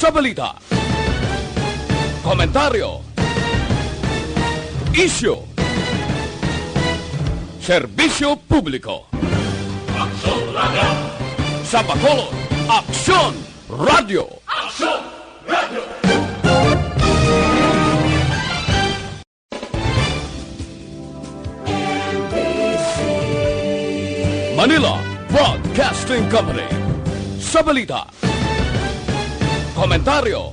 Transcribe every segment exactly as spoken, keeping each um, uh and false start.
Sa balita, komentaryo, isyu, serbisyo publiko. Aksyon Radyo. Sa Bacolod, Aksyon Radyo. Aksyon Radyo. Manila Broadcasting Company. Sa balita, komentaryo,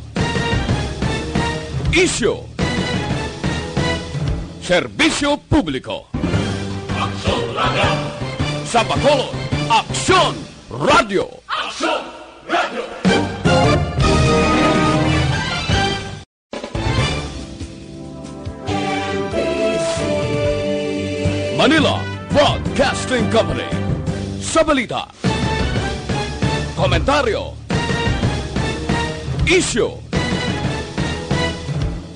isyu, serbisyo publiko. Aksyon Radyo. Sa Bacolod, Aksyon Radyo. Aksyon Radyo. Manila Broadcasting Company. Sa balita, komentaryo, isyu,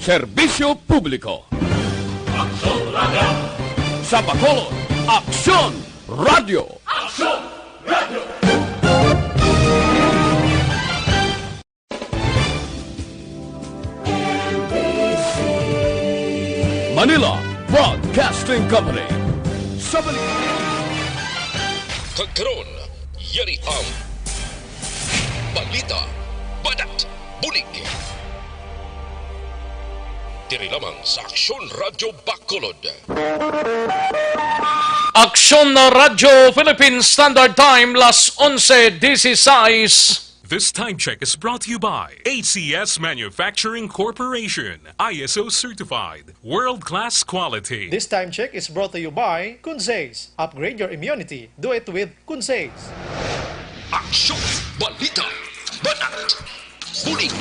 serbisyo publiko. Aksyon Radyo. Sa Bacolod, Aksyon Radyo. Aksyon Radyo. Manila Broadcasting Company. Sa bali- Kag karon, yari ang balita, banat, bulig. Diri lamang sa Aksyon Radyo Bacolod. Aksyon Radyo Philippine Standard Time, las onse dieciséis. This time check is brought to you by A C S Manufacturing Corporation, I S O certified, world-class quality. This time check is brought to you by Kunzes. Upgrade your immunity. Do it with Kunzes. Aksyon, balita, banat, bulig.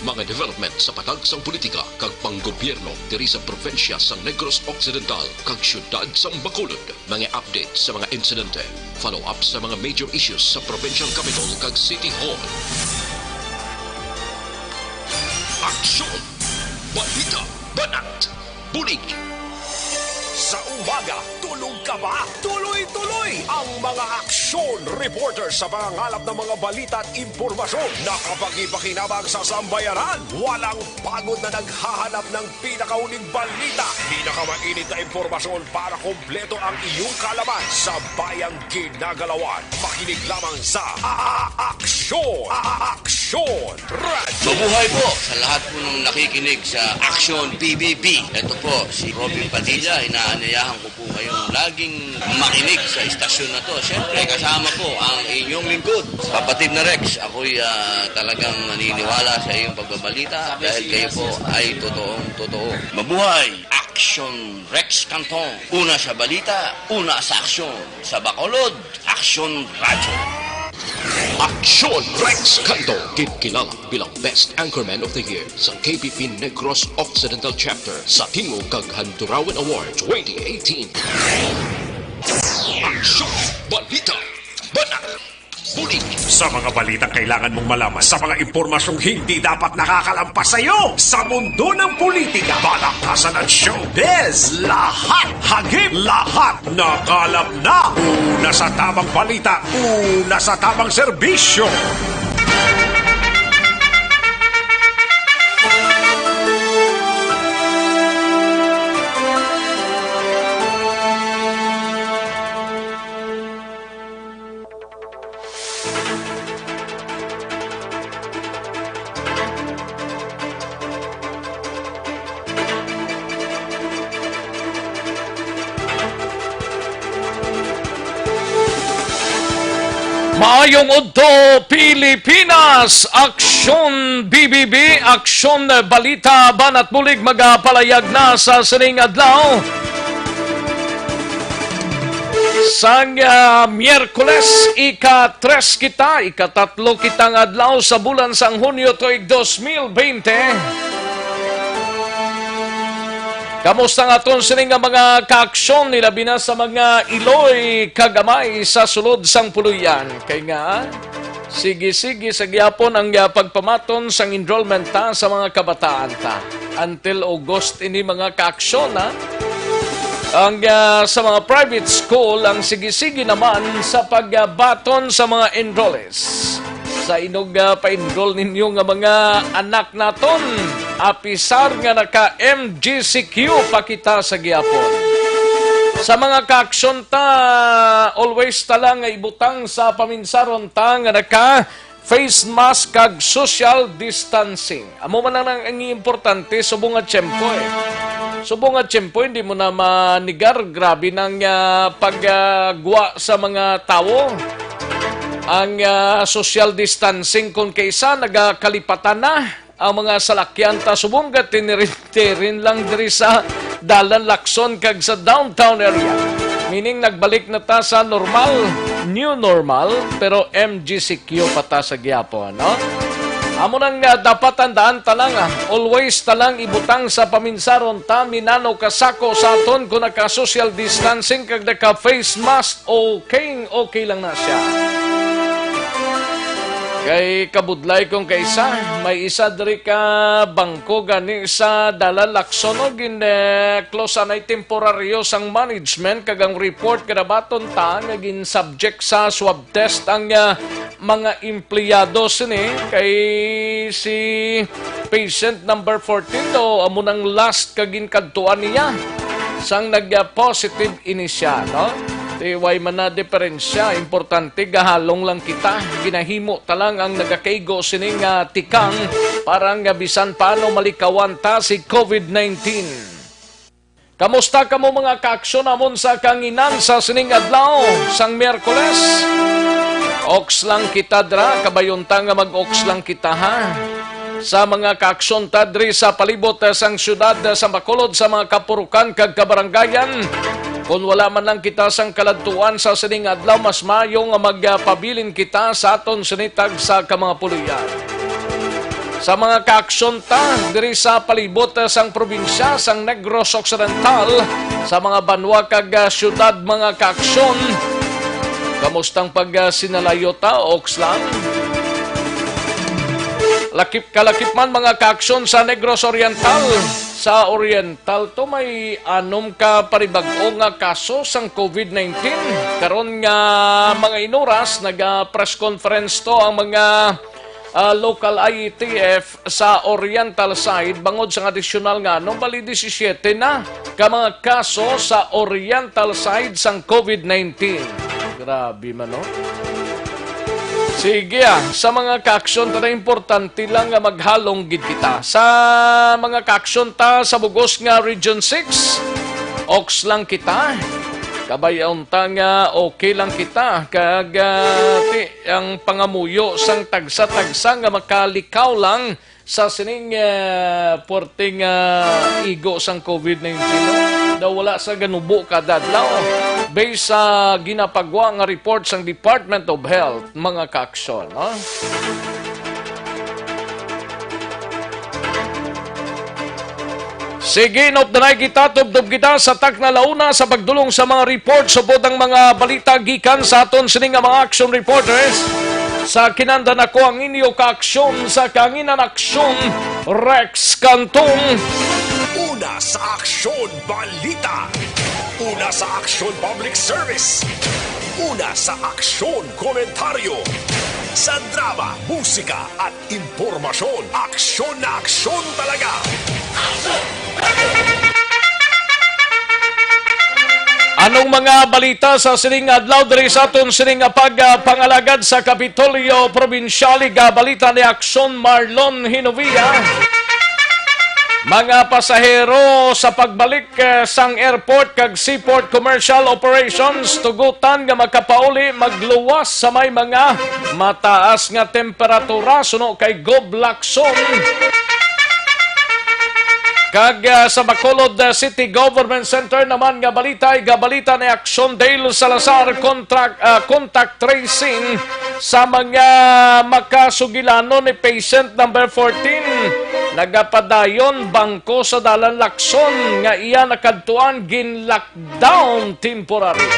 Mga development sa patag sang politika kag panggobyerno diri sa probinsya sang Negros Occidental kag siyudad sang Bacolod. Mga update sa mga insidente, follow-up sa mga major issues sa provincial capital kag city hall. Aksyon! Balita! Banat! Bulig! Sa umaga, tulog ka ba? Tuloy-tuloy ang mga aksyon reporter sa pangangalap ng mga balita at impormasyon na kapagi-pakinabang sa sambayanan. Walang pagod na naghahanap ng pinakahuling balita, pinakamainit na impormasyon para kompleto ang iyong kaalaman sa bayang ginagalawan. Makinig lamang sa A-, A-, Aksyon! A-, A-, Aksyon! Radyo! Mabuhay po sa lahat po ng nakikinig sa Aksyon P B B. Ito po si Robin Padilla. Inaanyayahan ko po kayong laging makinig sa istasyon na to. Siyempre, kasama po ang inyong lingkod, Kapatid na Rex. Ako'y, ah, talagang naniniwala sa iyong pagbabalita dahil kayo po ay totoong totoo. Mabuhay! Aksyon Rex Canton. Una sa balita, una sa aksyon. Sa Bacolod, Aksyon Radyo. Aksyon Rex Canton, ginkilala bilang Best Anchorman of the Year sa K P P Negros Occidental Chapter sa Tingog kag Handurawan Award twenty eighteen. Aksyon, balita, banat, bulig. Sa mga balitang kailangan mong malaman, sa mga impormasyong hindi dapat nakakalampas sa iyo, sa mundo ng politika, balakasan at showbiz, lahat hagip, lahat nakalap na. Una sa tamang balita, una sa tamang serbisyo. Maayong udto, Pilipinas! Aksyon B B B, Aksyon Balita, Banat Bulig, magapalayag na sa sining adlaw. Sang, ah, Miyerkules, ika tres kita, ikatatlo kita nga adlaw sa bulan sang Hunyo tuig dos mil bente. Kamusta nga aton sini nga mga kaaksyon, nilabi na sa mga iloy kag amay sa sulod sang puloy-an? Kay nga, sige-sige sa gyapon ang, ah, pagpamaton sang enrollment ta sa mga kabataan ta. Until August ini, mga kaaksyon, ha? Ang, ah, sa mga private school, ang sige-sige naman sa pagbaton sa mga enrollees. Sa inog, ah, pa-enroll ninyo nga mga anak naton, apisar nga naka-M G C Q pa kita sa gihapon. Sa mga kaaksyon ta, always ta lang nga ibutang sa paminsaron ta nga naka face mask kag social distancing. Amo man lang ang importante subong nga tiyempo, eh. Subong nga tiyempo, hindi mo na manigar, grabe nang, ah, paggwa sa mga tawo. Ang, ah, social distancing, kung kaisa nagakalipatan na ang mga salakyan ta, subong nga tinirin-tirin lang diri sa Dalan Lacson kag sa downtown area. Meaning, nagbalik na ta sa normal, new normal, pero M G C Q pa ta sa gihapon, no? Amo nang, ah, dapat tandaan ta lang, ah, always ta lang ibutang sa paminsaron ta, minano ka sako sa aton kung naka-social distancing kag naka-face mask, okay, okay lang na siya. Kay kabudlay kung kaisa, may isa diri ka bangko gani sa Dalan Lacson, no? Gin, eh, close anay temporaryo sang management, kag ang report kadabaton ta nga gin-subject sa swab test ang, ah, mga empleyado sini, kay si patient number fourteen daw amo nang last ka ginkadtuan niya sang nag-positive ini siya, no? Ti way man na diferensya, importante gahalong lang kita. Ginahimo ta lang ang nagakaigo sini nga tikang para nga bisan paano malikawan ta si covid nineteen. Kamusta kamo, mga kaaksyon namon sa kanginan sa sining adlaw sang Miyerkules? Oks lang kita dra, kabayon ta nga mag-oks lang kita, ha. Sa mga kaaksyon ta diri sa palibot, eh, sang siyudad, eh, sa Bacolod, sa mga kapurukan kag kabarangayan, kung wala man lang kita sang kaladtuan sa sining adlaw, mas maayo nga magpabilin kita sa aton sinitag sa ka mga puloy-an. Sa mga kaaksyon ta diri sa palibot, eh, sang probinsya sang Negros Occidental, sa mga banwa kag, ah, siyudad, mga kaaksyon, kamustang pag, ah, sinalayo ta, oks lang? Lakip kalakip man, mga kaaksyon, sa Negros Oriental. Sa Oriental to may anom ka panibag-o nga kaso sang covid nineteen. Karon nga mga inuras, naga-press conference to ang mga, ah, local I E T F sa Oriental side bangod sang adisyonal nga anom, bali disisiete na ka mga kaso sa Oriental side sang covid nineteen. Grabe man, no? Sige, ah, sa mga kaaksyon ta, importante lang nga maghalong gid kita. Sa mga kaaksyon ta sa bugos nga Region six, oks lang kita. Kabayon ta nga okay lang kita. Kag, ah, ti, ang pangamuyo sang tagsa-tagsa nga makalikaw lang sa sining, eh, puwerteng, ah, igo sang covid nineteen, no? Daw wala sa ganubo kada adlaw, based sa ginapagwa nga report sang Department of Health, mga kaaksyon, no? Sige, inupdanay kita, tubtob kita sa takna launa sa pagdulong sa mga report, subot ang mga balita gikan sa aton sini nga mga action reporters. Sa kinandan ako ang inyo kaaksyon sa Kanginan Aksyon, Rex Cantong. Una sa Aksyon Balita. Una sa Aksyon Public Service. Una sa Aksyon Komentaryo. Sa drama, musika, at impormasyon, aksyon na aksyon talaga. Anong mga balita sa sining adlaw diri sa aton sining nga pagpangalagad sa Kapitolyo Probinsyal? Iga balita ni Aksyon Marlon Hinovia. Mga pasahero sa pagbalik, eh, sang airport kag seaport commercial operations, tugutan nga makapauli magluwas sa may mga mataas nga temperatura suno kay Gob Lacson. Kag, ah, sa Bacolod, ah, City Government Center naman nga balita, iga balita ni Aksyon Dale Salazar, contract, ah, contact tracing sa mga makasugilanon ni patient number fourteen. Nagapadayon bangko sa Dalan Lacson nga iya nakadtuan gin-lockdown temporary.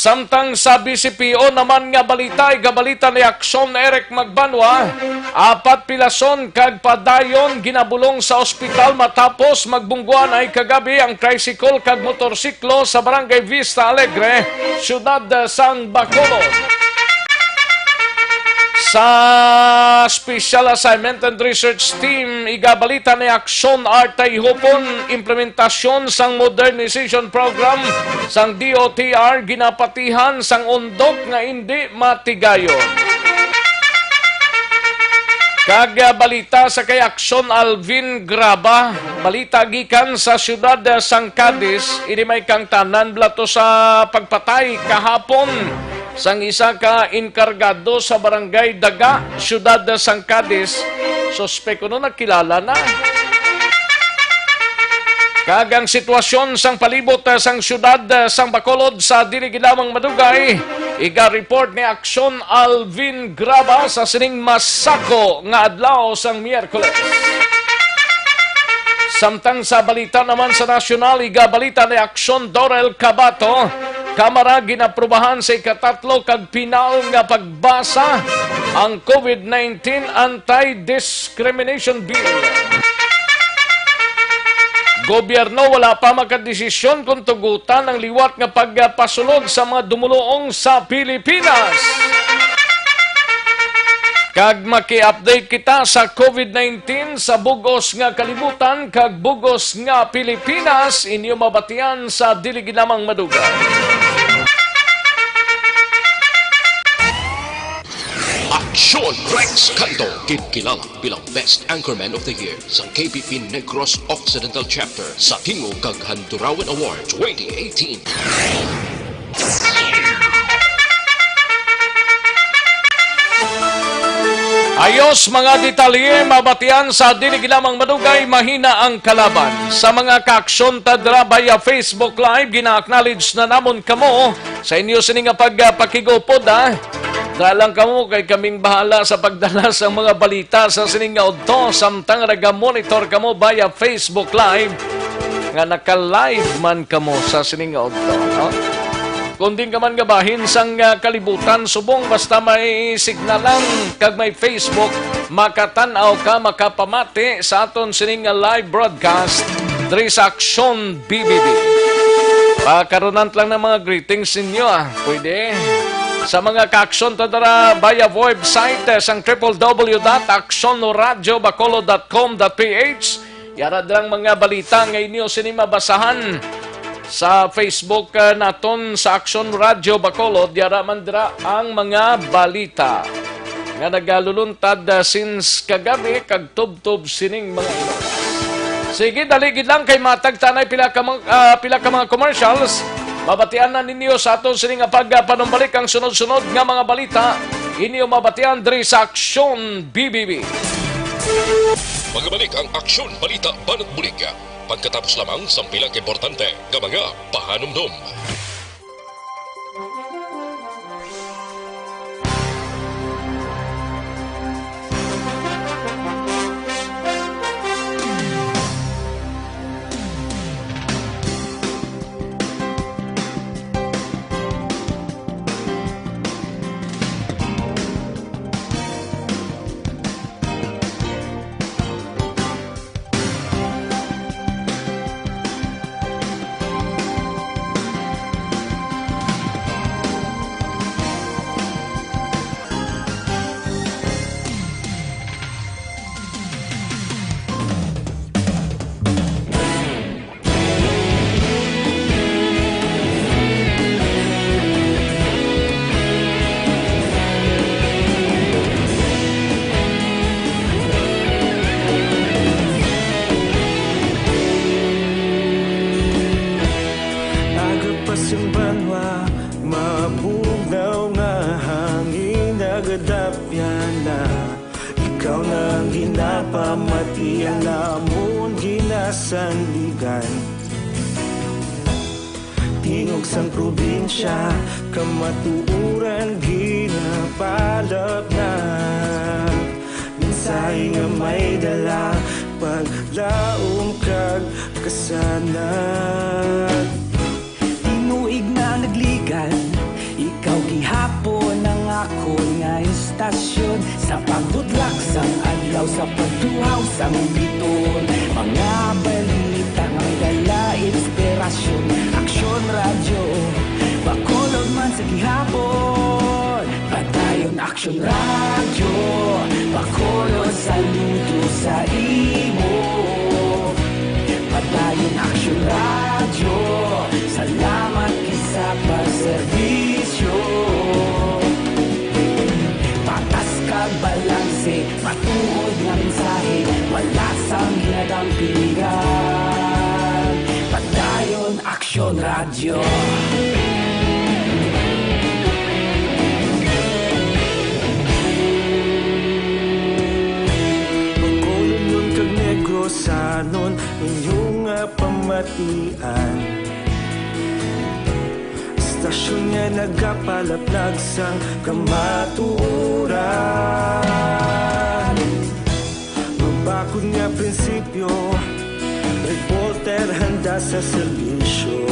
Samtang sa B C P O naman nga balita, igabalita ni Aksyon Eric Magbanwa, apat pilason kag padayon ginabulong sa ospital matapos magbungguan ay kagabi ang tricycle kag motorsiklo sa Barangay Vista Alegre, Siyudad sang Bacolod. Sa Special Assignment and Research Team, igabalita ni Aksyon Artay Hupon, implementasyon sang modernization program sang D O T R ginapatihan sang undok nga indi matigayon. Kag, ah, balita sa kay Aksyon Alvin Graba, balita gikan sa siyudad, ah, sang Cadiz, ini may kangtanan bala to sa pagpatay kahapon sang isa ka enkargado sa Barangay Daga, siyudad sang Cadiz. Suspek kuno nakilala na. Kag ang sitwasyon sang palibot, ah, sang siyudad, ah, sang Bacolod sa dili gid lamang madugay, iga-report ni Aksyon Alvin Graba sa sining masako nga adlaw sang Miyerkules. Samtang sa balita naman sa nasyonal, igabalita ni Aksyon Dorel Cabato, Kamara ginaprubahan sa ikatatlo kag pinal nga pagbasa ang COVID nineteen Anti-Discrimination Bill. Gobyerno wala pa makadesisyon kung tugutan ang liwat nga pagpasulod sa mga dumuluong sa Pilipinas. Kag maki-update kita sa COVID nineteen sa bug-os nga kalibutan kag bug-os nga Pilipinas, inyo mabatian sa dili gid lamang madugay. Aksyon Rex Canto, ginkilala bilang Best Anchorman of the Year sa K P P Negros Occidental Chapter sa Tingog kag Handurawan Award twenty eighteen. Ayos, mga detalye, mabatian sa dili gid lamang madugay, mahina ang kalaban. Sa mga kaaksyon ta dira via Facebook Live, gina-acknowledge na namon kamo sa inyo sini nga pagpakig-upod, ha. Dala lang kamo kay kaming bahala sa pagdala sang mga balita sa sining nga udto, samtang naga-monitor kamo via Facebook Live nga naka-live man kamo sa sining nga udto, no? Kung diin ka man nga bahin sang, ah, kalibutan, subong basta may signal lang kag may Facebook, makatan-aw ka, makapamati sa aton sining nga live broadcast diri sa Aksyon B B B. Pakarunan lang ng mga greetings ninyo, ah. Pwede. Sa mga kaaksyon ta dira via website, eh, sang triple W dot aksyon radio bacolod dot com dot P H. Yara dirang mga balita nga inyo sini mabasahan sa Facebook, eh, naton sa Aksyon Radio Bacolod. Yara man dira ang mga balita nga nagaluluntad, ah, since kagabi kag tubtob sining mga ino. Sige, dali gid lang kay matag tanay pila ka mga, ah, pila ka mga commercials. Mabatian na ninyo sa aton sini nga pagpanumbalik ang sunod-sunod nga mga balita. Inyo mabatian diri sa Aksyon B B B. Magabalik ang Aksyon Balita Banat Bulig pagkatapos lamang sang pila ka importante nga mga pahanumdom. Aga pa sang banwa, mabugnaw nga hangin nagadapyan na. Ikaw na ang ginapamati, ang amon ginasandigan. Tingog sang probinsya, kamatuoran ginapalapnap. Mensahe nga may dala, paglaom kag kasanag. Tinuig na nagligan, Hapon ang akon nga istasyon, sa pagbudlak sang adlaw, sa pagtuhaw sang biton, mga balita nga may dala inspirasyon. Aksyon Radyo, Bacolod man sa gihapon. Padayon Aksyon Radyo, Bacolod, saludo sa imo. Padayon Aksyon Radyo, salamat gid sa pagserbisyo. Patas kag balanse, matuod nga mensahe, wala sang ginadampigan. Padayon Aksyon Radyo. Bacolodnon kag Negrosanon, inyo nga pamatian. Istasyon nga nagapalaplag sang kamatuoran. Mabakod nga prinsipyo, reporter handa sa serbisyo.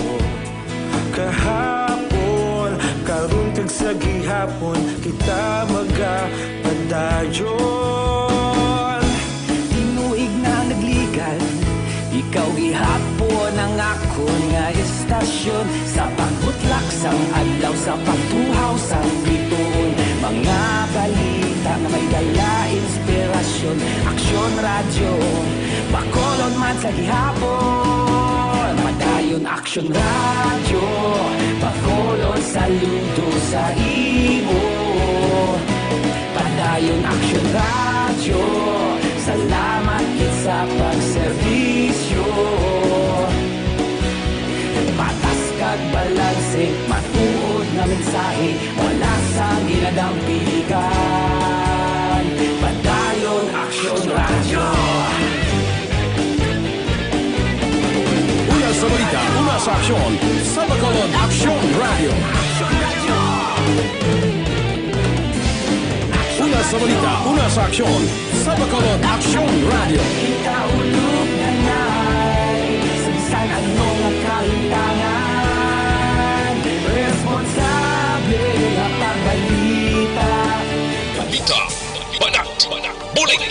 Kahapon, karon kag sa gihapon, kita magapadayon. Tinuig na nagligal, ikaw gihapon ang akon nga istasyon. Sa pagbutlak sang adlaw, sa pagtuhaw sang bituon, mga balita nga may dala inspirasyon. Aksyon Radyo, Bacolod man sa gihapon. Padayon Aksyon Radyo, Bacolod, saludo sa imo. Padayon Aksyon Radyo, salamat gid sa pagserbisyo. Patas kag balanse, matuod nga mensahe, wala sang ginadampigan. Padayon Aksyon Radyo. Una sa balita, una sa aksyon, sa Bacolod Aksyon Radyo. Una sa balita, una sa aksyon, sa Bacolod Aksyon Radyo. Kita ulog na nai, sa bisan ano nga kalintangan, responsable nga pagbalita. Balita, banat, bulig.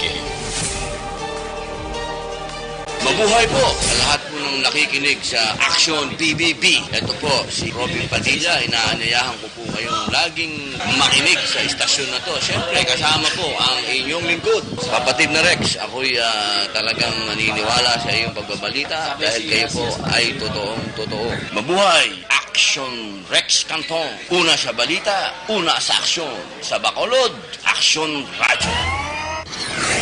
Mabuhay po sa lahat po ng nakikinig sa Aksyon P B B. Ito po si Robin Padilla. Inaanyayahan ko po kayong laging makinig sa istasyon na to. Siyempre, kasama po ang inyong lingkod, kapatid na Rex. Ako'y, ah, talagang naniniwala sa iyong pagbabalita dahil kayo po ay totoong totoo. Mabuhay! Aksyon Rex Cantong. Una sa balita, una sa aksyon. Sa Bacolod, Aksyon Radyo.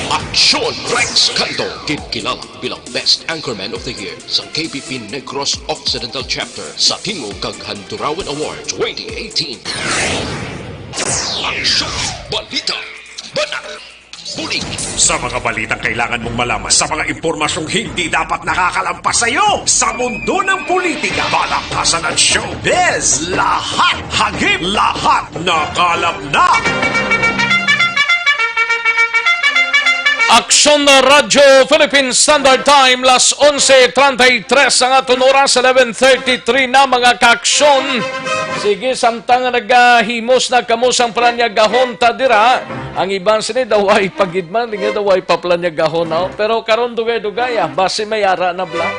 Aksyon Rex Cantong, ginkilala bilang Best Anchorman of the Year sa K B P Negros Occidental Chapter sa Tingog kag Handurawan Award twenty eighteen. Aksyon, balita, banat, bulig. Sa mga balitang kailangan mong malaman, sa mga impormasyong hindi dapat nakakalampas sa iyo, sa mundo ng politika, palakasan at showbiz, lahat hagip, lahat nakalap na. Aksyon na Radyo Philippine Standard Time, las onse treinta y tres ang aton oras, eleven thirty-three na, mga kaaksyon. Sige, samtang nga nagahimos na kamo sang palanyagahon ta dira, ang iban sini daw ay pagidman, nga daw ay papalanyagahon, no? Pero karon dugay-dugay, ah, basi may ara na bala.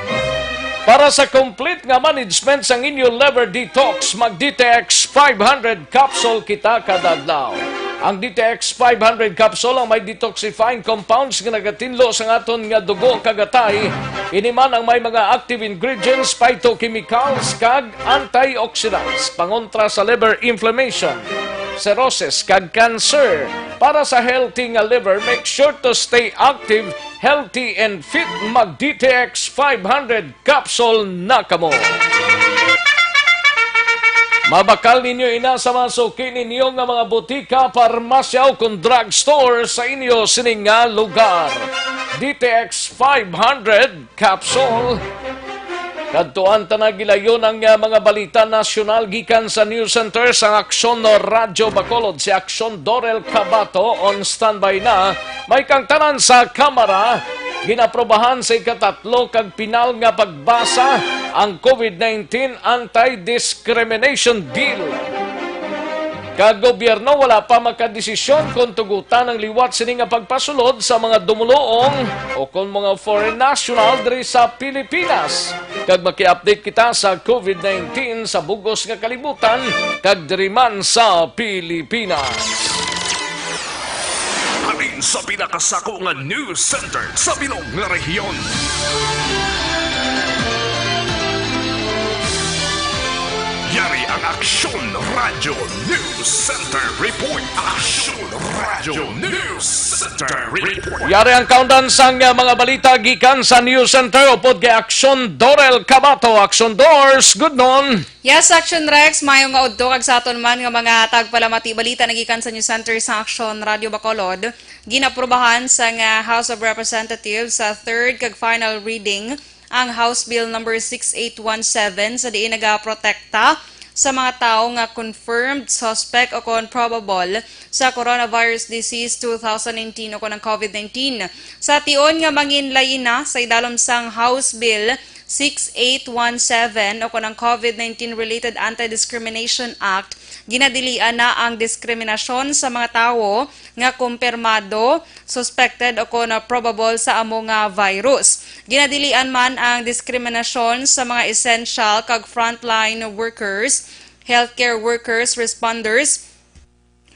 Para sa complete nga management sang inyo liver detox, mag D T X five hundred capsule kita kada adlaw. Ang D T X five hundred capsule ang may detoxifying compounds nga nagatinlo sa aton nga dugo kag atay. Ini man ang may mga active ingredients, phytochemicals, kag antioxidants, pangontra sa liver inflammation, cirrhosis, kag cancer. Para sa healthy nga liver, make sure to stay active, healthy, and fit. Mag D T X five hundred capsule na kamo. Mabakal ninyo ina sa mga suki ninyo nga mga butika, parmasya, o kon drugstore sa inyo sining nga lugar. D T X five hundred capsule. Kadtuan ta na gilayon ang, ah, mga balita nasyonal gikan sa News Center sang Aksyon Radyo Bacolod. Si Aksyon Dorel Cabato on standby na. May kangtanan sa Kamara, ginaprobahan sa ikatatlo kag pinal nga pagbasa ang COVID nineteen Anti-Discrimination Bill. Kag gobyerno wala pa makadesisyon kon tugutan ang liwat sini nga pagpasulod sa mga dumuluong o kon mga foreign national diri sa Pilipinas, kag maki-update kita sa COVID nineteen sa bugos nga kalibutan kag diri man sa Pilipinas. Halin sa pinakasako nga news center sa bilog nga rehiyon. Yari ang Aksyon Radio News Center Report. Aksyon Radio News Center Report. Yari ang kaundan sang mga balita gikan sa News Center upod kay Aksyon Dorel Cabato. Aksyon Dors, good noon. Yes, Action Rex, mayo nga udto kag sa aton man nga mga tagpalamati balita nagikan sa News Center sa Action Radio Bacolod. Ginaprubahan sang, ah, House of Representatives sa third kag final reading ang House Bill number six eight one seven sa diin nagaprotekta sa mga tawo nga confirmed, suspect o kon probable sa coronavirus disease two thousand nineteen o kon ang COVID nineteen. Sa tion nga manginlain na sa idalom sang House Bill six eight one seven o kon ang COVID nineteen Related Anti-Discrimination Act, ginadilian na ang diskriminasyon sa mga tawo nga kumpirmado, suspected o kon probable sa amo nga virus. Ginadilian man ang diskriminasyon sa mga essential kag frontline workers, healthcare workers, responders,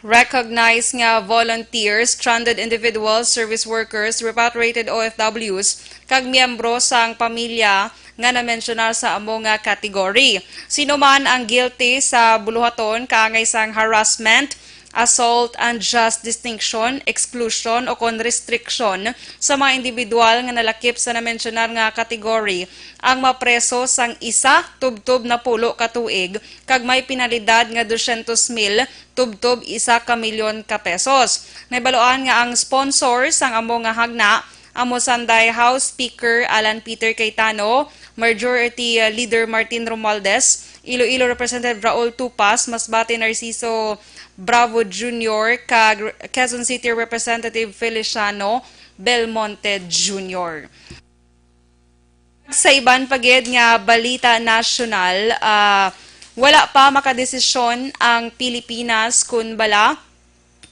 recognized nga volunteers, stranded individuals, service workers, repatriated O F Ws, kag miyembro sang pamilya nga na-mensionar sa amo nga category. Sino man ang guilty sa buluhaton kaangay sang harassment, assault, unjust distinction, exclusion, o kon restriction sa mga individual nga nalakip sa na-mensionar nga category, ang mapreso sang isa tubtob napulo ka tuig kag may penalidad nga dosyentos mil tubtob isa ka milyon ka pesos. Nahibaluan nga ang sponsor sang amo nga hagna amo sanday House Speaker Alan Peter Cayetano, Majority Leader Martin Romualdez, Iloilo Representative Raul Tupas, Masbate Narciso Bravo Junior, kag Quezon City Representative Feliciano Belmonte Junior. Sa iban pa gid nga balita nasyonal, ah, wala pa makadesisyon ang Pilipinas kun bala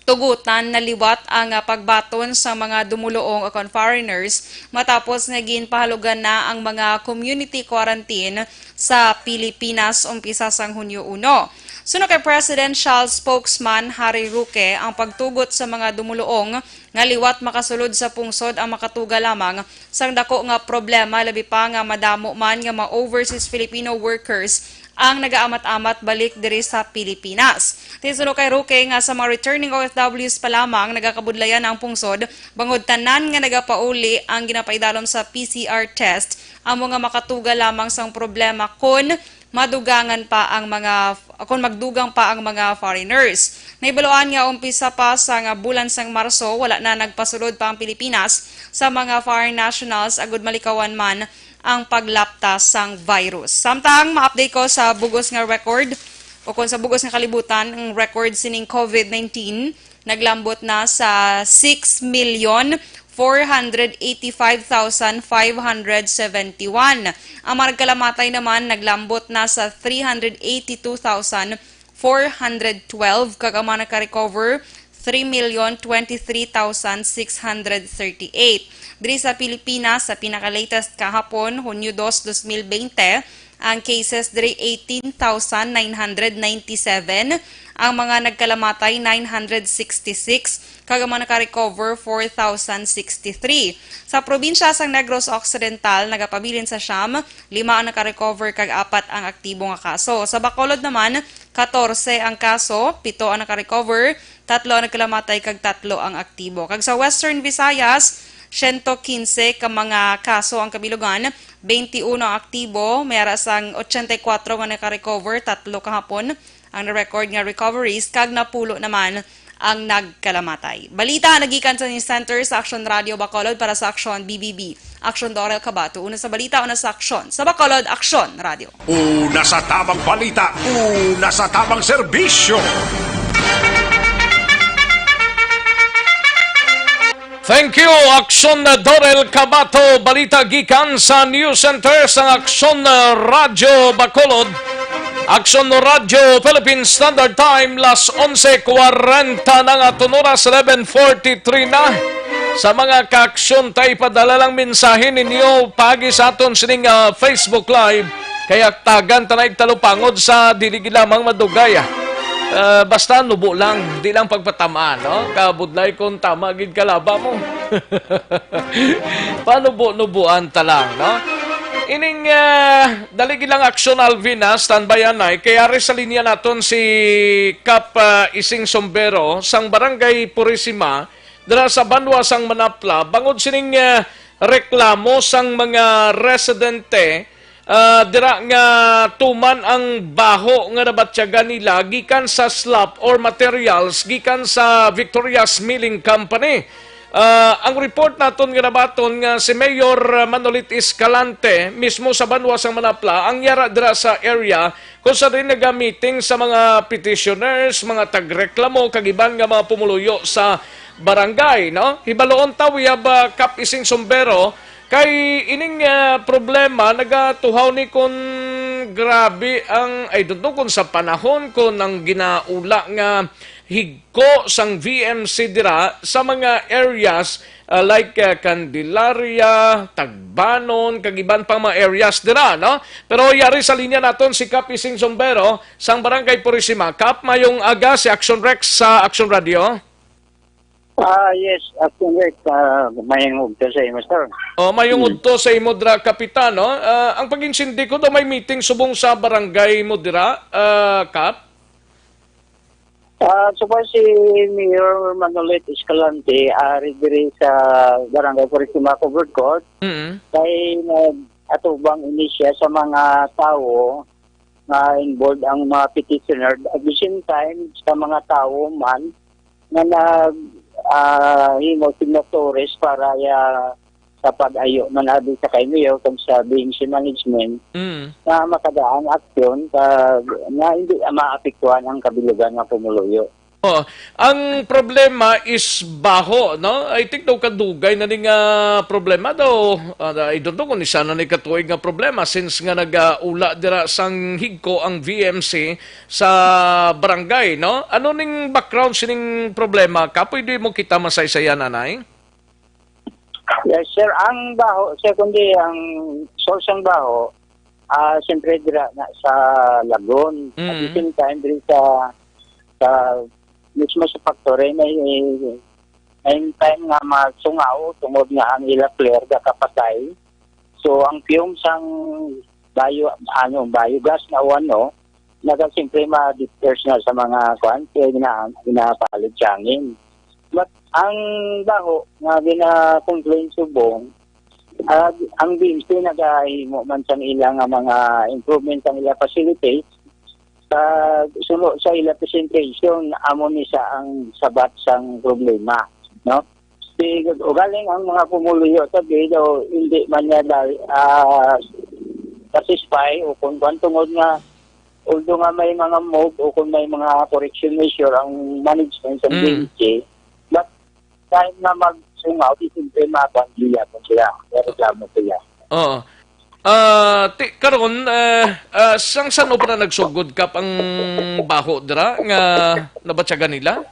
tugutan na liwat ang, ah, pagbaton sa mga dumuluong o kon foreigners matapos nga ginpahalugan na ang mga community quarantine sa Pilipinas umpisa sang Hunyo uno. Suno kay Presidential Spokesman Harry Roque, ang pagtugot sa mga dumuluong nga liwat makasulod sa pungsod ang makatuga lamang sang dako nga problema, labi pa nga madamo man nga mga overseas Filipino workers ang nagaamat-amat balik diri sa Pilipinas. Suno kay Roque nga sa mga returning O F Ws pa lamang nagakabudlayan ang pungsod, bangod tanan nga nagapauli ang ginapaidalom sa P C R test, amo nga makatuga lamang sang problema kon madugangan pa ang mga, kon magdugang pa ang mga foreigners. Nahibaluan nga umpisa pa sang bulan sang Marso, wala na nagpasulod pa ang Pilipinas sa mga foreign nationals agud malikawan man ang paglapta sang virus. Samtang ma-update ko sa bugos nga record o kon sa bugos nga kalibutan, ang record sining COVID nineteen naglambot na sa six million four hundred eighty-five thousand five hundred seventy-one. Ang mga nagkalamatay naman naglambot na sa three hundred eighty-two thousand four hundred twelve, kag ang mga nakarecover, three million twenty-three thousand six hundred thirty-eight. Diri sa Pilipinas, sa pinaka-latest kahapon, Hunyo dos, dos mil bente, ang cases diri eighteen thousand nine hundred ninety-seven, ang mga nagkalamatay nine hundred sixty-six, kag ang mga nakarecover four thousand sixty-three. Sa probinsya sang Negros Occidental, nagapabilin sa siyam, lima ang nakarecover kag apat ang aktibo nga kaso. Sa Bacolod naman, katorse ang kaso, pito ang nakarecover, tatlo ang nagkalamatay kag tatlo ang aktibo. Kag sa Western Visayas, siyento kinse ka mga kaso ang kabilugan, twenty-one ang aktibo, may ara sang ochenta y kuwatro nga nakarecover, tatlo kahapon ang na-record nga recoveries, kag napulo naman ang nagkalamatay. Balita nagikan sa News Center sa Aksyon Radio Bacolod para sa Aksyon B B B. Aksyon Dorel Cabato, una sa balita, una sa aksyon. Sa Bacolod, Aksyon Radio. Una sa tabang balita, una sa tabang serbisyo. Thank you, Aksyon Dorel Cabato. Balita gikan sa News Center sa Aksyon Radyo Bacolod. Aksyon no Radyo Philippine Standard Time, las onse kwarenta na nga, aton oras, eleven forty-three na. Sa mga ka-aksyon, tay ipadala lang mensahe ninyo pagi sa aton sining, ah, Facebook Live. Kaya tagan ta na igtalupangod sa dili gid lamang madugay, ah. Ah, basta nubo lang, di lang pagpatamaan, no? Kabudlay kung tama gid kalaba mo. Panubo-nubuan ta lang, no? Ining, ah, dali gid lang aksyon, Alvin, ha? Standby anay. Kay ari sa linya naton si Kap, ah, Ising Sombero sang Barangay Purisima, dira sa banwa sang Manapla, bangod sining, ah, reklamo sang mga residente, ah, dira nga tuman ang baho nga nabatyagan nila gikan sa slab or materials gikan sa Victoria's Milling Company. Ah, ang report naton nga nabaton nga si Mayor Manolit Escalante mismo sa banwa sang Manapla ang yara dira sa area kung sa din nagamiting sa mga petitioners, mga tagreklamo, kag iban nga mga pumuluyo sa barangay, no? Hibaloon ta, we have, ah, Kap Ising Sombero, kay ining, ah, problema nagatuhaw ni kun grabe ang, I don't know kung sa panahon, kun ang ginaula nga higko sang V M C dira sa mga areas, ah, like, ah, Candelaria, Tagbanon, kag iban pang mga areas dira, no? Pero yari sa linya naton si Kap Ising Sombero sang Barangay Purisima. Kap, mayong aga, si Action Rex sa Action Radio. Ah, yes, Action Rex, ah, mayong udto sa imo, sir. Oh, mayong Hmm. udto sa imo dira, Kapitan, no? Ah, ang pag-insindi ko daw may meeting subong sa barangay mo dira, ah, Kap? Ah, so far si Mayor Manolet Escalante, ari diri sa Barangay Purisima Covered Court, Mm. kay nag-atubang ini siya sa mga tawo nga involved ang mga petitioner. At the same time, sa mga tawo man nga nag, ah, himo signatories para ya, sa pag-ayo man abi sa kay Mayor kag sa B M C management Mm. nga makadaan aksyon kag nga hindi maapektuhan ang kabilugan nga pumuluyo. Oh, ang problema is baho, no? I think daw kadugay na ni nga problema daw. Ah, I don't know kung isa na ni katuig nga problema since nga nag-ula dira sang higko ang V M C sa barangay, no? Ano ning background sining problema? Ka pwede mo kita masaysayan, anay? Yes, sir. Ang baho, sir, kundi ang source ng baho, ah, siyempre dira na sa lagon. At the Mm. same time, diri sa, sa mismo sa factory, may, may time nga masungaw tungod nga ang ila flare gakapatay. So, ang fumes sang bio, ano, biogas na o ano, naga siyempre ma-disperse na sa mga kuan, kaya gina-, ginapalit sa hangin. But ang baho nga gina-complain subong, ah, ang B M C nagahimo man sang ila nga mga improvement sang ila facilities, sa suno sa ila presentation, amo ni sa ang sabat sang problema, no? Di, ugaling ang mga pumuluyo, sabi daw, hindi man niya dal-, ah, satisfy o kung kuwan, tungod nga, although nga may mga move o kung may mga correction measure ang management sa Mm. B M C, but time na magsungaw, di siyempre makuan sila kung sila, reklamo sila. Oo. Ah, ti-, karon, eh, ah, sang san-o pa na nagsugod, Kap, ang baho dira nga nabatyagan nila?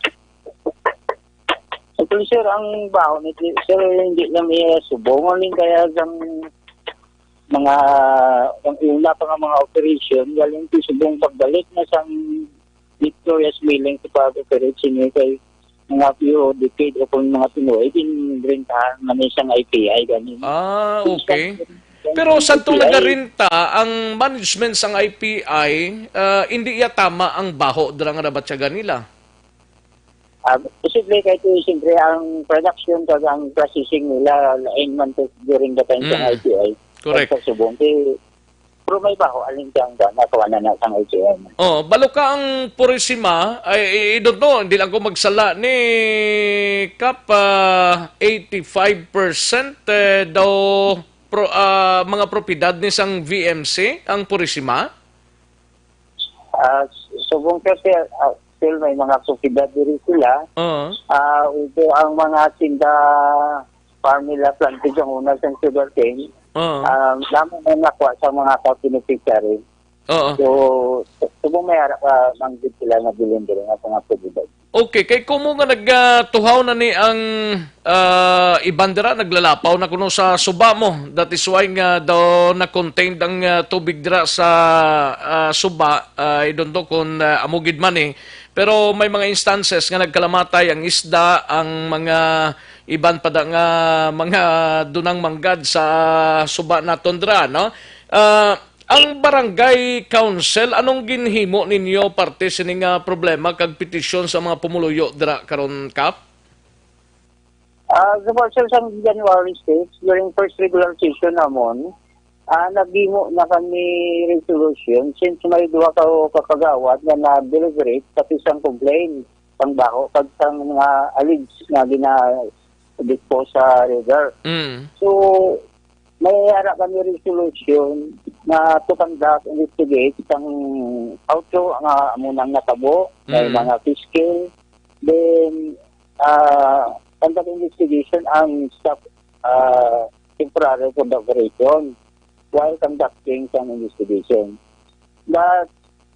Actually, sir, ang baho ni, sir, hindi lang iya subong. Ang kaya sang mga, ang una pa nga mga operation, galing ti subong pagbalik na sang Victoria's Milling sa pag-operate sini kay mga few decade o kung mga tinuod, din rentahan man isang I P I gani. Ah, okay. Pero sa itong I P I, nagarenta, ang management sang I P I, ah, hindi iya tama ang baho dira nga nabatyagan nila. Ah, posible kay ito, siyempre, ang production kag ang processing nila, lain man to during the time sa Mm. I P I. Correct. Sa subong, kay, pero may baho, alin siya ang gana, kawa na na sang I P I. Oh, balo ka ang Purisima, ay, I, I don't know, hindi lang ko magsala ni Kap, ah, eighty-five percent, eh, daw pro-, ah, mga propiedad ni sang V M C, ang Purisima? Ah, subong ka, sir, ah, still may mga propiedad diri sila. Oo. Ah, ito ang mga sinda farm nila, plantage ang una sa sugarcane. Oo. Ah, damo na nakuha sa mga tao beneficiary. Oo. So, subong may ara pa man gid sila nga bilin diri nga mga probinsya. Okay, kay kumo nga nagatuhaw na ni ang, ah, iban dira, naglalapaw na kuno sa suba mo. That is why nga daw na-contained ang, ah, tubig dira sa, ah, suba. Ah, I don't know kung, ah, amo gid man eh. Pero may mga instances nga nagkalamatay ang isda, ang mga iban pa da nga mga dunang manggad sa suba naton dira, no? Ah, ang barangay council, anong ginhimo ninyo parte sini nga problema kag petisyon sa mga pumuluyo dira karon, Kap? Ah, so far, sir, sa January six, during first regular session namon, ah, naghimo na kami resolution since may duha ka, ka kagawad nga na-deliberate sa isang complaint pangbaho kag sang mga alleged nga gina-dispose sa river. Mm. So, may ara kami resolution na to conduct investigate sang outro nga amo nang natabo, may Mm. mga fish kill, then, ah, conduct investigation ang staff, ah, temporary for the operation while conducting sang investigation. But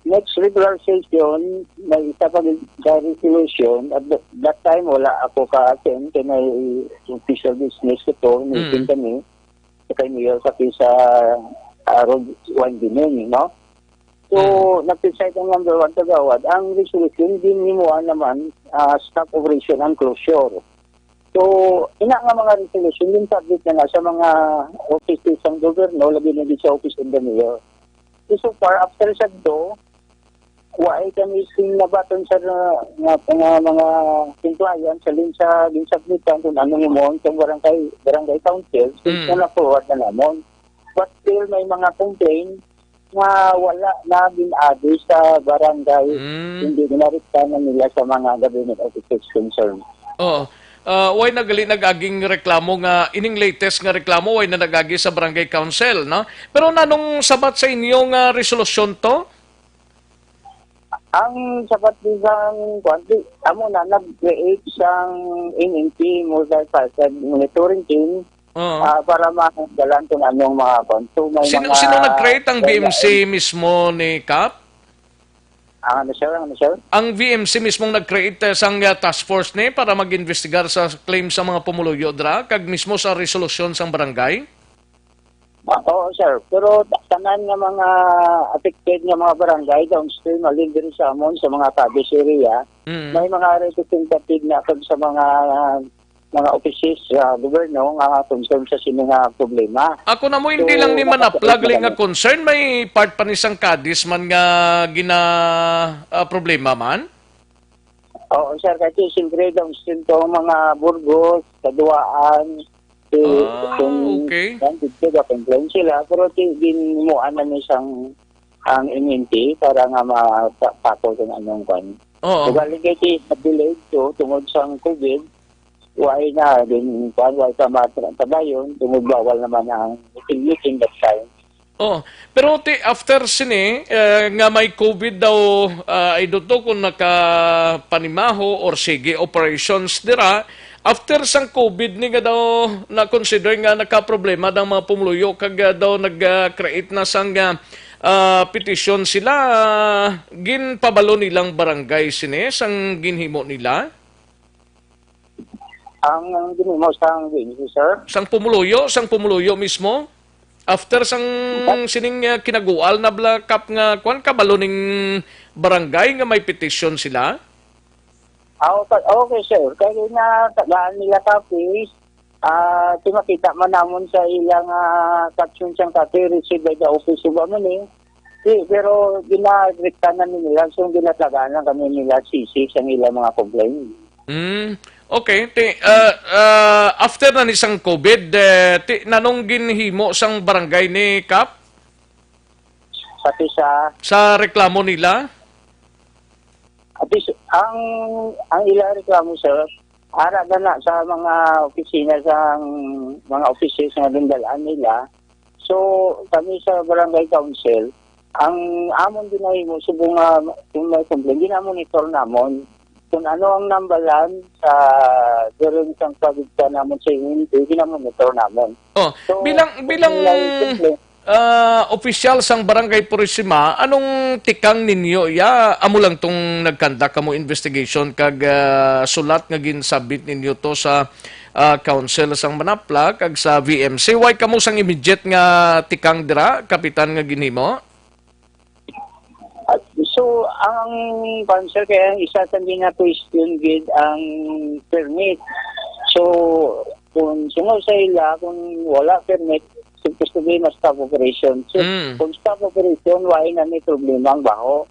next regular session, may isa pa gid ka resolution. At that, that time, wala ako ka-attend kay may official business ko to, Mm. meeting kami sa kay Mayor pati sa, ah, Road One Bineng, no? So, Mm. nag-decide ang number one kagawad, ang resolution, ginhimuan naman, ah, stop operation and closure. So, ina nga mga resolution, gin-submit na na sa mga offices sang gobyerno, labi na gid sa Office of the Mayor. So, so far, after sa do, wa ay kami sing nabaton sa nga, nga, nga mga compliance sa lin sa ginsubmitan kung anong himuon sa barangay, barangay council, since Mm. na na-forward na namon. But still, may mga complaint nga wala na gin-address sa barangay, Mm. hindi ginarekta na nila sa mga government offices concerned. Oo. Ah, way na gali nag-aging reklamo nga, ining latest nga reklamo, way na nag-agi sa barangay council, no? Pero nanong sabat sa inyo nga resolusyon to? Ang sabat din sang, kwan, di, amo na, nag-create sang N N P, multi-faceted monitoring team, Oo. ah, para ma-, dalan kung anong mga, kwan. So, may Sino, mga sino nag-create ang barangay. B M C mismo ni Kap? Ang ano, sir? Ang ano, sir? Ang V M C mismong nag-create, eh, sang, uh, task force ni para mag-investigar sa claim sa mga pumuluyo dra kag mismo sa resolusyon sang barangay? Ah, oo, sir. Pero ta-, tanan nga mga affected nga mga barangay downstream, halin diri sa amon, sa mga Cadiz area, Mm. may mga representative na kag sa mga, mga opisis sa gobyerno nga concern sa sini nga problema. Ako na mo, hindi So, lang ni nakasabot Manaplag na lang nga kami. Concern, may part pa ni sang Cadiz man nga gina, ah, problema man? Oo, sir, kasi siyempre, downstream to ang mga Burgos, Caduaan, si, Ah, kung okay. Yan, dito, complain sila, pero ti-, ginuan na ni sang ang N N P para nga ma-, pa-, tackle kung anong kwan. Oo. Ugali kay ti, na-delayed to, tungod sang COVID, why na, din, kwan, why pa matra-, trabayon, tungod bawal naman ang meeting-meeting that time. Oh, pero ti after sini, eh, nga may COVID daw, ah, I don't know kung nakapanimaho or sige operations dira, after sang COVID ni nga daw na-consider nga nakaproblema ang mga pumuluyo kag, ah, daw nag-create na sang, ah, ah, petition sila, ah, ginpabalo nilang barangay sini sang ginhimo nila? Ang, ang ginhimo sang V M C, sir? Sang pumuluyo, sang pumuluyo mismo? After sang But sining, ah, kinagual na bala, Kap, nga kwan, kabalo ning barangay nga may petition sila? Ah, okay, okay, sir. Kaya na tagaan nila copies. Ah, ti makita man namon sa ilang, ah, caption sang copy received by the office of Amani. Di, pero ginadriktanan ni nila, so ginatagaan lang kami nila sisi sa ilang mga complaint. Mm, okay. Ti, ah, ah, after na ni sang COVID, eh, ti, nanong ginhimo sang barangay ni Kap? Pati sa Sa reklamo nila? At least, ang, ang ila reklamo, sir, ara na na sa mga opisina sa mga offices nga gindalaan nila. So, kami sa barangay council, ang amon ginahimo, subong nga kung may complaint, ginamonitor namon. Kung ano ang nambalan sa during sa pagigta namon sa unity, ginamonitor namon. Oh, So, bilang, kung bilang may complaint, Ah, opisyal sang Barangay Purisima, anong tikang ninyo? Ya, amo lang tong nagkandak kamo investigation kag, ah, sulat nga ginsabit ninyo to sa, ah, Council sang Manapla kag sa V M C. Why kamo sang immediate nga tikang dira, Kapitan, nga ginhimo? At so, ang council kaya ang isa sa mga question gid ang permit. So, kung sunod sa ila, kung wala permit, supposed to be mas stop operation. So, Mm. kung stop operation, why na may problema ang baho?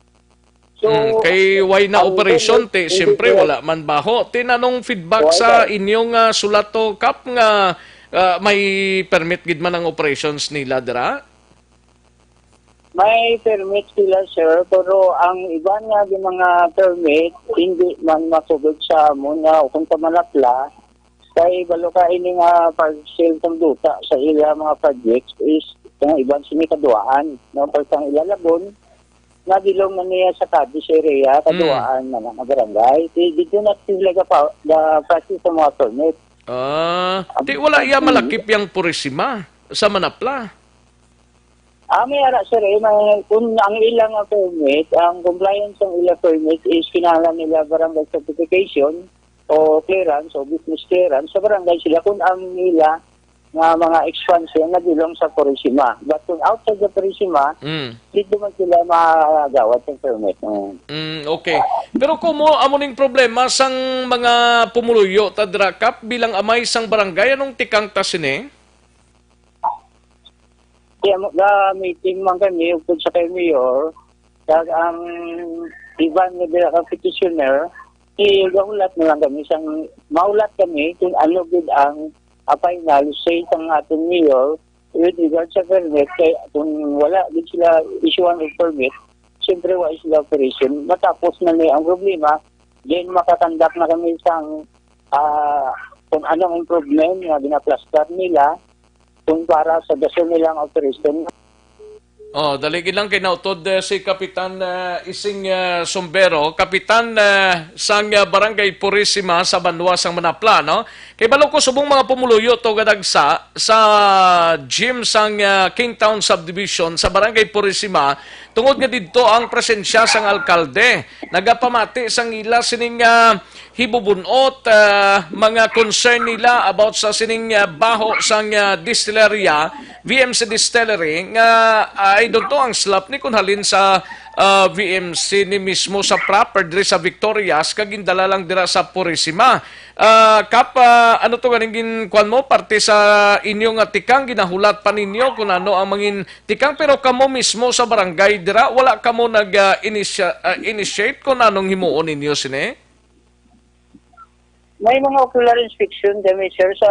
So, Mm, kay why na ang operation, permit, ti, hindi siyempre, kaya wala man baho. Ti, anong feedback Why sa na? inyong, ah, sulat to, Kap, nga, ah, may permit gid man ang operations nila dira? May permit sila, sir, pero ang iban nga di mga permit hindi man masugod sa amon nga ukon sa Manapla, kay balo ka ini nga parcel kung duta sa ila mga projects is kung iban sini kaduaan, no? Pag sang ila Labon, nadilong na niya sa Cadiz area, Hmm. kaduaan na nga barangay. Di, di na sila gapa-, ga-process sa mga permit. Ah, Ang di wala iya permit malakip yang Purisima sa Manapla. Ah, may ara, sir, eh, may, kung ang ilang, ah, permit, ang compliance ng ilang permit is kinahanglan nila barangay certification o clearance o business clearance sa barangay sila kung ang nila nga mga expansion na belong sa Purisima. But kung outside the Purisima, Mm. dito man sila magawad ng permit. Mm. Mm, okay. Pero kumo, amo ning problema sang mga pumuluyo ta dira, Kap, bilang amay sang barangay, anong tikang ta sini? Kaya mo, ga-meeting man kami, upod sa kay Mayor, kag ang iban nga dira ka petitioner, igahulat na lang kami sang, mahulat kami kung ano gid ang, ah, final say sang aton Mayor with regard sa permit. Kay kung wala gid sila issuean og permit, siyempre wa sila operation. Matapos na ni ang problema, then makakandak na kami sang, ah, kung anong improvement nga ginaplastar nila, kung para sa dason nilang operation. Oh, dali gid lang kay nautod, eh, si Kapitan, eh, Ising, eh, Sombero, Kapitan, eh, sang, eh, Barangay Purisima sa banwa sang Manapla, no? Kay balo ko subong mga pumuluyo to gadagsa sa gym sang, eh, Kingtown Subdivision sa Barangay Purisima tungod nga didto ang presensya sang alkalde. Nagapamati sang ila sining, ah, hibubun-ot, ah, mga concern nila about sa sining, ah, baho sang, ah, distilleria, V M C Distillery, nga, ah, ay didto ang slap ni kun halin sa, ah, V M C ni mismo sa proper diri sa Victorias, kag gindala lang dira sa Purisima. Ah, Kap, ah, ano to ganing gin-, kuwan mo, parte sa inyo nga tikang ginahulat pa ninyo kung ano ang mangin tikang, pero kamo mismo sa barangay dira, wala kamo nag, ah, inisya-, ah, initiate kung anong himuon ninyo sini? May mga ocular inspection kami, sir, sa,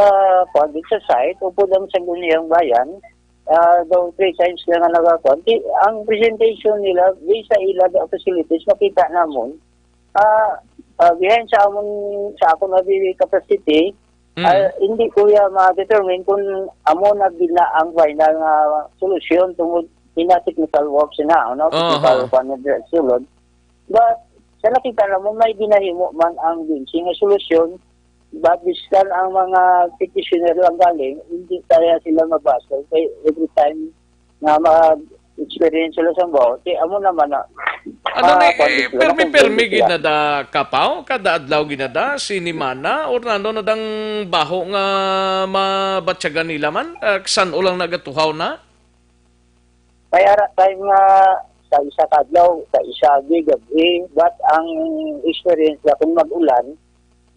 kuwan, sa site, upod ang Sangguniang Bayan. Ah, daw three times na nga nagakuan. Ti-, ang presentation nila, based sa ila, the facilities, makita namon. Ah, ah, behind sa amon, sa akon nga dili capacity, Mm. ah, hindi ko ya ma-determine kung amo na gid na ang final nga solusyon tungod ina technical works na, ano, Aha. technical kuwan na sulod. But sa nakita namo, may ginahimo man ang B M C nga solusyon, but biskan ang mga petitioner lang galing, hindi kaya sila mabasa. Kay every time nga mag-experience sila sa baho, ti amo naman na, Ano ah, ni, kuwan eh, sila, permi-permi makumpleto sila. Gid na da kapaw, kada adlaw gid na da, sinimana, or ano na dang baho nga mabatyagan nila man? Ah, san-o lang nagatuhaw na? May ara time nga sa isa ka adlaw, sa isa gid gab-i, but ang experience na kung mag-ulan,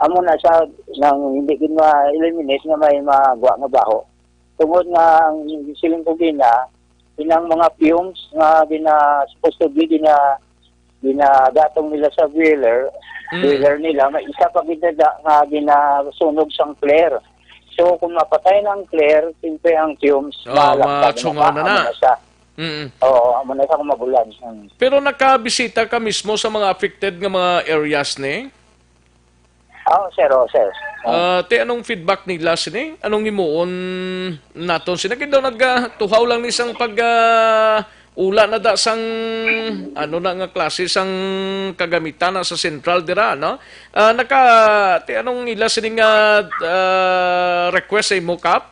amo na siya nang hindi gid ma-eliminate nga may magwa nga baho. Tungod nga ang siling ko gina, inang mga fumes nga gina, supposed to be gina, ginagatong nila sa boiler, Mm. boiler nila, may isa pa gid na da-, nga ginasunog sang flare. So, kung mapatay na ang flare, siyempre ang fumes, Oh, malakad na, matsungaw na na. Amo na siya. Mm. Oo, amo na siya kung mag-ulan. Mm. Pero nakabisita ka mismo sa mga affected nga mga areas ni? Oo, sir, oo, sir. Oo. Ah, te, anong feedback nila sini? Anong himuon naton? Sila gid daw nagatuhaw lang ni sang pag, ah, ula na da sang, ano na nga klase sang kagamitan na sa sentral dira, no? Ah, naka, te, anong ila sini nga, ah, request sa imo, Kap?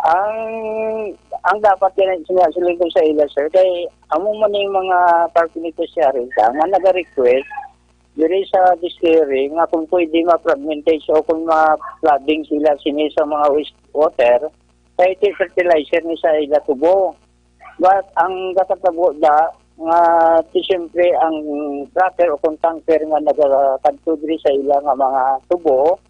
Ang, Ang dapat gani sila, sila ko sa ila, sir, kay amo man yung mga park beneficiary ka nga naga-request diri sa distillery nga kung pwede ma-fragmentage o kung ma-flooding sila sini sa mga wastewater, kay iti fertilizer ni sa ila tubo. But ang gatabo da nga ti siyempre ang trucker o kung tanker nga nagakadto diri sa ila nga mga tubo,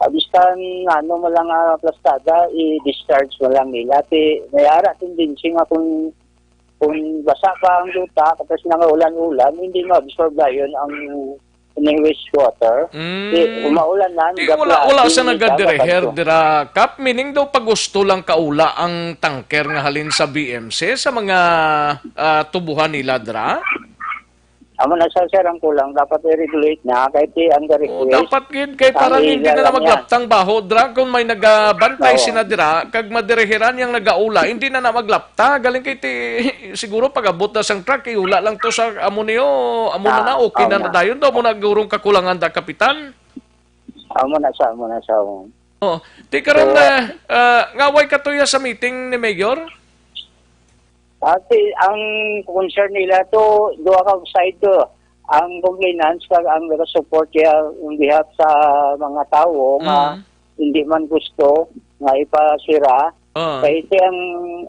ah, biskan ano man lang, ah, plastada, i-discharge man lang nila. Ti, may ara tendency nga kung, kung basa pa ang luta, tapos nangaulan-ulan, hindi ma-absorb dayon ang ining wastewater. Mm. Ti, kung maulan na, Ti, wala, wala siya nagadireher dira, Kap. Meaning daw, pagusto lang kaula ang tanker nga halin sa B M C sa mga, ah, tubuhan nila dira? Amo na sa, sir, ang kulang. Dapat i-regulate na. Kahit i-, ang Oh, request, dapat gid kay ang parang hindi ila na lang yan. Maglaptang baho dira kung may nagabantay Oo. Sina dira, kag madirehiran yang nagaula, hindi na na maglapta. Galing kay ti, siguro pag-abot na sang truck, iula lang to sa amo niyo, amo na Ah, na, okay na na. Dayon daw, amo na gurong kakulangan da, Kapitan. Amo na sa, amo na sa, amo. Oh, ti karon So, na, ah, nga way katuya sa meeting ni Mayor? Ati, ang concern nila to, duha ka side to. Ang complainants kag ang nagasupport niya on behalf sa mga tawo nga Mm. hindi man gusto nga ipasira. Ah. Kay iti ang,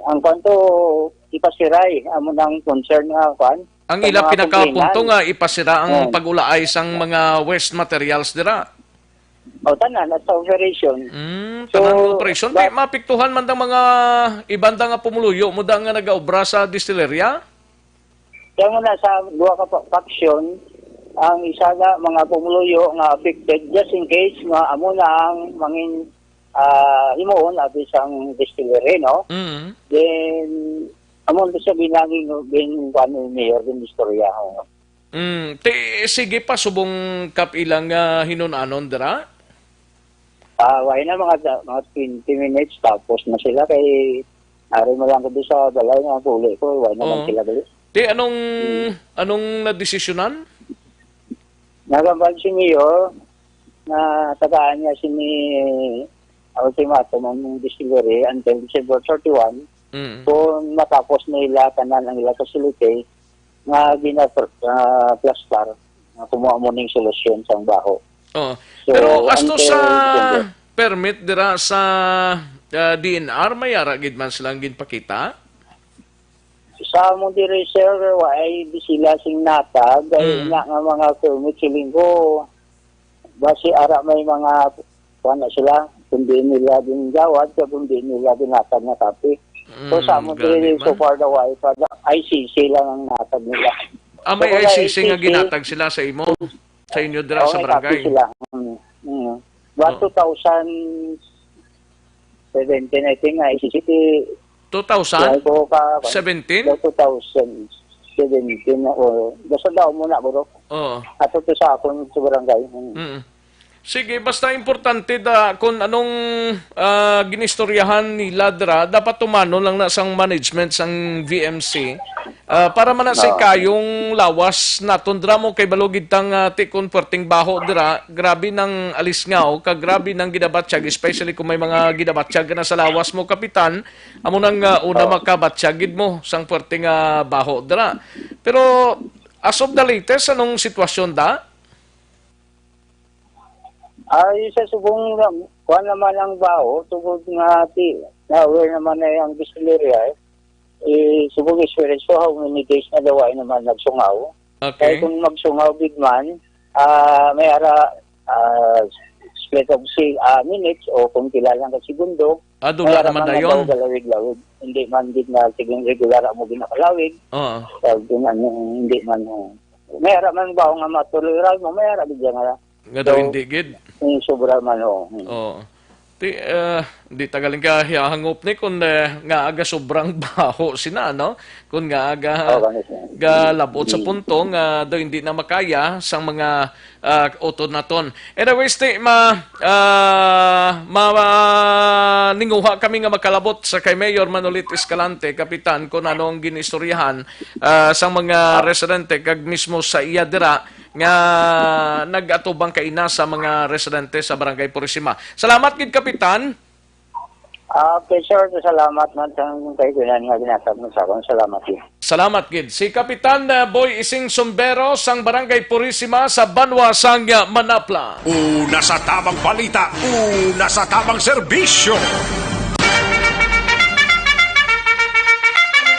ang kwan to, ipasiray. Amo nang concern nga kwan. Ang sa ila mga pinakapunto complainants. Nga ipasira ang Oh. Pag-ulaay sang mga waste materials dira. O, tanan, at sa operation. Mm, So, tanan nga operation. Di but maapektuhan man ang mga iban da nga pumuluyo mo da nga nagaobra sa distillery? Kaya mo na sa duha ka pa-, faction, ang isa na mga pumuluyo nga affected just in case nga amo na ang mangin, ah, himuon abi sang distillery, no? Mm. Then, amo na sa binangin, bin, kuwan ni Mayor, bin istorya, oh. Mm, ti, sige pa, subong kap ilang, ah, hinun-anon dira? Ah, wala na, mga, mga twenty minutes, tapos na sila kay ari mo lang ko doon sa balay nga puli ko, wala na lang Oo. Sila dali. Ti, anong, Hmm. Anong nadesisyonan? Nagambal si Mayor na tagaan niya si ni ultimatum ang distillery until December thirty-one. Mm. Kung matapos na ila tanan ang ila facility, nga gina-, ah, plastar, nga kumuha mo ning solusyon sang baho. Oo. So, Pero asto until sa December. Permit dira sa, ah, D N R, may ara gid man silang ginpakita? Sa among diri, sir, wa ay di sila sing natag, kay Mm. Ina nga mga permit, siling ko, basi ara may mga, kuwan na sila, kung di nila din gawad, kag kung di nila din natag nga kape. So, Mm, sa among gani diri, so man. Far daw, ay pa, I C C lang ang natag nila. Ah, may So, kung I C C nga I C C, ginatag sila sa imo, sa inyo dira Oo, sa may kape barangay? Sila. Mm, mm. Ba, Oh. two thousand seventeen, I think, I C C, Two thousand? Wala ko ka, Seventeen? Two thousand seventeen, o, basta daw mo na, bro. Oo. Ato to sa akon sa barangay. Mm. Mm. Sige, basta importante da kung anong, ah, ginistoryahan nila dira, dapat tumanon lang na sang management sang V M C, ah, para man na sa Oo. Kayong lawas naton dira mo kay balugid tang, ah, tikon puwerteng baho dira, grabe nang alisngaw, kag grabe nang ginabatyag, especially kung may mga ginabatyag na sa lawas mo, Kapitan, amo nang, ah, una Oo. Makabatyag gid mo sang puwerte nga baho dira. Pero as of the latest, anong sitwasyon da? Ay, sa subong lang, kuwan naman ang baho, tungod nga ti, na-aware naman na ang distillery ay, eh, subong experience ko, how many days na daw ay naman nagsungaw. Okay. Kaya kung magsungaw, big man, ah, may ara, ah, split of si-, ah, minutes o kung pila lang ka segundo, Ah, may duga ara naman man na dayon. Daw galawig-lawig. Hindi man gid na, sige, regular mo ginakalawig. Oo. Pag yun, ano, hindi man, oh. May ara man ba nga matuloy mo, may ara gid nga. Nga daw So, hindi gid. Yung sobra man, oh. Hmm. Oo. Ti, eh, di ta galing ka hiyahangop ni kung, eh, nga aga sobrang baho sina, no? Kung nga aga Oh, ganun siya. Galabot sa Mm. punto nga daw hindi na makaya sang mga, ah, utod naton. Anyways, ti, ma-, ah, ma-, maninguha kami nga makalabot sa kay Mayor Manolit Escalante, Kapitan, kung ano ang ginistoryahan, ah, sang mga Ah. residente kag mismo sa iya dira nga nag-atubang kaina sa mga residente sa Barangay Purisima. Salamat gid, Kapitan. Ah, okay, sir. Salamat man sa kaibigan nga ginasab mo sa akon. Salamat, eh. Salamat gid. Si Kapitan, uh, Boy Ising Sombero sang Barangay Purisima sa banwa sang, uh, Manapla. Una sa tamang balita, una sa tamang serbisyo.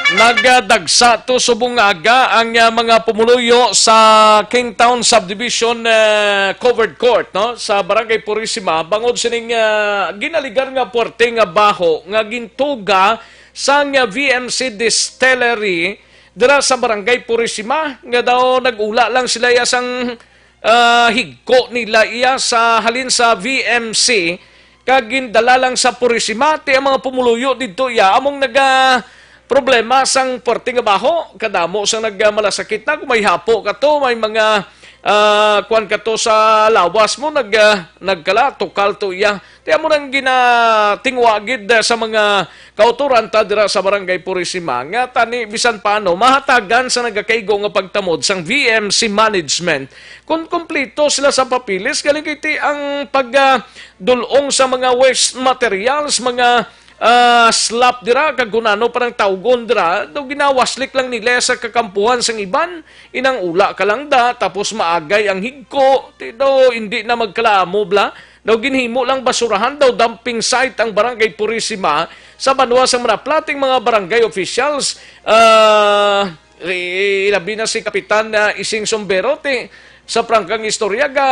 Nagdagsa to subong nga aga ang, uh, mga pumuluyo sa Kingtown Subdivision, uh, Covered Court, no, sa Barangay Purisima bangod sining, uh, ginaligan nga puwerte nga baho nga gintuga sang V M C Distillery dira sa Barangay Purisima, nga daw nag-ula lang sila iya sang, ah, higko nila iya sa halin sa V M C, kag gindala lang sa Purisima. Ti ang mga pumuluyo didto iya among naga problema sang puwerte nga baho. Kadamo sang nagmalasakit na, kung may hapo ka to, may mga, ah, kuwan ka to sa lawas mo, nag, ah, nagkala, tukal to iya. Ti amo nang ginatingwa gid, eh, sa mga kautoran ta dira sa Barangay Purisima nga tani bisan paano mahatagan sa nagakaigo nga pagtamod sang V M C management kon kompleto sila sa papeles. Galing kay ti ang pagdulong sa mga waste materials, mga, ah, slop dira, kag kun ano pa nang tawgon dira, daw ginawaslik lang nila sa kakampuhan sang iban. Inang ula ka lang da, tapos maagay ang higko, ti daw hindi na magkalamo bla. Daw ginhimo lang basurahan daw dumping site ang Barangay Purisima sa banwa sang Manapla. Ti ang mga barangay officials, ah, i-, ilabi na si Kapitan, ah, Ising Sombero, ti sa prangkang istorya, ga,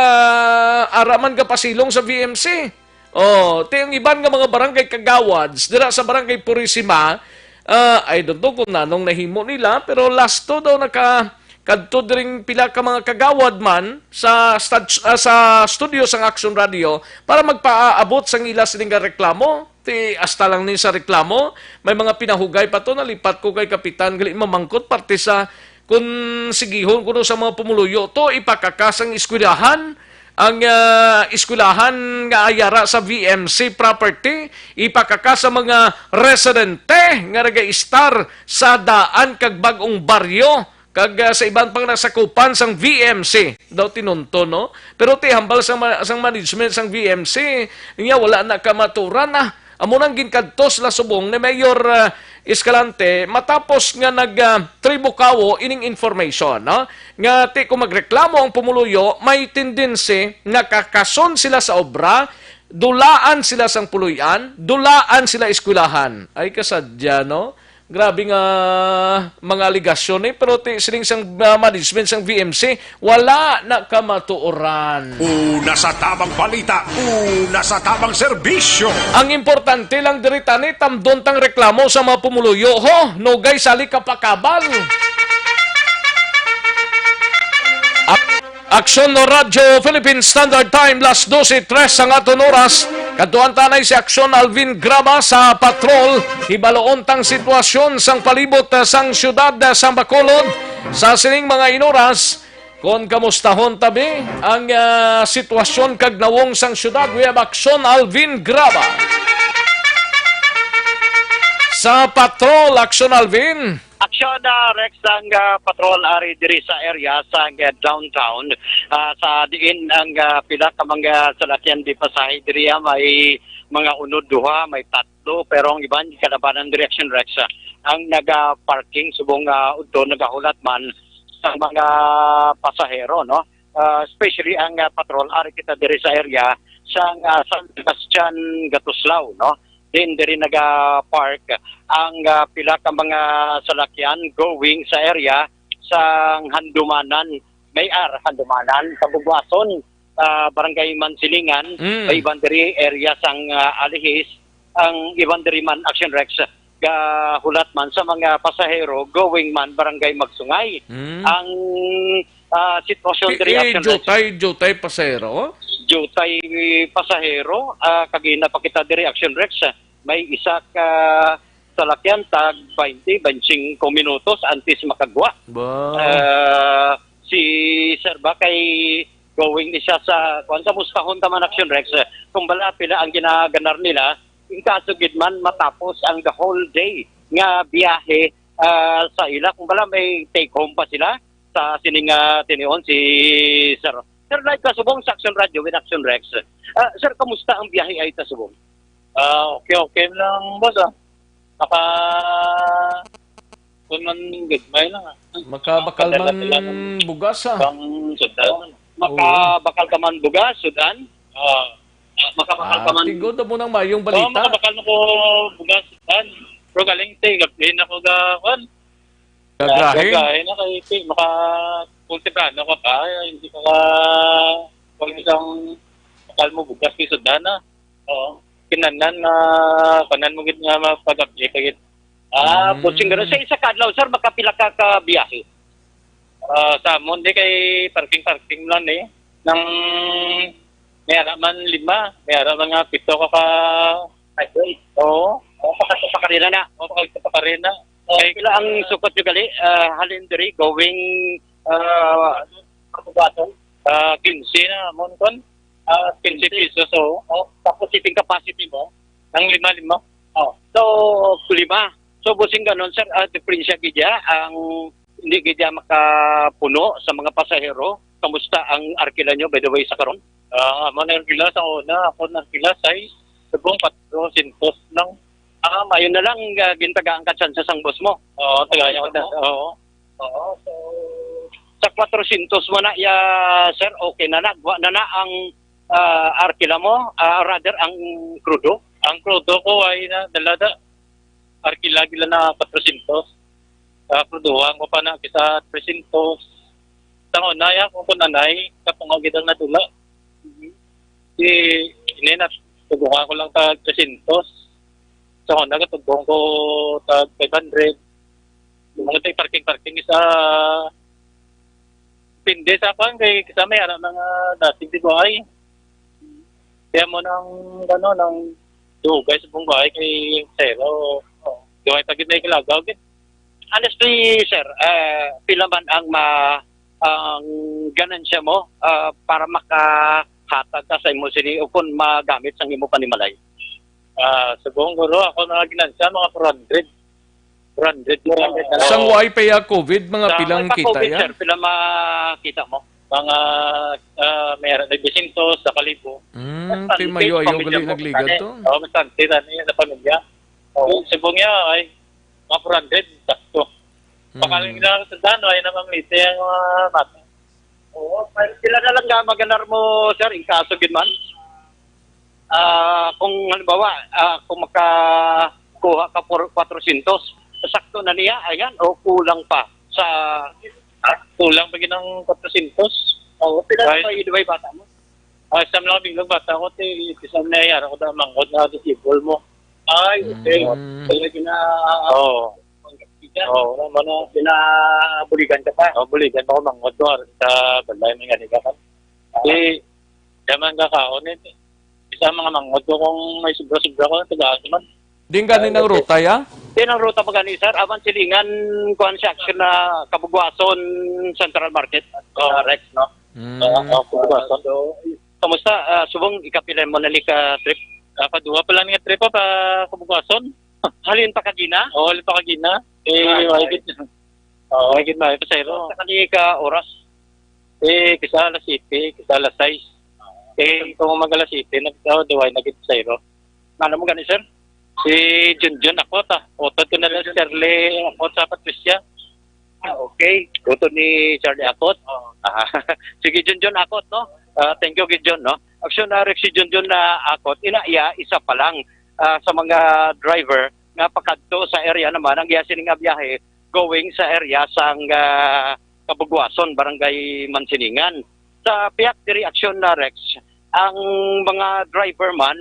ara man gapasilong sa V M C. Oh, ti ang iban nga mga barangay kagawads dira sa Barangay Purisima, ah, I don't know kung nanong nahimo nila, pero last to daw naka kadto diring pila ka mga kagawad man sa stud-, ah, sa studio sang Action Radio para magpaabot sang ila sining nga reklamo. Ti hasta lang ni sa reklamo, may mga pinahugay pa to. Nalipat ko kay Kapitan gali mamangkot parte sa kun sigihon kuno sa mga pumuluyo to ipakakas ang eskwelahan, ang, ah, eskwelahan nga ayara sa V M C property, ipakakas sa mga residente nga nagaistar sa daan kag bag-ong baryo kag, ah, sa iban pang nasakupan sang V M C daw tinunton, no? Pero ti hambal sang ma-, sang management sang V M C, niya wala na kamaturan, ah. Amo nang ginkadtos la subong ni Mayor, ah, Escalante matapos nga nag, ah, tribukawo ining information, no? Nga ti kung magreklamo ang pumuluyo, may tendency nga kakason sila sa obra, dulaan sila sang puloy-an, dulaan sila eskwelahan. Ay, kasadya, no? Grabe nga mga alegasyon, eh. Pero ti, siling sang, ah, management sang V M C, wala na kamatuoran. Una sa tamang balita, una sa tamang serbisyo. Ang importante lang diri tani, tamdon tang reklamo sa mga pumuluyo, ho. Nugay sali kapakabal. Ak-, Aksyon Radyo Philippine Standard Time, las dose tres ang aton oras. Kadtuan tanay si Aksyon Alvin Graba sa patrol. Hibaloon tang sitwasyon sang palibot, ah, sang siyudad, ah, sang Bacolod sa sining mga inoras. Kon kamustahon tabi ang, ah, sitwasyon kag nawong sang siyudad, we have Aksyon Alvin Graba. Sa patrol, Aksyon Alvin. Aksyon, ah, Rex, ang, ah, patrol ari diri sa area sa, ah, downtown, ah, sa diin ang, ah, pila ka mga salakyan di pasahe diri, ah, may mga unod duha, may tatlo, pero ang iban kalabanan diri, Aksyon Rex, ah, ang naga-parking subong, ah, udto nagahulat man sa mga pasahero, no? Ah, especially ang, ah, patrol ari kita diri sa area sa, ah, San Sebastian Gatuslao, no? Din diri naga-park ang, ah, pila ka mga salakyan going sa area sa Handumanan, may ar Handumanan, Kabugwason, ah, Barangay Mansilingan, Mm. may iban diri area sang, ah, Alihis, ang iban diri man, Action Rex, gahulat man sa mga pasahero going man Barangay Magsungay. Mm. Ang, ah, sitwasyon Ti-, diri, eh, Action Rex. Jutay, jutay pasahero? Jutay pasahero, ah, kagina pa kita diri, Action Rex. May isa ka salakyan, tag twenty, twenty-five minutos antes makagwa. Ba? Ah, si Sir ba kay going ni siya sa, kuwan, sa Mustahon Taman Action Rex. Kung bala, pila ang ginaganar nila, in kaso gid man matapos ang the whole day nga biyahe, ah, sa ila. Kung bala, may take home pa sila sa sining, ah, tinion si Sir. Sir, live ka subong sa Action Radio with Action Rex. Ah, sir, kamusta ang biyahe ay ta subong? Ah, okay, okay lang, boss, ah. Maka, kung man gagmay lang, ah. Makabakal Padala man sila ng bugas, ah. Pang sudlan. Makabakal ka man bugas, sudlan? Ah. Ah, makabakal ka Ah, man. Tigo na mo ng mayong Oo, balita. Makabakal mo ko bugas, sudlan. Pero galing, te, gabi na ko ga, kwan. Gagahin? Gagahin na kay, te, maka, kung temprano ka pa, ay, hindi ka ka, kung isang bakal mo bugas, kay sudlan na. Oo. Kinanan na, kanan mo gid nga mapag-update ka gid. Ah, Mm. Bossing, garo. Sa isa ka adlaw, sir, makapila ka ka biyahe? Ah, sa amon, di kay parking-parking lang, eh. Nang may ara man lima, may ara man nga pito ka ka highway. Oo. O, pakaspakarina na. O, pakaspakarina. O, kay pila ang sukot nyo gali, ah, halin diri, going, ah, Kabugaton? Ah, quince na, amon kon. Ah, quince pesos, oo. O, tapos seating capacity mo? Ang lima-lima. O, so, lima. So, Bossing, ganon, sir, ah, diferensya gid ya ang hindi gid ya makapuno sa mga pasahero. Kamusta ang arkila nyo, by the way, sa karon? Ah, amo na arkila sa una. Ako na arkila sa subong kwatro syentos lang. Ah, mayo na lang, ah, gintagaan ka tsansa sang boss mo. Oo, tagaan niya ako tsansa, oo. Oo, so, sa kwatro syentos mo na, ya, sir, okay na na. Gwa na na ang, ah, arkila mo, ah, rather, ang krudo. Ang krudo ko ay na, dala da. Arkila gila na kwatro syentos. Sa kruduhan ko pa na, kisa three syentos. Sa una, ya, kung kunanay, katunga gid ang nadula. Si, ini na, tugungan ko lang tag three syentos. Sa una, katugong ko tag five hundred. Yung mga tay parking-parking sa, depende sa kwan, kay sa may ara mga dating di ba ay. Kaya mo nang, ano, nang dugay sa buong bahay kay zero. Di ba, tagid na yung kalagaw, gid? Honestly, sir, eh, pila man ang ma-, ang ganansya mo, ah, para makahatag ka sa imo sini o kung magamit sang imo panimalay? Ah, subong guro, ako na ginansya, mga four hundred. Four hundred, four hundred na lang. Sang wa pa ya covid, mga Sa pilang may pa kita covid, ya? Sir, pila makita mo? Mga, ah, may ara na dosyentos, sa kalibo. Mm, Basta, ti mayo, ayaw gali nagligad to. Oh, basta, tira niya sa pamilya. Oh, subong niya, ay, mga four hundred, sakto. Mm. Pakaling na sa dano, ay namamlite ang mga bata. Oo, pero sila na lang nga maganar mo, sir, in kaso gid man. Ah, kung halimbawa, ah, kung makakuha ka por kwatro syentos, sakto na niya, ayan, o kulang pa sa Ah, kulang pa gid ang kwatro syentos. Oo, pila na Right. ba yung bata mo? Ah, sa mga biglang bata ko, ti, isang nayara ko da, manghod na disable mo. Ay, okay. Mm. Kaya gina-, Oo. Oo, wala man na. Ginabuligan ka pa? Oo, buligan pa ko, manghod ko, sa balay, may nga di ka pa. Di, daman ka kaon, eh. Isa mga manghod ko kung may sobra-sobra ko, tagaan ko man. Din gani Ah, ng okay. ruta, ya? Din ang ruta pa gani, sir. Aman silingan, kuan siya, action na Kabugwason Central Market, Oh. uh, Rex, no? Mm. Ah, ah, Kabugwason. So, kamusta? Ah, subong, ikapila mo na ni ka trip? Ah, kaduha pa lang nga trip pa, pa Kabugwason. Halin pa kagina? Oo, halin pa kagina. Eh, Ah, wala okay. gid. Oo, wala gid, may pasahero. Sa kani ka oras? Eh, kisa alas siyete, kisa alas sais. Eh, kung mag alas siyete, nagtawa, duway, nagit sa iro. Ano mo gani, sir? Si Junjun ako, ta. Utod ko na lang, Junjun. Shirley ako sa Patricia. Ah, okay. Utod ni Charlie Akot. Oo. Ah, sige, Junjun Akot, no? Ah, thank you, Junjun, no? Action na Rex si Junjun na Akot. Ina iya, isa pa lang, ah, sa mga driver nga pakadto sa area naman ang iya sining nga biyahe going sa area sang, ah, Kabugwason, Barangay Mansilingan. Sa pihak diri, Action na Rex, ang mga driver man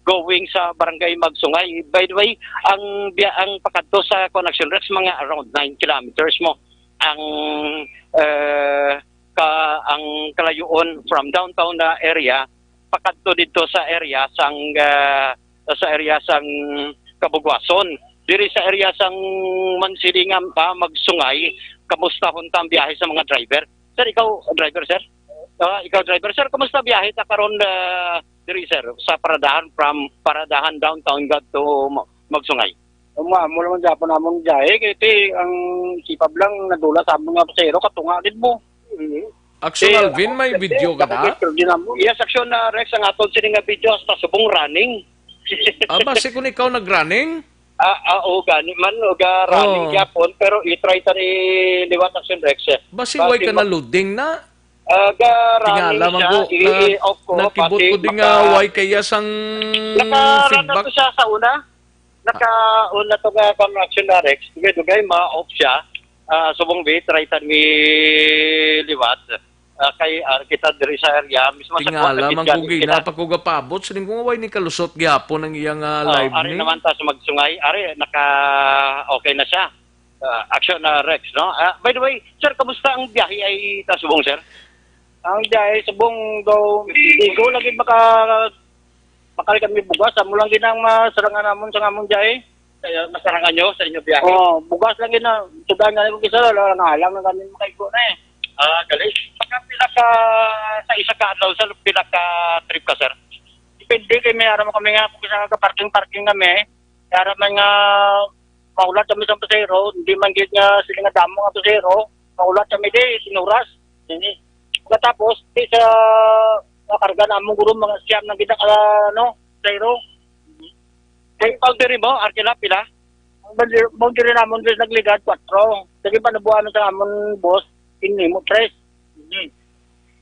going sa Barangay Magsungay. By the way, ang biya-, ang pakadto sa Connection Rex, mga around nine kilometers mo ang, eh, ka, ang kalayoon from downtown na area pakadto didto sa area sang, ah, sa area sang Kabugwason. Diri sa area sang Mansilingan pa, Magsungay, kamusta hunta ang biyahe sa mga driver? Sir, ikaw, driver, sir? Ah, ikaw, driver, sir, kamusta biyahe ta karon, ah, diri, sir, sa paradahan from paradahan downtown ngadto Ma-, Magsungay? Uma, mo naman gyapon amon biyahe, kay ti ang sipab lang nadula sa amon nga pasahero, katunga gid mo. Mhm. Action Eh, Alvin, may eh, video ka na? Yes, Action na Rex, ang aton sini nga video hasta subong running. Ah, basi kung ikaw nag-running? Ah, ah, o gani man, o ga-running Oh. gyapon, pero i-try ta ni liwat Action Rex. Basi Basi way ka mag- na loading na? Ah, ga-running Tingala man siya, ko, i-, na, i-off ko, nakibot pati ko di nga maka- way kaya sang Naka-run na feedback. to siya sa una. Naka-on na to nga kang Action Rex. Dugay-dugay ma-off siya. Ah, subong bi, try ta ni liwat. Ah, kay, ah, kita diri sa area, mismo sa Tingala kuwan, man sa ko Gina, gina, pa ko gapabot, siling ko nga way ni kalusot gyapon ang iyang, ah, Oh, live ari ni. naman ta sa magsungay. Ari, naka, okay na siya. Ah, Action, ah, Rex, no? Ah, by the way, sir, kamusta ang biyahe ay ta subong, sir? Ang biyahe subong daw, igo lagi maka-, makali kami bugas. Amo lang gid ang masarangan namon sa amon biyahe. Kaya masarangan nyo sa inyo biyahe? Oh, bugas lang gid na. Sudan nga ko kisa, wala lang alam na kami makaigo na eh. Ah, gali. Pagka pila ka, sa isa ka adlaw, sa pila ka trip ka, sir? Depende kay may aram kami nga kung sa ka-parking-parking kami. May aram man nga maulat kami sa pasahero, hindi man gid nga sila nga damo nga pasahero, maulat kami di, sinuras. Ini. Pagkatapos, di sa mga karga namon guro, mga siyam na gid ang, ah, ano, pasahero. Ang boundary mo, Arkila, pila? Ang boundary, boundary namon, bis nagligad, kwatro. Sige, panabuan sa amon, boss, ini mo, tres. Mhm.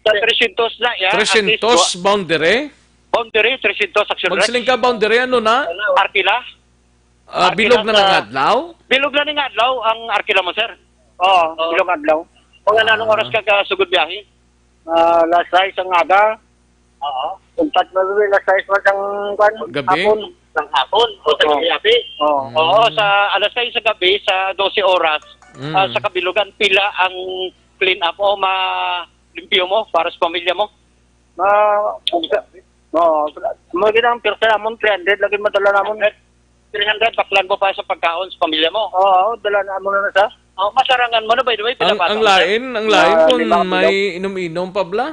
Sa tresyentos na, ya, at least, Tresyentos wa-, boundary? Boundary, tresyentos, actually. Magsiling ka, boundary, ano na? Arkila? Ah, Arkila bilog na sa ng adlaw? Bilog na ning adlaw ang Arkila mo, sir? Oo, Oo. bilog adlaw. Kung ano, anong Ah. oras ka kasugod biyahe? Ah, alas sais ang aga. Oo. Untat na rin, alas sais man sang, kwan, Gabi? hapon. Sang hapon, o sa Oo. gabi. Oo. Oo, Mm. sa alas sais sa gabi, sa dose oras, Mm. ah, sa kabilugan, pila ang clean up o ma-, limpyo mo para sa pamilya mo? Ma-, Oo. Mo gid ang pirsa namon, three hundred lagi madala namon. Three hundred, baklan mo pa sa pagkaon sa pamilya mo? Oo, dala namon na sa. Oh, masarangan mo na, by the way, Ang, ang pinabasa mo, sir? lain, ang lain Ah, kung lima kilo. may inom-inom pa bla?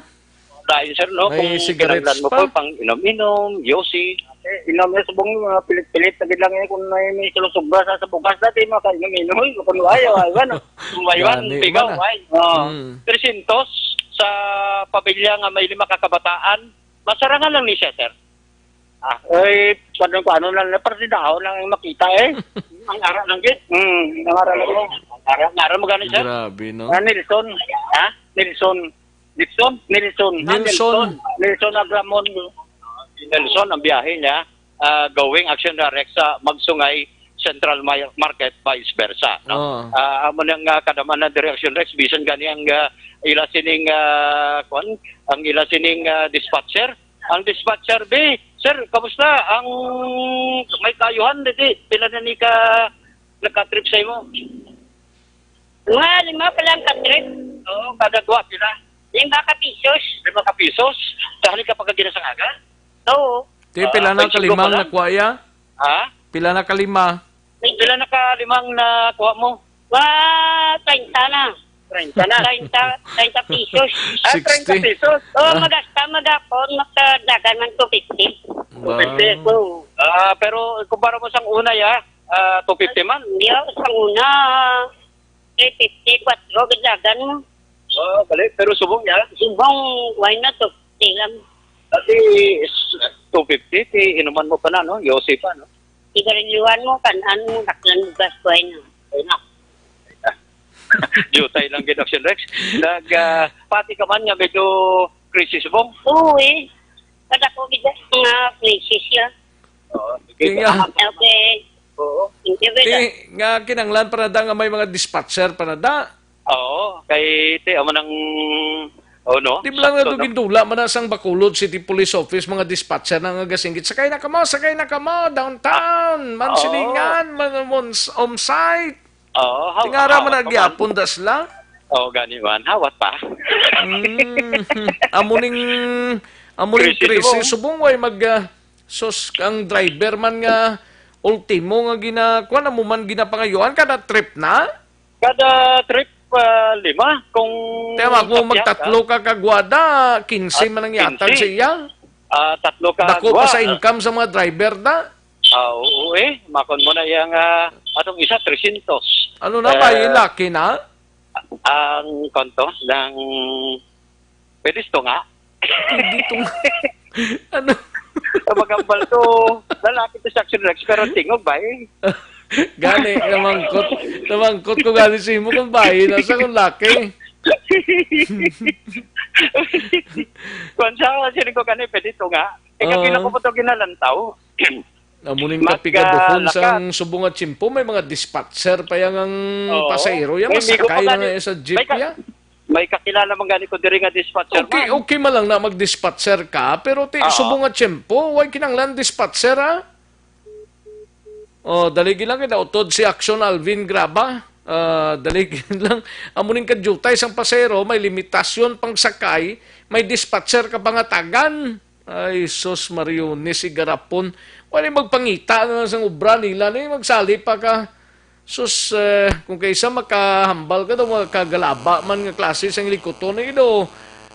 Lain, sir, no? May Kung cigarettes kinahanglan mo pa? po, pang inom-inom, yosi. Eh, inom niya subong, mga pilit-pilit, lagi lang eh, kung may, may sulusubra sa, sa bugas, dati, mga kainom-inom, eh, kung ayaw, ayaw, ano? Kung may Gani, bigaw, man, ah. ay. Oo. Mm. Tresyentos sa pamilya nga may lima ka kabataan, masarangan lang ni siya, sir. Ah, ay, paano, paano lang na, partidahon lang ang makita, eh. Ang ara lang, gid. Hmm, ang ara lang, eh. Ang ara, ang ara mo gani, sir? Grabe, no? Ah, Nelson. Ha? Nelson. Nelson? Nelson. Ah, Nelson. Nelson. Nelson Agramon. Si Nelson, ang biyahe niya, ah, going Action Direct sa Magsungay Central Mar-, Market, vice versa, no? Oo. Ah, amo nang, ah, kadamanan diri Action Rex, bisan gani ang, ah, ila sining, ah, kwan, ang ila sining, ah, dispatcher. Ang dispatcher, B, sir, kamusta? Ang may kaayuhan, diti, pila na ni ka nagka-trip sa imo? Mga lima pa lang ka trip. Oo, kada duha, pila? Lima ka pisos. Lima ka pisos? Dahil ka pagkagina sa aga? Oo. Ti, pila Ah, na five singko kalimang pa lang? nakuha ya? Ha? Pila na kalima? Pila na kalimang nakuha mo? Mga treinta na. Treinta na. Treinta, treinta pisos. Ah, treinta Sixty. pisos. Oh, Ah. magasta, magapon, magkadagan man two fifty. Wow. Two fifty. Oo. Ah, pero kumpara mo sang una, ya, ah, two fifty man. Di, sa una, three fifty, kwatro, gadagan mo. Oh, bali. Pero subong, ya? Subong, why not, two fifty lang? Dati, s-, two fifty, ti inuman mo pa na, no? Yosi pa, no? Sigarilyuhan mo, kan-an mo, daklan mo, gas, why not? Ayun na. Jutay lang gid, Action Rex. Nag, ah, pati ka man nga medyo crisis mo. Oo, eh. Kada ko gid nga crisis siya. Oo, sige. Kaya nga. Okay. Oo. Thank you, brother. Ti, nga kinanglan pa na da nga may mga dispatcher pa na da. Oo, kay ti, amo nang, oh, no? Di ba lang Sakto, na no? Gindula man na sang Bacolod City Police Office, mga dispatcher na nga gasinggit, "Sakay na kamo, sakay na kamo, downtown, Ah, Mansilingan, oo. man-, mons-, on site." Oo, haw-, Tingara man hawat na pa man. Gyapon da sila. Oo, gani man. Hawat pa. Mm. Amo ning, amo ning Crisis crisis. mo. Subong way mag, ah, sus, ang driver man nga ultimo nga gina-, kuwan, amo man ginapangayuan kada trip na? Kada trip, ah, lima. Kung Kaya kung sakyan ka. magtatlo ka kagwada, quince Ah, man ang yatag quince. sa iya. Ah, tatlo ka Dako pa gwa. sa income sa mga driver da. Ah, oo, eh. Makon mo na yang, ah, atong isa, tresyentos. Ano na ba? Eh, Yung laki na? Ang konto ng pwede ito nga. Pwede ito nga. Ano? Sa magambal to, Lalaki to si Action Rex, pero tingog ba eh? Gani, namangkot, namangkot ko gani sa imo kung bayi na sa kung laki. Kung sa siling ko gani, pwede to nga. Eh, kapila Oo. ko po to ginalantaw. Amo ning Mag, kapigaduhon ah, sang laka- subong nga tiyempo, may mga dispatcher pa yang ang Oo. pasahero ya, May migo pa masakay na gani. nga sa jeep May ka- ya. May kakilala man gani ko diri nga dispatcher Okay, man. okay man lang na mag-dispatcher ka, pero ti Oo. subong nga tiyempo, way kinahanglan dispatcher, ha? Oh, daligi lang kita utod si Action Alvin Graba. Ah, daligi lang. Amo ning kadiyutay sang pasahero, may limitasyon pang sakay, may dispatcher ka pangatagan. Ay, sus, Mariones, igarapon. Wala magpangita na lang sang obra nila ni, magsali pa ka. Sus, eh, kung kaysa makahambal ka daw, makagalaba man nga klase sang likuton, eh, do,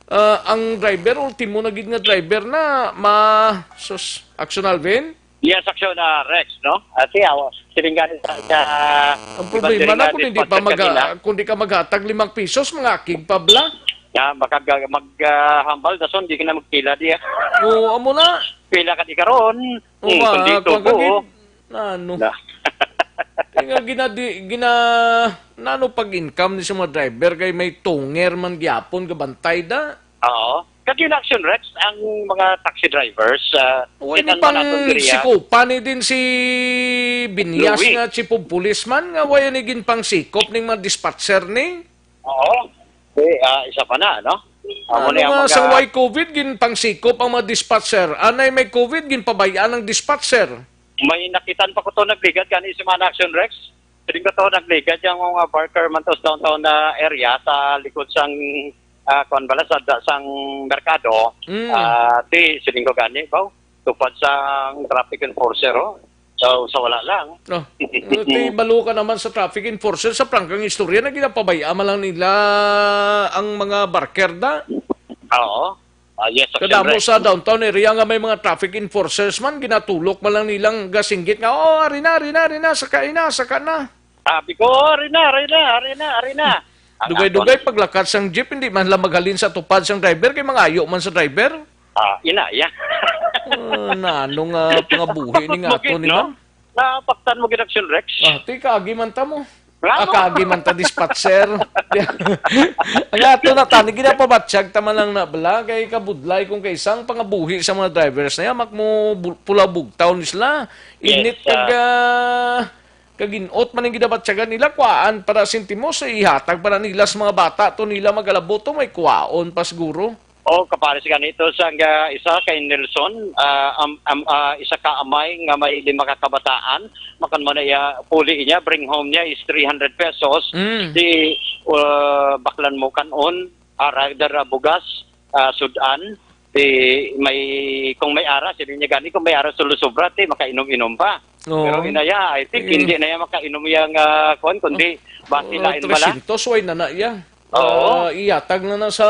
ah, ang driver, ultimo na gid nga driver na, ma-, sus, Action Alvin? Yes, Action, ah, Rex, no? Ah, siya, oh, siling gani sa, sa Ang iba problema diri na nga kung hindi pa dispatcher mag-, kanina. kung di ka maghatag limang pisos, mga akig pa bla. Nga, makag-, mag, ah, hambal, dason, di ka na magpila diya. Oo, amo na. Pila ka di karon? Oo, Hmm, ba, kundi kuwan ka tubo. gid. Na ano? Na. Kaya nga ginadi-, gina-, nano pag-income ni sa mga driver kay may tunger man gyapon gabantay da. Oo. Kag yun, Action Rex, ang mga taxi drivers, ah, Uy, kitan ni man naton pang diri, ah. sikopan ni din si Binyas Louis. nga chief of police man nga wala ni gin pang sikop ning mga dispatcher ni. Oo. Eh, ah, isa pa na, no? Amo Ano ni ang nga mga sa way COVID, gin pang sikop ang mga dispatcher. Anay may COVID, gin pabayaan ang dispatcher. May nakitan pa ko to nagligad gani sa mga Action Rex. Pwede ko to nagligad yung mga barker man to sa downtown na area sa likod sang, ah, kuwan bala sa da-, sang merkado. Mm. Ah, di, siling ko gani, baw, tupad sang traffic enforcer, oh. So, sa wala lang. Oh. Ti balo ka naman sa traffic enforcer sa prangkang istorya na ginapabay-a man lang nila ang mga barker da. Oo. Ah, yes, Action Kadamo Rex. sa downtown area nga may mga traffic enforcers man, ginatulok man lang nilang gasinggit nga, "Oh, ari na, ari na, ari na, saka na, saka na." Sabi ko, "Oh, ari na, ari na, ari na, ari na." Ang Dugay-dugay akon paglakat sang jeep, hindi man lang maghalin sa tupad sang driver, kay mangayo man sa driver. Ah, ina, ya. Ah, na ano nga pangabuhi ni nga Bakit, ato ni no? ma'am? Napaktan mo gid, Action Rex. Ah, ti, kaagi man ta mo. Nga, Ah, no? kaagi man ta dispatcher. Ang ato na tani, ginapabatsyag ta man lang na bala, kay kabudlay kung kay isang pangabuhi sa mga drivers na yan, mak mo bu-, pula bugtaw ni sila. Yes, Init kag, ah, ah, kag inot man ang ginabatyagan nila, kuwaan para sentimo, sa ihatag para nila sa mga bata, to nila magalabuto, may kuwaon pa siguro. O, kapares ganito sa nga isa kay Nelson, ah, am-, am-, ah, isa ka amay nga may lima ka kabataan, makan mo na iya, puli niya, bring home niya is three hundred pesos. Mm. Di, uh, baklan mo kanon, ah, rather, ah, bugas, ah, sudan, di may, kung may ara, sila niya gani, kung may ara sulusubra, di makainom-inom pa. Oo. Pero inaya, I think, Eh. hindi na yan makainom yang, ah, kuwan, kundi Oh. basi Oh, lain bala. tresyentos, way na na iya. Oo. Ah, ihatag na na sa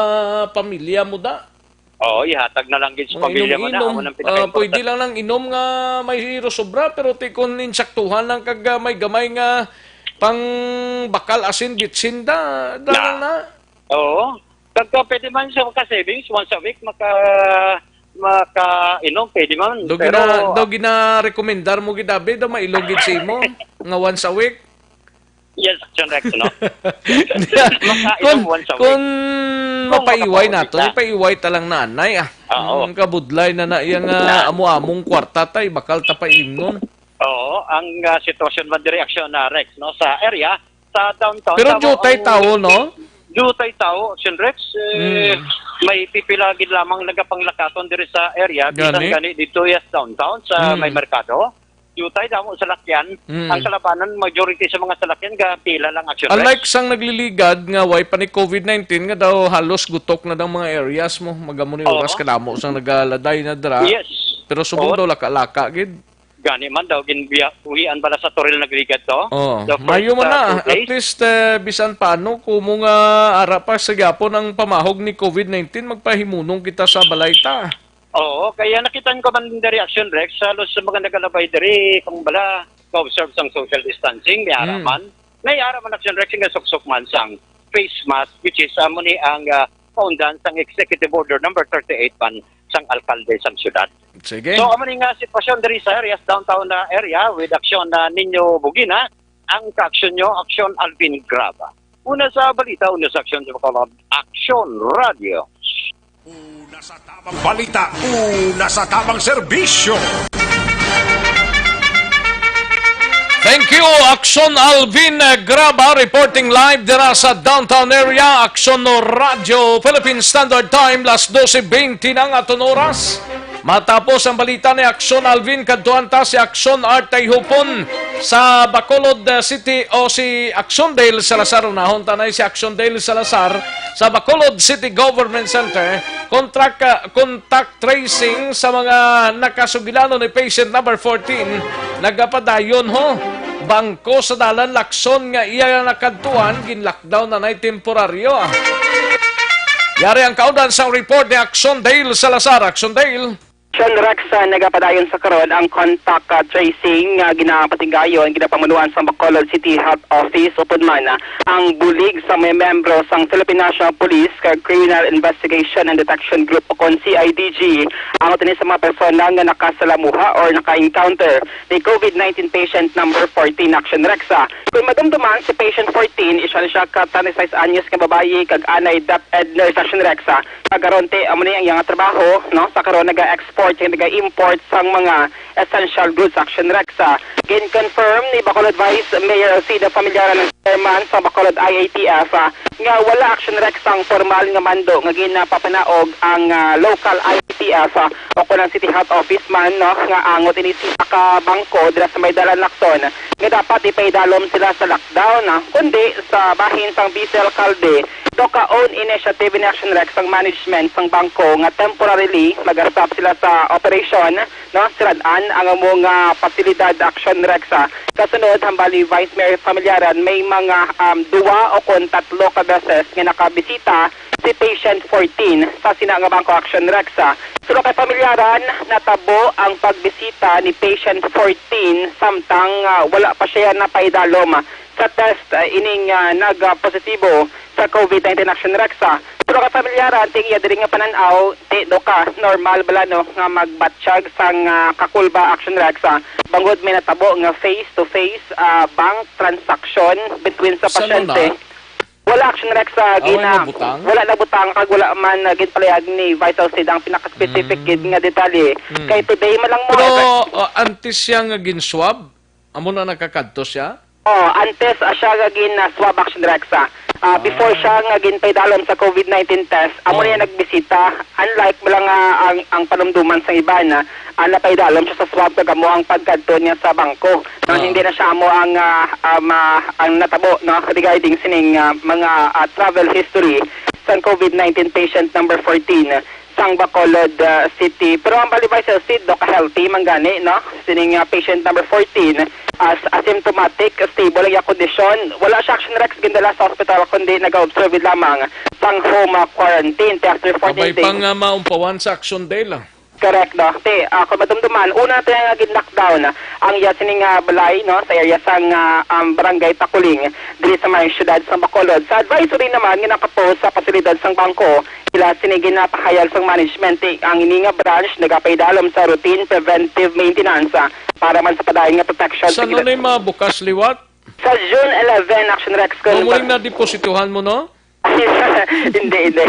pamilya mo da. Oo, ihatag na lang gid sa Mga pamilya mo na. inom-inom. Amo nang Ah, pinaka-importante. pwede lang nang inom nga may hiro sobra, pero ti kun insaktuhan lang kag, ah, may gamay nga pang bakal asin bitsin da, da Na. lang na. Oo. Kag, ah, pwede man sa maka-savings, once a week, maka-, makainom, pwede man. Do Pero gina-, do gina-recommendar mo gid, abi, do mailog gid sa imo nga once a week. Yes, Action Rex, no? Makainom Kun, once a week. kun Kung mapaiway makapaulit nato, na. ipaiway ta lang nanay, ah. Oo. Ang kabudlay na na iya nga Na. amo-among kwarta tay, bakal ta paimnon. Oo, ang, ah, sitwasyon man diri, Action, ah, Rex, no? Sa area, sa downtown, Pero sa dutay ang tawo, no? Dutay tawo, Action Rex, eh, Mm. may pipila gid lamang nagapanglakaton diri sa area, bisan Gani? gani dito, yes, downtown, sa Mm. may merkado. Jutay damo salakyan. Mm. Ang kalabanan, majority sa mga salakyan, gapila lang, Action Rex. Unlike sang nagliligad nga way pa ni COVID nineteen, nga daw halos gutok na ang mga areas mo, magamo ni Oo. oras kadamo sang nagaladay na dra. Yes. Pero subong Oo. daw laka-laka gid. Gani man daw, ginbiya-, uwian bala sa Toril nagligad to. Oo. The first, Mayo man uh, na, two at days. least, eh, bisan paano, kumo nga ara pa sa gyapon ang pamahog ni COVID nineteen, magpahimunong kita sa balay ta. Oo, kaya nakita ko man din reaction, Rex, halos sa mga nagalabay diri, kung bala, ka-observe sang social distancing, may ara Hmm. man. May ara man, Action Rex, nga suksok man sang face mask, which is, amo ni ang, ah, kaundan sang Executive Order number thirty-eight man. sang alkalde sang syudad. Sige. So, amo ni nga sitwasyon diri sa areas, downtown na area with Aksyon na Nino Bugina. Ang kaaksyon nyo, Aksyon Alvin Graba. Una sa balita, una sa aksyon sa Bacolod, Aksyon Radio. Una sa tamang balita, una sa tamang serbisyo. Thank you, Aksyon Alvin Graba, reporting live dira sa downtown area. Aksyon no Radyo Philippine Standard Time, las doce veinte na nga aton oras. Matapos ang balita ni Aksyon Alvin, kadtuan ta si Aksyon Art Tayhupon sa Bacolod, uh, City, o si Aksyon Dale Salazar. Unahon ta na si Aksyon Dale Salazar sa Bacolod City Government Center. Contact, uh, contact tracing sa mga nakasugilanon ni patient number fourteen nagapadayon, ho. Bangko sa dalan Lacson nga iya nakadtuan, gin-lockdown na nay temporaryo. Yari ang kaundan sang report ni Aksyon Dale Salazar. Aksyon Dale. Sean Rex, ah, nagapadayon sa karon ang contact, ah, tracing nga ginapatinggayon, ginapamunuan sa Bacolod City Health Office, upod man, ah, ang bulig sa mga membro sang Philippine National Police kag Criminal Investigation and Detection Group, o kon C I D G, ang uto ni sa mga persona nga nakasalamuha or naka-encounter ni COVID nineteen patient number fourteen, Action Rex. Ah, kung madumduman, si patient fourteen, isa na siya ka thirty-six anyos nga babayi kag anay DepEd nurse, Action Rex. Ah, Kagaron, te, amo ni ang iyang trabaho, no? Sa karon, naga-export kag naga-import sang mga essential goods, Action Rex. Ah, gin-confirm ni Bacolod Vice Mayor Alcida Familiaran, ang chairman sa Bacolod I A T F, ah, nga wala, Action Rex, ang formal nga mando nga ginapapanaog ang, ah, local I A T F, ah, o kon ang City Health Office man, no, nga angot ini sa ka bangko dira sa may dalan Lacson nga dapat ipaidalom sila sa lockdown, ah, kundi sa bahin sang Vice Alcalde, do ka own initiative in Action Rex ang management sang bangko nga temporarily mag-stop sila sa operasyon, no? Sirad-an ang amo nga pasilidad, Action Rex, ah. Kasunod, hambal ni Vice Mayor Familiaran, may mga, um, duwa o kon tatlo ka beses nga nakabisita si patient fourteen sa sina nga bangko, Action Rex, ah. Suno kay Familiaran, natabo ang pagbisita ni patient fourteen samtang, ah, wala pa siya napaidalom sa test, ah, ining, ah, nag-positibo sa COVID nineteen, Action Rex, ah. Pero kay Familiaran, ting iya diri nga panan-aw, ti do ka normal bala, no, nga magbatyag sang, ah, kakulba, Action Rex, ah, bangod may natabo nga face-to-face, ah, bank transaction between sa Sa pasyente. Luna? Wala, Action Rex, ah, Ah, wala gina-, nabutang? wala nabutang kag wala man, ah, ginpalayag ni Vice Alcida ang pinaka-specific Mm. gid nga detalye. Mm. Kay today man lang mo Pero, ah, antes siya nga gin-swab, amo na nakakadto siya? Oh, antes, ah, siya nga gin, ah, swab, Action Rex, ah. Ah, before Ah. siya nga ginpaidalom sa COVID nineteen test, amo Oh. niya nagbisita. Unlike bala nga ang, ang panumduman sa iban, ah, ah, napaidalom siya sa swab kag amo ang pagkadto niya sa bangko. No, Ah. hindi na siya amo ang, ah, um, ah, ang natabo, no, regarding sining, ah, mga, ah, travel history sang COVID nineteen patient number fourteen sang Bacolod, ah, City. Pero ang balibay sa Cid, do ka healthy man gani, no? Sining, ah, patient number fourteen, as asymptomatic, stable ang iyang kondisyon. Wala siya, Action Rex, gindala sa ospital, kundi nag-observe lamang sang home, ah, quarantine. Te, after fourteen Kabay days. pa nga maumpawan sa Action Dale, ah. Correct, no? Te, ah, kung madumduman, una na tayo nga gin-lockdown ang iya sining, ah, balay, no, sa area sang, ah, um, Barangay Takuling, diri sa may siyudad sa Bacolod. Sa advisory naman nga nakapost sa pasilidad sang bangko, ila sini ginapahayag sang management, eh, ang ini nga branch nagapaidalom sa routine preventive maintenance, ah, para man sa padayon nga protection sa Sa gina- ano yung mga bukas liwat? Sa June eleven, Action Rex, kung Mamuling na depositohan mo, no? Hindi, hindi.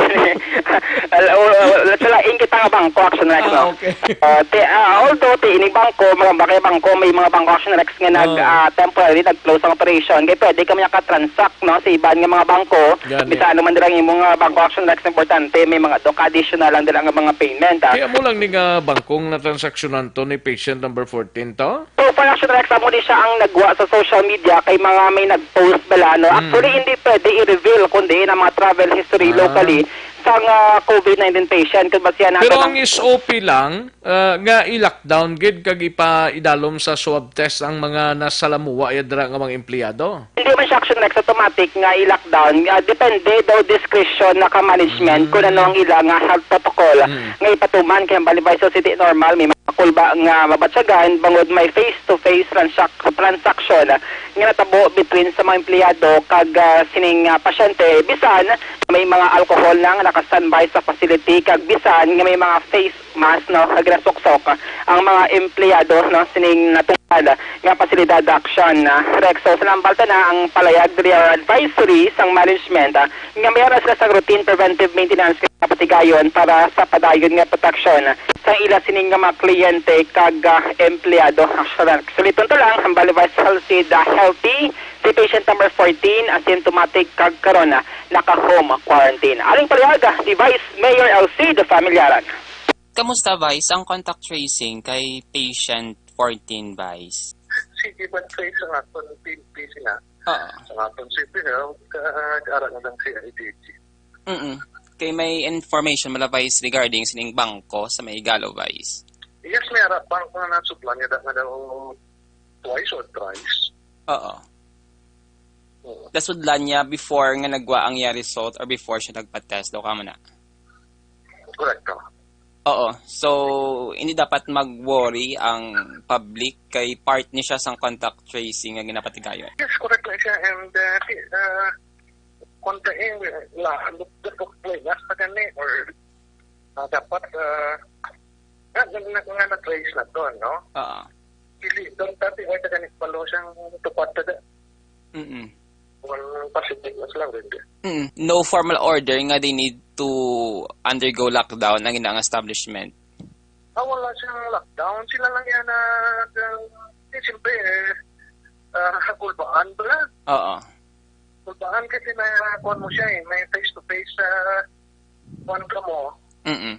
Al-, o, o, sa lain kita nga bangko, Action Rex, Ah, no? okay. Ah, te, ah, although, te, ini bangko, mga, mga bangko, may mga bangko, Action Rex, nga nag, Ah. ah, temporary, nag-close ang operation. Kaya pwede kami nakatransact, no, sa iban nga mga bangko. Gani. Bisan ano man dira ang imong, ah, bangko, Action Rex, importante, may mga do ka additional lang dira nga mga payment, ah. Kaya mo lang ni nga bangkong natransaksyonan to ni patient number fourteen to? So far, Action Rex, amo ni siya ang nagwa sa social media kay mga may nag-post bala, no? Mm. Actually, hindi pwede i-reveal kundi ang mga travel history Ah. locally sang, ah, COVID nineteen patient. Kung basihan natin Pero ang ang S O P lang, ah, nga i-lockdown gid kag ipaidalom sa swab test ang mga nasalamuha ya dira nga mga empleyado. Hindi man siya, Action Rex, automatic nga i-lockdown. Ah, depende daw discretion na ka management Mm. kung ano ang ila nga health protocol Mm. nga ipatuman. Kaya ang Balibay Society normal, may kulba nga mabatyagan bangod may face-to-face transac-, transaction nga natabo between sa mga empleyado kag, ah, sining, ah, pasyente, bisan may mga alcohol na nga naka-standby sa facility kag bisan nga may mga face mask, no, nga ginasuksok ang mga empleyado, no, sining natungkal nga pasilidad, Action, ah, Rex. So, sa nang palta na ang palayag diri, ah, advisory sang management, ah, nga may ara sila sa routine preventive maintenance nga patigayon para sa padayon nga proteksyon sa ila sini nga mga kliyente kag, ah, empleyado. Actually, suliton to lang, ang Bali Vice Health Seed, ah, healthy, si patient number fourteen, asymptomatic kag karon, ah, naka-home quarantine. Aring paliaga, si Vice Mayor Elcid Familiaran. Kamusta, Vice, ang contact tracing kay patient fourteen, Vice? Sige man, Vice, ang akon P N P sila. Oo. Ang akon C P Health, ka-, ara na lang si I D G. Mm-mm. Kay may information mala, Vice, regarding sining bangko sa may Igalo, Vice? Yes, may ara bangko nga nasudlan niya da nga daw twice or thrice. Oo. Oo. Nasudlan niya before nga nagwa ang iya result or before siya nagpa-test daw, kamo na? Correct ka. Oo. So, hindi dapat mag-worry ang public kay part ni siya sang contact tracing nga ginapatigayon. Yes, correct na siya. And, uh, si, uh, kung kain, la, lukdok ko play, nasa gani, or, uh, dapat, uh, na, na, na, nga na-trace na to, no? Oo. Dili, doon dati, wala ka gani palo siyang tupad ka da. Mm-mm. One positive na sila, hindi. Mm. No formal order nga they need to undergo lockdown ang ilang establishment. Ah, wala siyang lockdown. Sila lang yan na, eh, siyempre, eh, ah, kulbaan pala. Oo. Kulbaan kasi na, kuwan mo siya eh, may face-to-face, ah, kuwan ka mo, Mm-mm.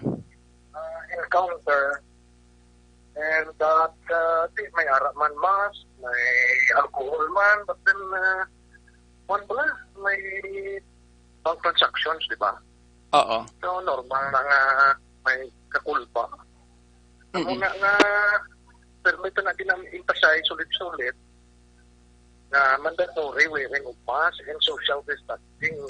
ah, encounter. And that, uh, di, may ara man mask, may alcohol man, but then, uh, one pala, may bank transactions, di ba? Oo. So, normal na nga may kakulba. Amo Mm-mm. na nga, pero ito na din ang emphasize ulit-ulit na mandatory wearing of mask and social distancing.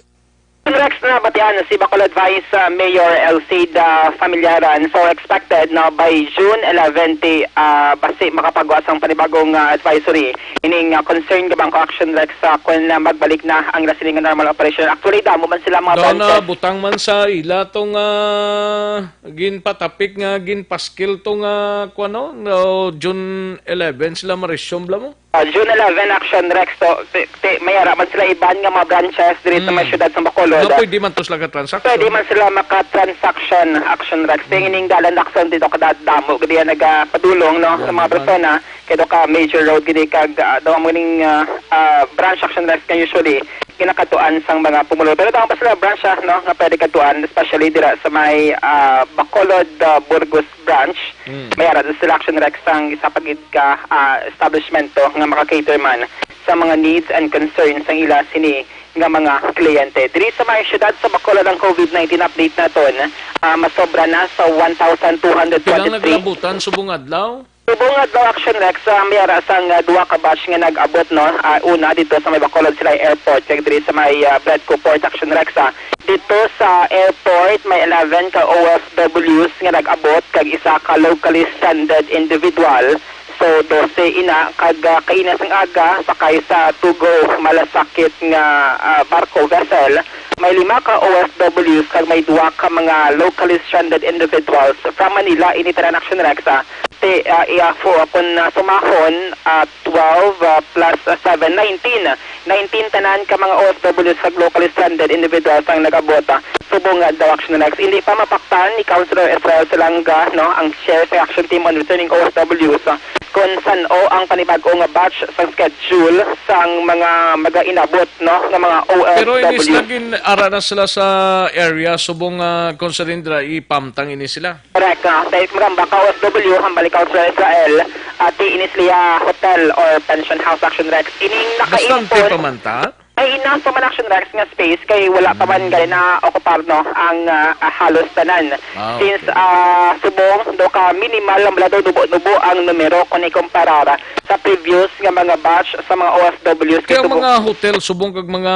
Rex, nabatian si Bacolod Vice, uh, Mayor Elcid, uh, Familiaran. So, expected na by June eleven, ti, uh, basi makapagawa sang panibagong, uh, advisory. Ining, uh, concern nga bangko, Action Rex, uh, kung, uh, magbalik na ang ila sini nga normal operation. Actually, damo man sila mga Daw na branches. Butang man sa ila tong, uh, ginpatapik nga ginpaskil tong, uh, kuwan, no? No, June eleven sila ma-resume bala mo? Ah, June eleven, Action Rex. So, ti-, ti-, may ara man sila iban nga mga branches diri sa may Mm. siyudad sa Bacolod. Nga pwede man to sila ka-transaction. Pwede man sila maka-transaction, Action Rex. Kaya Mm. ining dalan, Action, dito kadadamo. Gadi yan nagapadulong, no, Yan sa mga naman. persona. Kaya do ka major road, gidi kag, ah, daw mo ning, ah, ah, branch, Action Rex, nga usually ginakatuan sang mga pumulo. Pero daw pa sila branch, ah, no, nga pwede katuan, especially dira sa may, ah, Bacolod, ah, Burgos branch. Mm. May ara sila, Action Rex, sang isa pa gid ka, ah, establishmento nga maka-cater man sa mga needs and concerns sang ila sini nga mga kliyente. Diri sa may siyudad sa Bacolod ang COVID nineteen update naton, ah, masobra na sa one thousand two hundred twenty-three. Pila naglabutan subong adlaw? Subong adlaw, Action Rex, ah, may ara sang, ah, duha ka batch nga nag-abot, no? Ah, una dito sa may Bacolod sila airport, kag diri sa may, ah, Bledco Port, Action Rex, ah. Dito sa airport, may eleven ka O F Ws nga nag-abot kag isa ka locally stranded individual. So, dose ina kag, ah, kaina sang aga, sakay sa Tugo Malasakit nga, ah, barko vessel. May lima ka O F Ws kag may duha ka mga locally stranded individuals from Manila. Ini tanan, Action Rex, ah, ti, ah, iya fo, ah, kung, ah, sumahon, ah, twelve, ah, plus, ah, seven, nineteen. Nineteen tanan ka mga O F Ws kag locally stranded individuals ang nag-abot, ah, subong nga adlaw, Action Rex. Hindi pa mapaktan ni Councilor Israel Salanga, no, ang chair sa Action Team on Returning O F Ws, ah, kung san-o ang panibag-o nga batch sang schedule sang mga mag-inabot, no, nga mga O F Ws. Pero inis na gin-ara na sila sa area, subong, ah, kung sa Rindra, ipamtang ini sila. Correct, ah, sa Ismagamba, ka O F W, hambal ni Councilor Israel, ah, ti inis liya hotel or pension house, Action Rex. Ining Bastante nakaipon, pa man ta? Ay, Enough pa man, Action Rex, nga space kay wala pa man Mm. gani na-occupied, no, ang, ah, ah, halos tanan. Ah, Since, okay. ah, subong daw ka minimal lang bala daw, nubo-nubo ang numero kung ikumparar sa previous nga mga batch sa mga O F Ws. Kay Kay ang subong mga hotel subong kag mga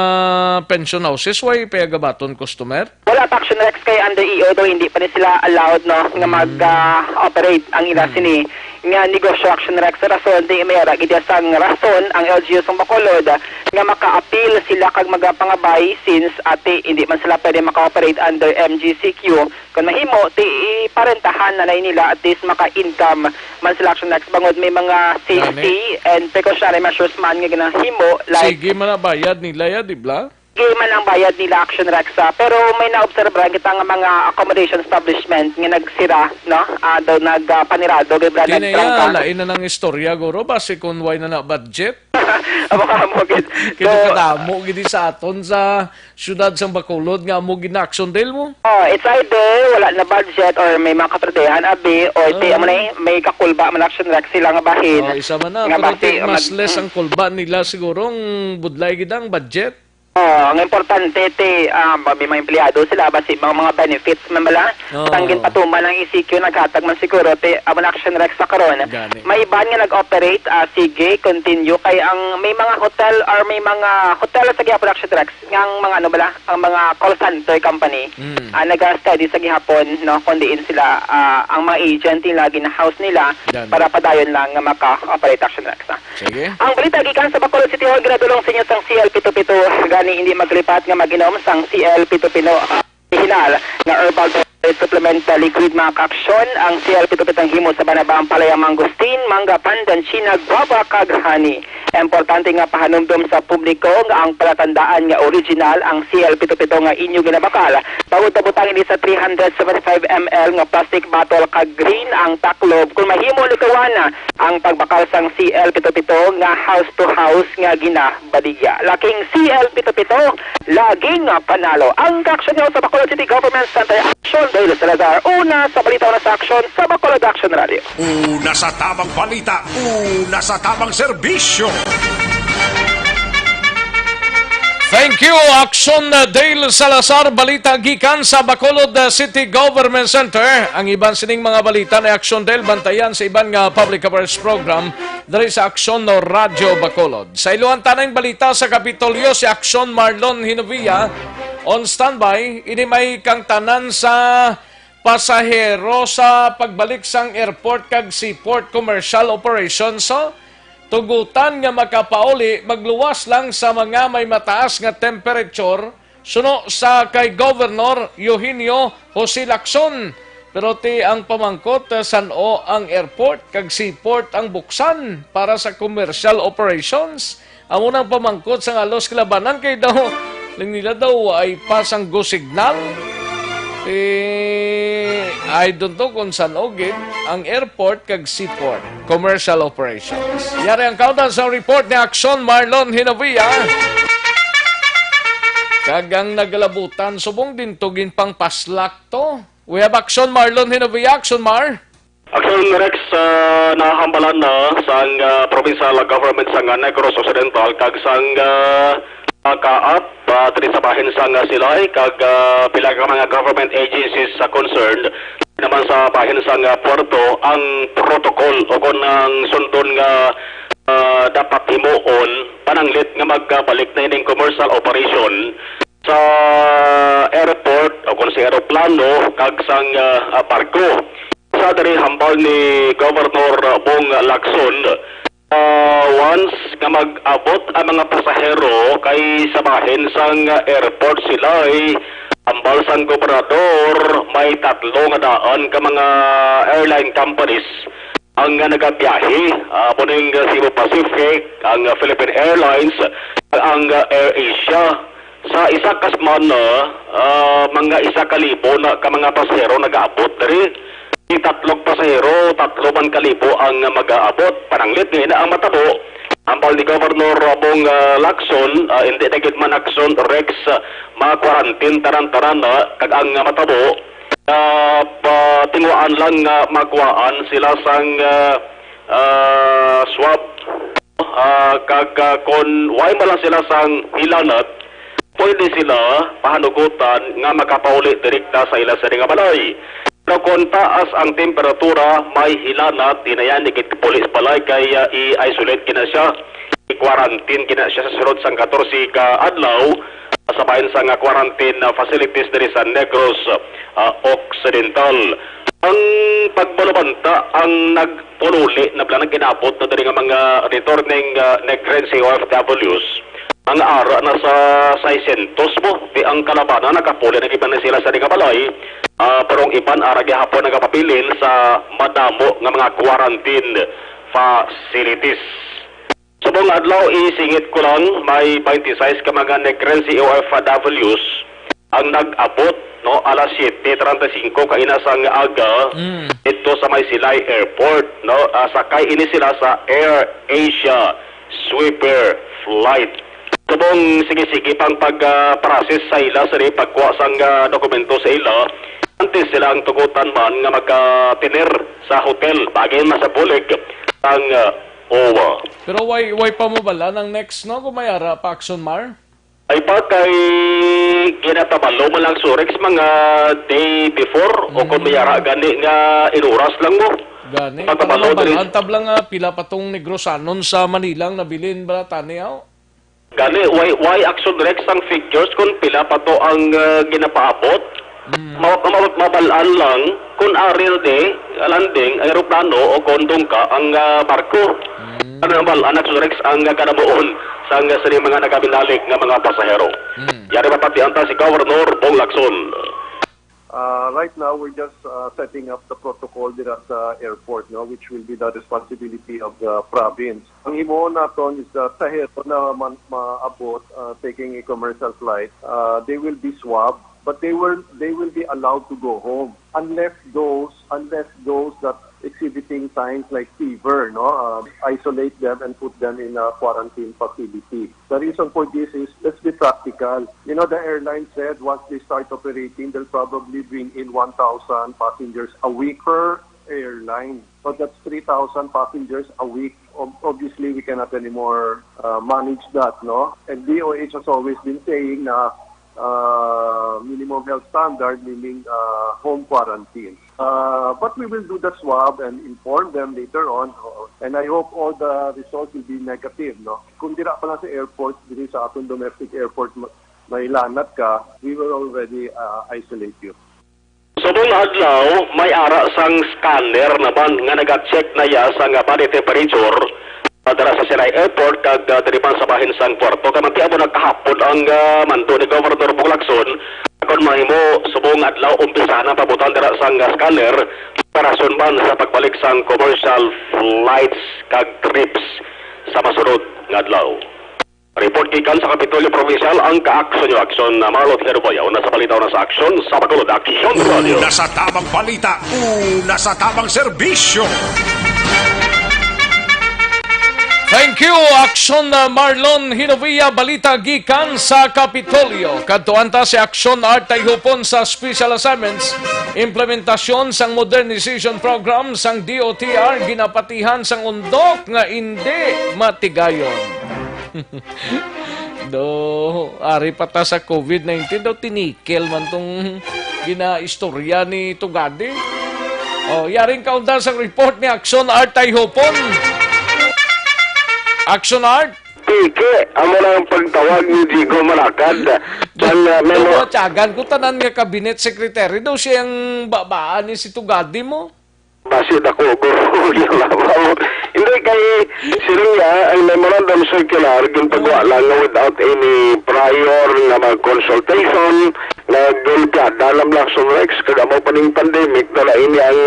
pension houses, way pagabaton customer? Wala pa, Action Rex, kay under E O daw hindi pa ni sila allowed, no, nga Mm. mag, ah, operate ang ila Mm. sini nga negosyo, Action Rex. Sa rason, di may ara gid sang rason ang L G U sang Bacolod nga maka-appeal sila kag magapangabay since ati hindi man sila pwede maka-operate under M G C Q. Kung mahimo, ti iparentahan na lang nila, at least maka-income man sila, Action Rex, bangod may mga safety Gani. and precautionary measures man nga ginahimo, like Sige man na bayad nila ya, di ba? Sige man ang bayad nila, Action Rex, ah, pero may naobserbahan kita nga mga accommodation establishment nga nagsira, no? Ah, daw nag, ah, panirado, kay bala Di na nagtrangka. Iya, lain na nang istorya, guro, basi kung why na na budget. Amo ka mo gid. Kaya So, kadamo gid sa aton sa siyudad sang Bacolod nga amo gid na Action Dale mo. Oh, it's either wala na budget or may mga kaperdihan, abi, or ti, Ah. amo na eh, may kakulba man, Action Rex, sila nga bahin. Oh, isa man na, Nga pero basi ti, mas mag-, less mm. ang kulba nila siguro, ang budlay gid ang budget. Oh, ang importante, ti, ah, ba, may mga empleyado sila, basi mga, mga benefits man bala. Oo. Sang ginpatuman ang E C Q, naghatag man siguro, ti, amo na, Action Rex, sa karon. Gani. May iban nga nag-operate, ah, sige, continue. Kay ang may mga hotel or may mga hotel sa gihapon, Action Rex, nga ang mga, ano bala, ang mga call center company, Mm. ah, nag-study sa gihapon, no, kung diin sila, ah, ang mga agent nila, gina-house nila Gani. para padayon lang nga maka-operate, Action Rex, ah. Sige. Ang balita gikan sa Bacolod City Hall ginadulong sa inyo sang C L pito pito, gani hindi maglipat nga mag-inom sang C L pito pito, ah, original nga herbal supplement sa liquid, mga kaaksyon. Ang C L pito pito ang himo sa banabang palaya, mangosteen, mangga, pandan, China, guava, kag honey. Importante nga pahanumdom sa publiko nga ang palatandaan nga original ang C L pito pito nga inyo ginabakal. Bangod tabutang ini sa three hundred seventy-five M L nga plastic bottle kag green ang taklob. Kung mahimo, likawan ang pagbakal sang C L pito pito nga house to house nga ginabaligya. Laking C L pito pito, laging panalo. Ang kaaksyon nga sa Bacolod City Government Center, Action Dale Salazar. Una sa balita, una sa aksyon, sa Bacolod Action Radio. Una sa tamang balita, una sa tamang serbisyo. Thank you, Action Dale Salazar. Balita gikan sa Bacolod, uh, City Government Center. Ang iban sining mga balita ni Action Dale, bantayan sa iban nga public affairs program diri sa Action Radyo Bacolod. Sa iluhan tanang balita sa Kapitolyo, si Action Marlon Hinovia on standby. Ini may kang tanan sa pasahero sa pagbalik sang airport kag seaport commercial operations, so, tugutan nga makapauli, magluwas lang sa mga may mataas nga temperature, suno sa kay Governor Eugenio Jose Lacson. Pero ti ang pamangkot, eh, san-o ang airport kag seaport ang buksan para sa commercial operations? Amo nang pamangkot sang halos kalabanan kay daw, lang nila daw ay pa sang go signal. Eh, I don't know kung san-o gid ang airport kag seaport commercial operations. Yari ang kautan sa report ni Action Marlon Hinovia. Kag ang nagalabutan, subong din to ginpangpaslak to. We have Action Marlon Hinovia. Action Mar. Action Rex, ah, nahambalan na sang, ah, provincial government sang, ah, Negros Occidental kag sang, ah, ah, kaap, ah, diri sa bahin sang, ah, Silay kag, ah, pila ka mga government agencies sa concerned naman sa bahin sang, ah, Puerto ang protocol o kon ang sundon nga, ah, dapat himuon pananglit nga magbalik na ining commercial operation sa airport o kon sa eroplano kag sang, ah, ah, barko. Sa diri hambal ni Governor Bong Lacson, ah, once nga mag-abot ang mga pasahero kay sa bahin sang airport sila, eh, hambal sang gobernador, may tatlo nga daan ka mga airline companies ang, ah, nagabiyahe, ah, amo ning, ah, Cebu Pacific, ang, ah, Philippine Airlines, ang, ah, AirAsia. Sa isa ka semana, ah, mga isa ka libo na ka mga pasahero nagaabot diri. Di tatlog pasahero, tatlo man ka libo ang magaabot. Pananglit nga ina ang matabo, hambal ni Governor Bong, ah, Lacson, ah, hindi na gid man Action Rex, ah, ma-quarantine tanan-tanan, ah, kag ang, ah, matabo, ah, pa-, tinguhaan lang nga makuhaan sila sang, ah, ah, swab. Ah, kag, ah, kon way man lang sila sang hilanat, pwede sila pahanugutan nga makapauli direkta sa ila sini nga balay. Pero kon taas ang temperatura, may hilanat, di na yan, di gid puli sa balay kay, ah, i-isolate gina siya. I-quarantine gina siya sa sulod sang katorse ka adlaw, ah, sa bahin sang, ah, quarantine, ah, facilities diri sa Negros, ah, Occidental. Ang pagbalubanta ang nag- Pululi na bala nag-inabot na diri nga mga returning, ah, Negrense O F Ws. Ang ara na sa seiscientos mo, di ang kalabana nakapuli na gid man sila sa di nga balay. Ah, pero ang iban ara gihapon nagapabilin sa madamo nga mga quarantine facilities. Subong adlaw, isingit ko lang, may twenty-six ka mga Negrense O F Ws ang nag-abot, no, alas siete treinta y cinco kaina sang aga Mm. dito sa may Silay Airport, no. Ah, sakay ini sila sa Air Asia Sweeper flight. Subong sige-sige pang pag, ah, process sa ila sa pagkuha sang, ah, dokumento sa ila, antes sila ang tugutan man nga magka-tener sa hotel, bagay na sa bulig sang, ah, O W A. Pero why, why pa mo bala nang next, no, kung may ara pa action, Mar? Ay pa kay ginapabalo man lang Surex mga day before o kung may ara gani nga inuras lang mo. Gani, para Pagpabalo diri. Mabalaan tab lang nga pila pa tong Negrosanon sa Manila ang nabilin ba tani, aw? Gani, why, why action direct sang figures kung pila pa to ang, ah, ginapaabot? Mm. Ma-, ma-, mabalaan lang kung aril di landing ang eroplano o kung dungka ang, ah, barko. Mm. Ano naman, anak sa Rex, ang kanabuon sang sa mga nagabinalik nga mga pasahero. Mm. Yari mapatian ta si Governor Bong Lacson. Uh, right now, we're just, uh, setting up the protocol dira sa airport, no, which will be the responsibility of the province. Ang himuon naton is the pasahero na man-, maabot, uh, taking a commercial flight, uh, they will be swabbed, but they will, they will be allowed to go home unless those, unless those that exhibiting signs like fever, no, uh, isolate them and put them in a quarantine facility. The reason for this is, let's be practical. You know, the airline said once they start operating, they'll probably bring in one thousand passengers a week per airline. So that's three thousand passengers a week. Ob-, obviously, we cannot anymore, uh, manage that, no? And D O H has always been saying na, uh, minimum health standard, meaning, uh, home quarantine. Uh, but we will do the swab and inform them later on. Oo. And I hope all the results will be negative, no? Kung dira pa lang sa airport, diri sa atong domestic airport, ma-, mahilanat ka, we will already, uh, isolate you. Subong adlaw, may ara sang scanner naman nga naga-check na ya sang body temperature, ah, dira sa Silay Airport kag, ah, diri man sa bahin sang Puerto. Kay manti amo nagkahapon ang, ah, mando ni Governor Bong Lacson, kon mahimo subong adlaw umpisahan ang pabutang dira sang, ah, scanner para sunod man sa pagbalik sang commercial flights kag trips sa masunod nga adlaw. Report gikan sa Kapitolyo Provincial, ang ka-aksyon nyo, Aksyon, na Marlon Herboyaw, nasa balita na sa Aksyon, sa Bacolod, Aksyon Radio. Una sa tamang balita, una sa tamang serbisyo. Thank you, Aksyon, uh, Marlon Hinovia. Balita gikan sa Kapitolyo. Kadtuan ta si Aksyon Art Tayhupon sa special assignments, implementasyon sang modernization program sang D O T R, ginapatihan sang undok nga indi matigayon. Do, ari pa ta sa covid nineteen daw, tinikel man tong ginaistorya ni Tugadi. Oh, yaring kaundan sa report ni Aksyon Art Tayhupon. Aksyon Art? Tiki, amo na ang pagtawag ni Jigo Malakad. Sang, uh, memo- Tiyagan ko tanan nga cabinet secretary daw siyang babaan ni si Tugadi mo. Basi dako, guro, yung labaw. Hindi, kay siling niya, ang memorandum circular, ginpagawa lang nga without any prior nga mga consultation, nga gulpiada lang lang sa Rex, kag amo pa ning pandemic, dala ini ang,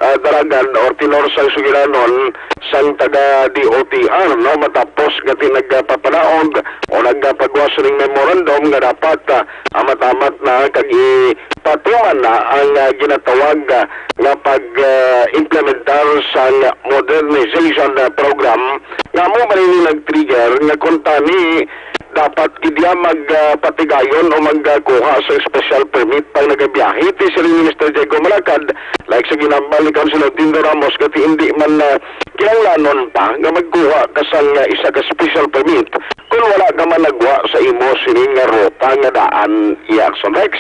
ah, daragan or tinor sang sugilanon sang taga D O T R, no? Matapos nga tinagpapanaog o nagpagawa sining memorandum nga dapat, ah, amat-amat na kag ipatuman na ang, ah, ginatawag, ah, nga pag, ah, implementar sang modernization, ah, program nga amo man ini nag-trigger nga kuntani dapat gid ya mag, ah, patigayon o magkuha sa special permit pag nagabiyahe. Ti siling ni Mister Diego Malacad, like sa ginhambal ni Councilor Dindo Ramos, kay ti hindi man, ah, kinahanglanon pa nga magkuha ka sang, ah, isa ka special permit kung wala ka man nagwa sa imo sining nga ruta nga daan, iya Action Rex.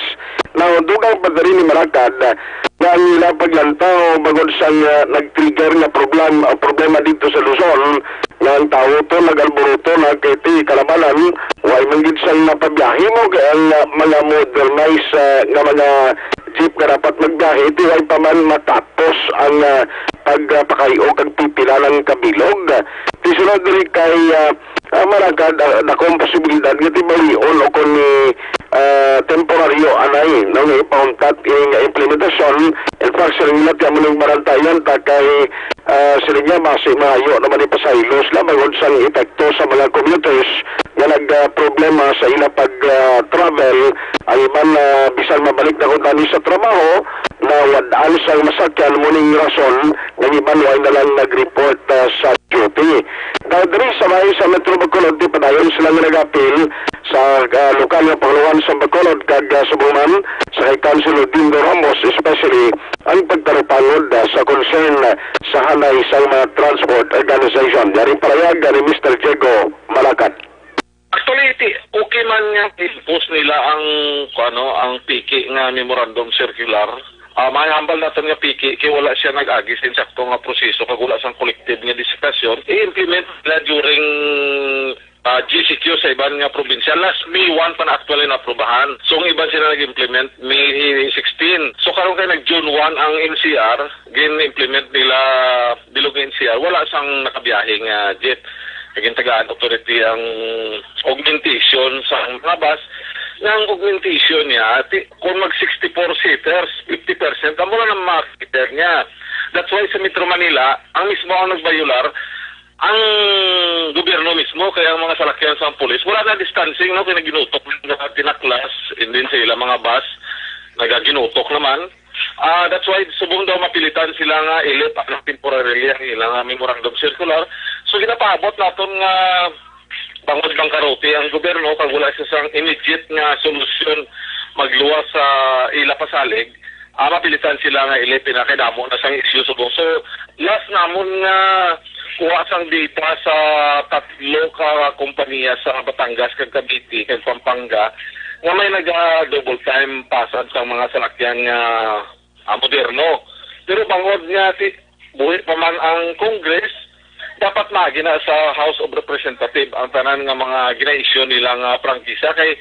Now, dugang pa diri ni Malacad, ah, nga ang ila paglantaw bangod sang, ah, nag-trigger nga problem-, ah, problema dito sa Luzon, nga ang tawo to nag-alburuto na kay ti kalabanan, way man gid sang napabiyahe mo kay ang, ah, mga modernized, ah, nga mga jeep nga dapat magbiyahe, ti way pa man matapos ang, ah, pagpakay-o kag pipila lang ka bilog. Ti sunod diri kay, ah, ah, Malacad, ah, dako ang posibilidad nga ti bawion o kon ni, ah, temporaryo anay, no, nga ipauntat ini nga implementasyon. In fact, siling nila, ti amo ning barantayan ta kay, ah, siling niya, basi maayo naman ipasaylo sila bangod sang epekto sa mga commuters nga nag, ah, problema sa ila pag, ah, travel. Ang iban, ah, bisan mabalik na kuntani sa trabaho, nawad-an sang masakyan, mo ning rason nga ang iban way na lang nag-report, ah, sa duty. Daw diri sa may sa Metro Bacolod, ti padayon sila nga nag-apil sa, ah, lokal nga pangulohan sa Bacolod kag, ah, subong man sa kay Councilor Dindo Ramos, especially ang pagtarupangod, ah, sa concern, ah, sa hanay sang mga transport organization. Yari palahayag ni Mister Diego Malacad. Actually, ti, okay man nga i-impose nila ang, ano, ang piki nga memorandum circular. Ah, mahambal naton nga piki kay wala siya nag-agi sa insakto nga proseso kag wala sang collective nga discussion. I-implement nila during, ah, G C Q sa iban nga probinsya. Last May one pa na actually naaprubahan. So, ang iban sila nag-implement May sixteen. So, karon kay nag-June one ang N C R, gin-implement nila bilog nga N C R. Wala sang nakabiyahe nga jeep. Gintagaan authority ang augmentation sa mga bus. Nga ang augmentation niya, ti, kung mag sixty-four seaters, fifty percent, amo na ang mga seater niya. That's why sa Metro Manila, ang mismo ang nagbayular, ang gobyerno mismo, kaya ang mga salakyan sa pulis, wala na distancing, no? Kaya ginutok na tinaklas, and then sa ilang mga bus, nagaginutok naman. Ah, that's why subong daw mapilitan sila nga i-lift ang temporarily ang ilang, ah, memorandum circular. So, ginapaabot naton nga bangod bangkarote ang gobyerno kag wala siya sang immediate nga solusyon magluwas sa ila pasalig, ah, mapilitan sila nga i-lift na kay damo na sang issue subong. So, last namon nga kuha sang data sa tatlo ka kompanya sa Batangas kag Cavite kag Pampanga nga may naga-double time pasad sang mga salakyan nga, ah, moderno. Pero bangod nga ti-, buhi pa man ang Congress, dapat maagi na sa House of Representative ang tanan nga mga gina-issue nila nga prangkisa kay,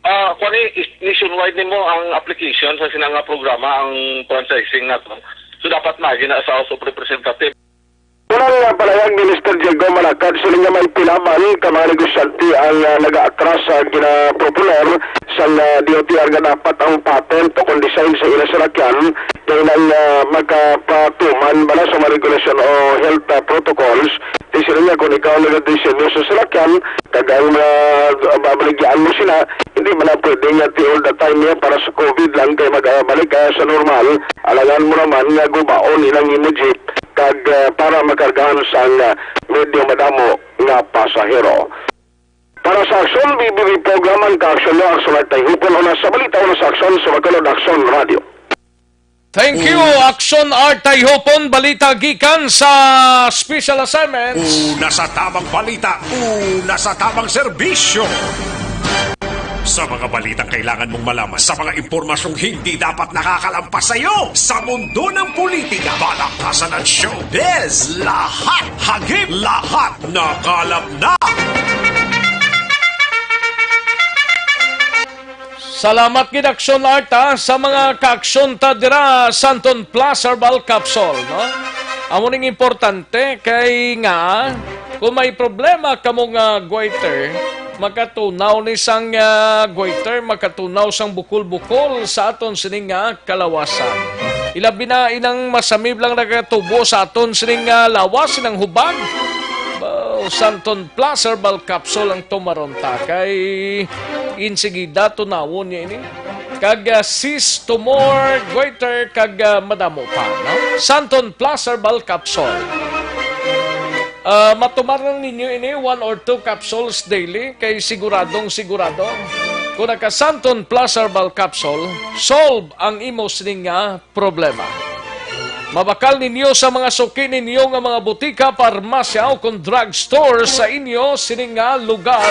ah, kuwan ni, is-, nationwide nimo ang application sa sina nga programa ang franchising nato. So dapat maagi na sa House of Representative. Unang, ah, palahayag ni Mister Diego Malacad, siling niya may pila man ka mga negosyante ang, ah, nag-aatras sa ginaproponer sang, ah, D O T R nga dapat ang patent o kon design sa ila salakyan kay nang, ah, makapatuman bala sa mga regulasyon o health, ah, protocols. Ti siling niya, kung ikaw nagadisenyo sa salakyan kag ang mga babaligyan mo sila, hindi man na pwede nga ti all the time niya para sa COVID lang kay magabalik ka sa normal. Alangan mo naman nga gubaon ilang imo jeep kag, ah, para makargahan sang, ah, medyo madamo nga pasahero. Para sa Aksyon, B B B program, ang kaaksyon mo, Aksyon at Tayhupon, una sa balita, una sa aksyon, sa Bacolod Aksyon Radio. Thank you, Aksyon Art Tayhupon. Balita gikan sa Special Assignments. Una sa tamang balita, una sa tamang serbisyo. Sa mga balitang kailangan mong malaman, sa mga impormasyong hindi dapat nakakalampas sa iyo, sa mundo ng politika, balaktasan at showbiz, lahat, hagip, lahat, nakalap na. Salamat gid, Aksyon Art, ha, sa mga kaaksyon ta dira sa Santon Plus Herbal Capsule, no? Amo ning importante kay nga kung may problema kamo nga goiter, makatunaw ni sang, ah, goiter, makatunaw sang bukol-bukol sa aton sining nga kalawasan. Ilabi na inang masamib lang nagatubo sa aton sining nga lawas, inang hubag. Ba, Santon Plus Herbal Capsule ang tumaron ta kay insigida tunawon niya ini. Kag, ah, cyst, tumor, goiter, kag, ah, madamo pa, no? Santon Plus Herbal Capsule. Ah, matumar lang ninyo ini, one or two capsules daily, kay siguradong sigurado. Kung naka Santon Plus Herbal Capsule, solve ang imo sining nga problema. Mabakal ninyo sa mga suki ninyo nga mga butika, parmasya, o kon drugstore sa inyo sining nga lugar.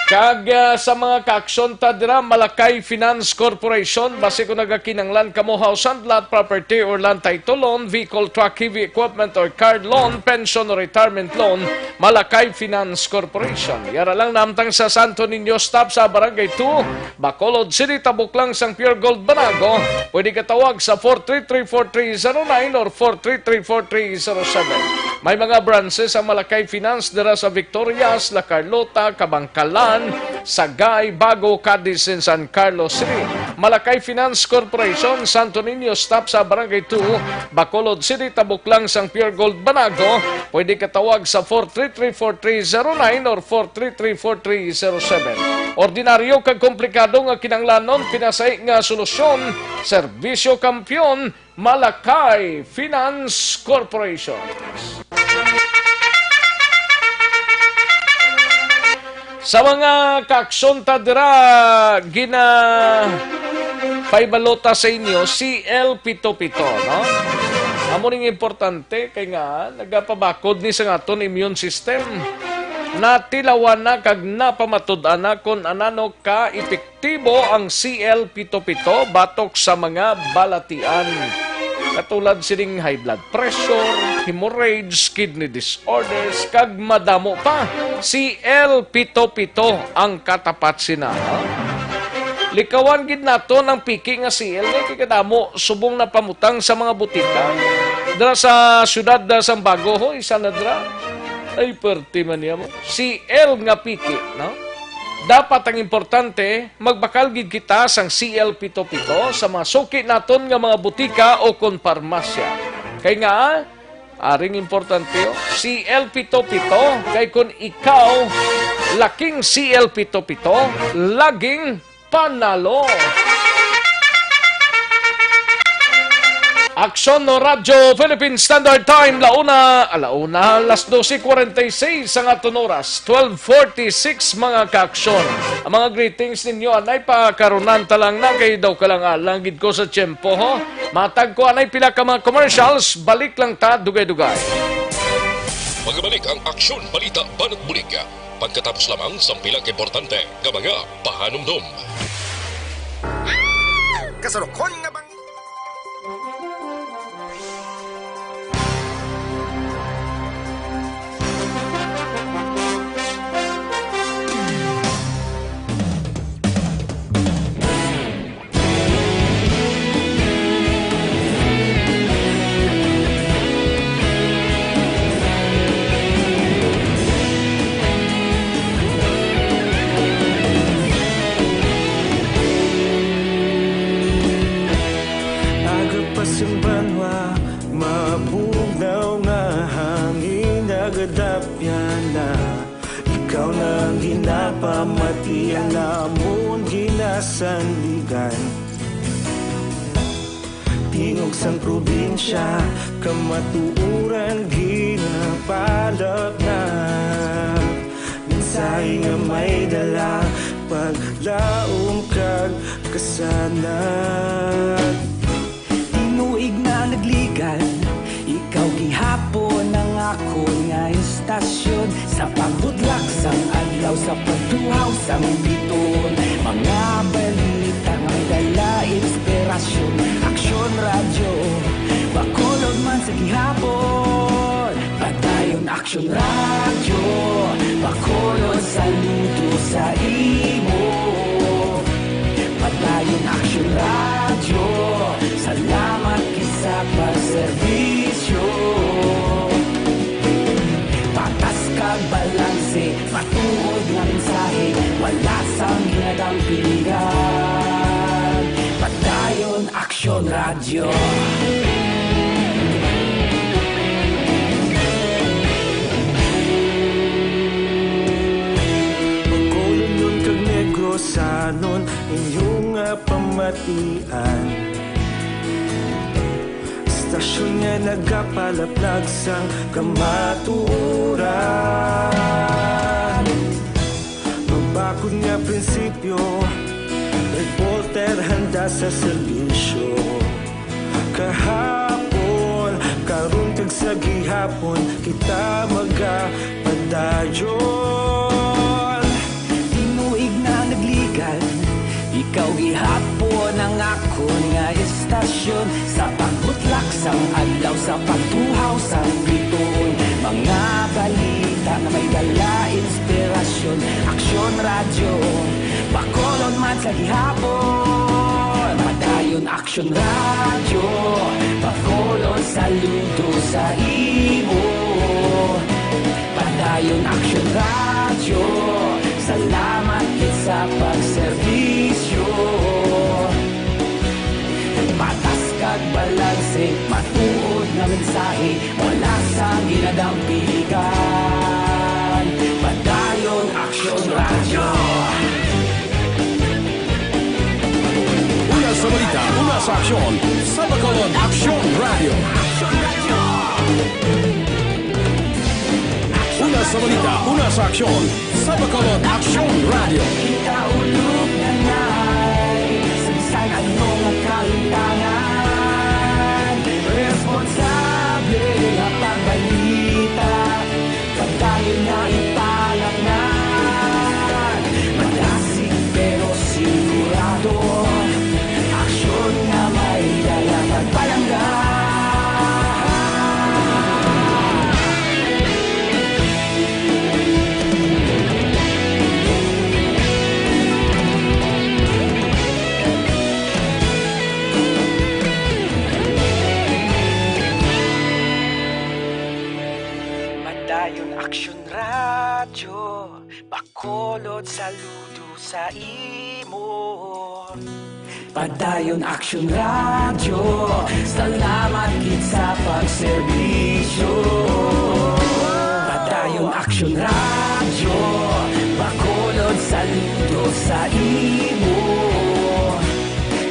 Kag, ah, sa mga kaaksyon ta dira, Malakay Finance Corporation, basi kung nagakinanglan kamo house and lot, property or land title loan, vehicle, truck, heavy equipment or car loan, pension or retirement loan, Malakay Finance Corporation. Yara lang, namtang sa Santo Niño, stop sa Barangay two, Bacolod City, tabok lang sang Pure Gold Banago. Pwede ka tawag sa four three three four three zero nine or four three three four three zero seven. May mga branches ang Malakay Finance dira sa Victorias, La Carlota, Kabankalan, Sagay, Bago, Cadiz, and San Carlos City. Malakay Finance Corporation, Santo Niño, stop sa Barangay two, Bacolod City, tabok lang sang Pure Gold Banago. Pwede ka tawag sa four three three four three zero nine or four three three four three zero seven. Ordinaryo kag komplikado nga kinahanglanon, pinasahi nga solusyon, serbisyo kampiyon, Malakay Finance Corporation. Sa mga kaaksyon ta dira, gina paibalota sa inyo, C L pito pito, no? Amo ning importante kay nga nagapabakod ni sa aton immune system. Natilawan na kag napamatud-an na kon anano ka epektibo ang C L pito pito batok sa mga balatian, katulad sining high blood pressure, hemorrhage, kidney disorders, kag madamo pa. C L pito pito ang katapat sina, ha? Likawan gid naton ang piki nga C L, kay kadamo subong napamutang sa mga butika. Dira sa siyudad na sang Bago, ho, isa na dira. Ay, perte man niya mo. C L nga piki, no? Dapat ang importante, magbakal gid kita sang C L pito pito sa mga suki naton nga mga butika o kon parmasya. Kay nga, aring importante, oh, C L pito pito, kay kun ikaw laking C L pito pito, laging panalo. Aksyon no Radyo Philippine Standard Time, launa, alauna, alas doce cuarenta y seis ang aton oras, twelve forty-six, mga kaaksyon. Ang mga greetings ninyo, anay pa karunan ta lang na, kay daw kalang-alang gid ko sa tiyempo, ho. Matag ko anay pila ka mga commercials, balik lang ta, dugay-dugay. Magabalik ang Aksyon, Balita, Banat Bulig. Pagkatapos lamang sang pila ka importante nga mga pahanumdom. Kasalukuyan nga bang Aga pa sang banwa, mabugnaw nga hangin nagadapyan na. Ikaw na ang ginapamati, ang amon ginasandigan. Tingog sang probinsya, kamatuoran ginapalapna. Mensahe nga may dala, paglaom kag kasanag. Tinuig na nagligan, ikaw gihapon ang akon nga istasyon. Sa pagbudlak sang adlaw, sa pagtuhaw sang biton, mga balita nga may dala inspirasyon. Aksyon Radyo, Bacolod man sa gihapon. Padayon Aksyon Radyo, Bacolod, saludo sa imo. Padayon Aksyon Radyo, salamat gid sa pagserbisyo. Patas kag balanse, matuod nga mensahe, wala sang ginadampingan. Padayon Aksyon Radyo. Bacolodnon kag Negrosanon, inyo nga pamatian. Istasyon nga nagapalaplag sang kamatuoran. Mabakod nga prinsipyo, reporter handa sa serbisyo. Kahapon, karon kag sa gihapon, kita magapadayon. Tinuig na nagligan, ikaw gihapon ang akon nga istasyon. Sa pagbutlak sang adlaw, sa pagtuhaw sang bituon, mga balita nga may dala inspirasyon. Aksyon Radyo, Bacolod man sa gihapon. Padayon Aksyon Radyo, Bacolod, saludo sa imo. Padayon Aksyon Radyo, salamat gid sa pagserbisyo. Patas kag balanse, matuod nga mensahe, wala sang ginadampigan. Padayon Aksyon Radyo. Una sa balita, una sa aksyon, sa Bacolod Aksyon Radyo. Una sa balita, una sa aksyon, sa Bacolod Aksyon Radyo. Kita ulog na nay, sa bisan ano nga kalimtangan, responsable nga pagbalita, padayon nga ipalangnan. Madasig pero sigurado, aksyon nga may dala pagpalangga. Padayon Aksyon Radyo, Bacolod, saludo sa imo. Padayon Aksyon Radyo, salamat gid sa pagserbisyo. Padayon Aksyon Radyo, Bacolod, saludo sa imo.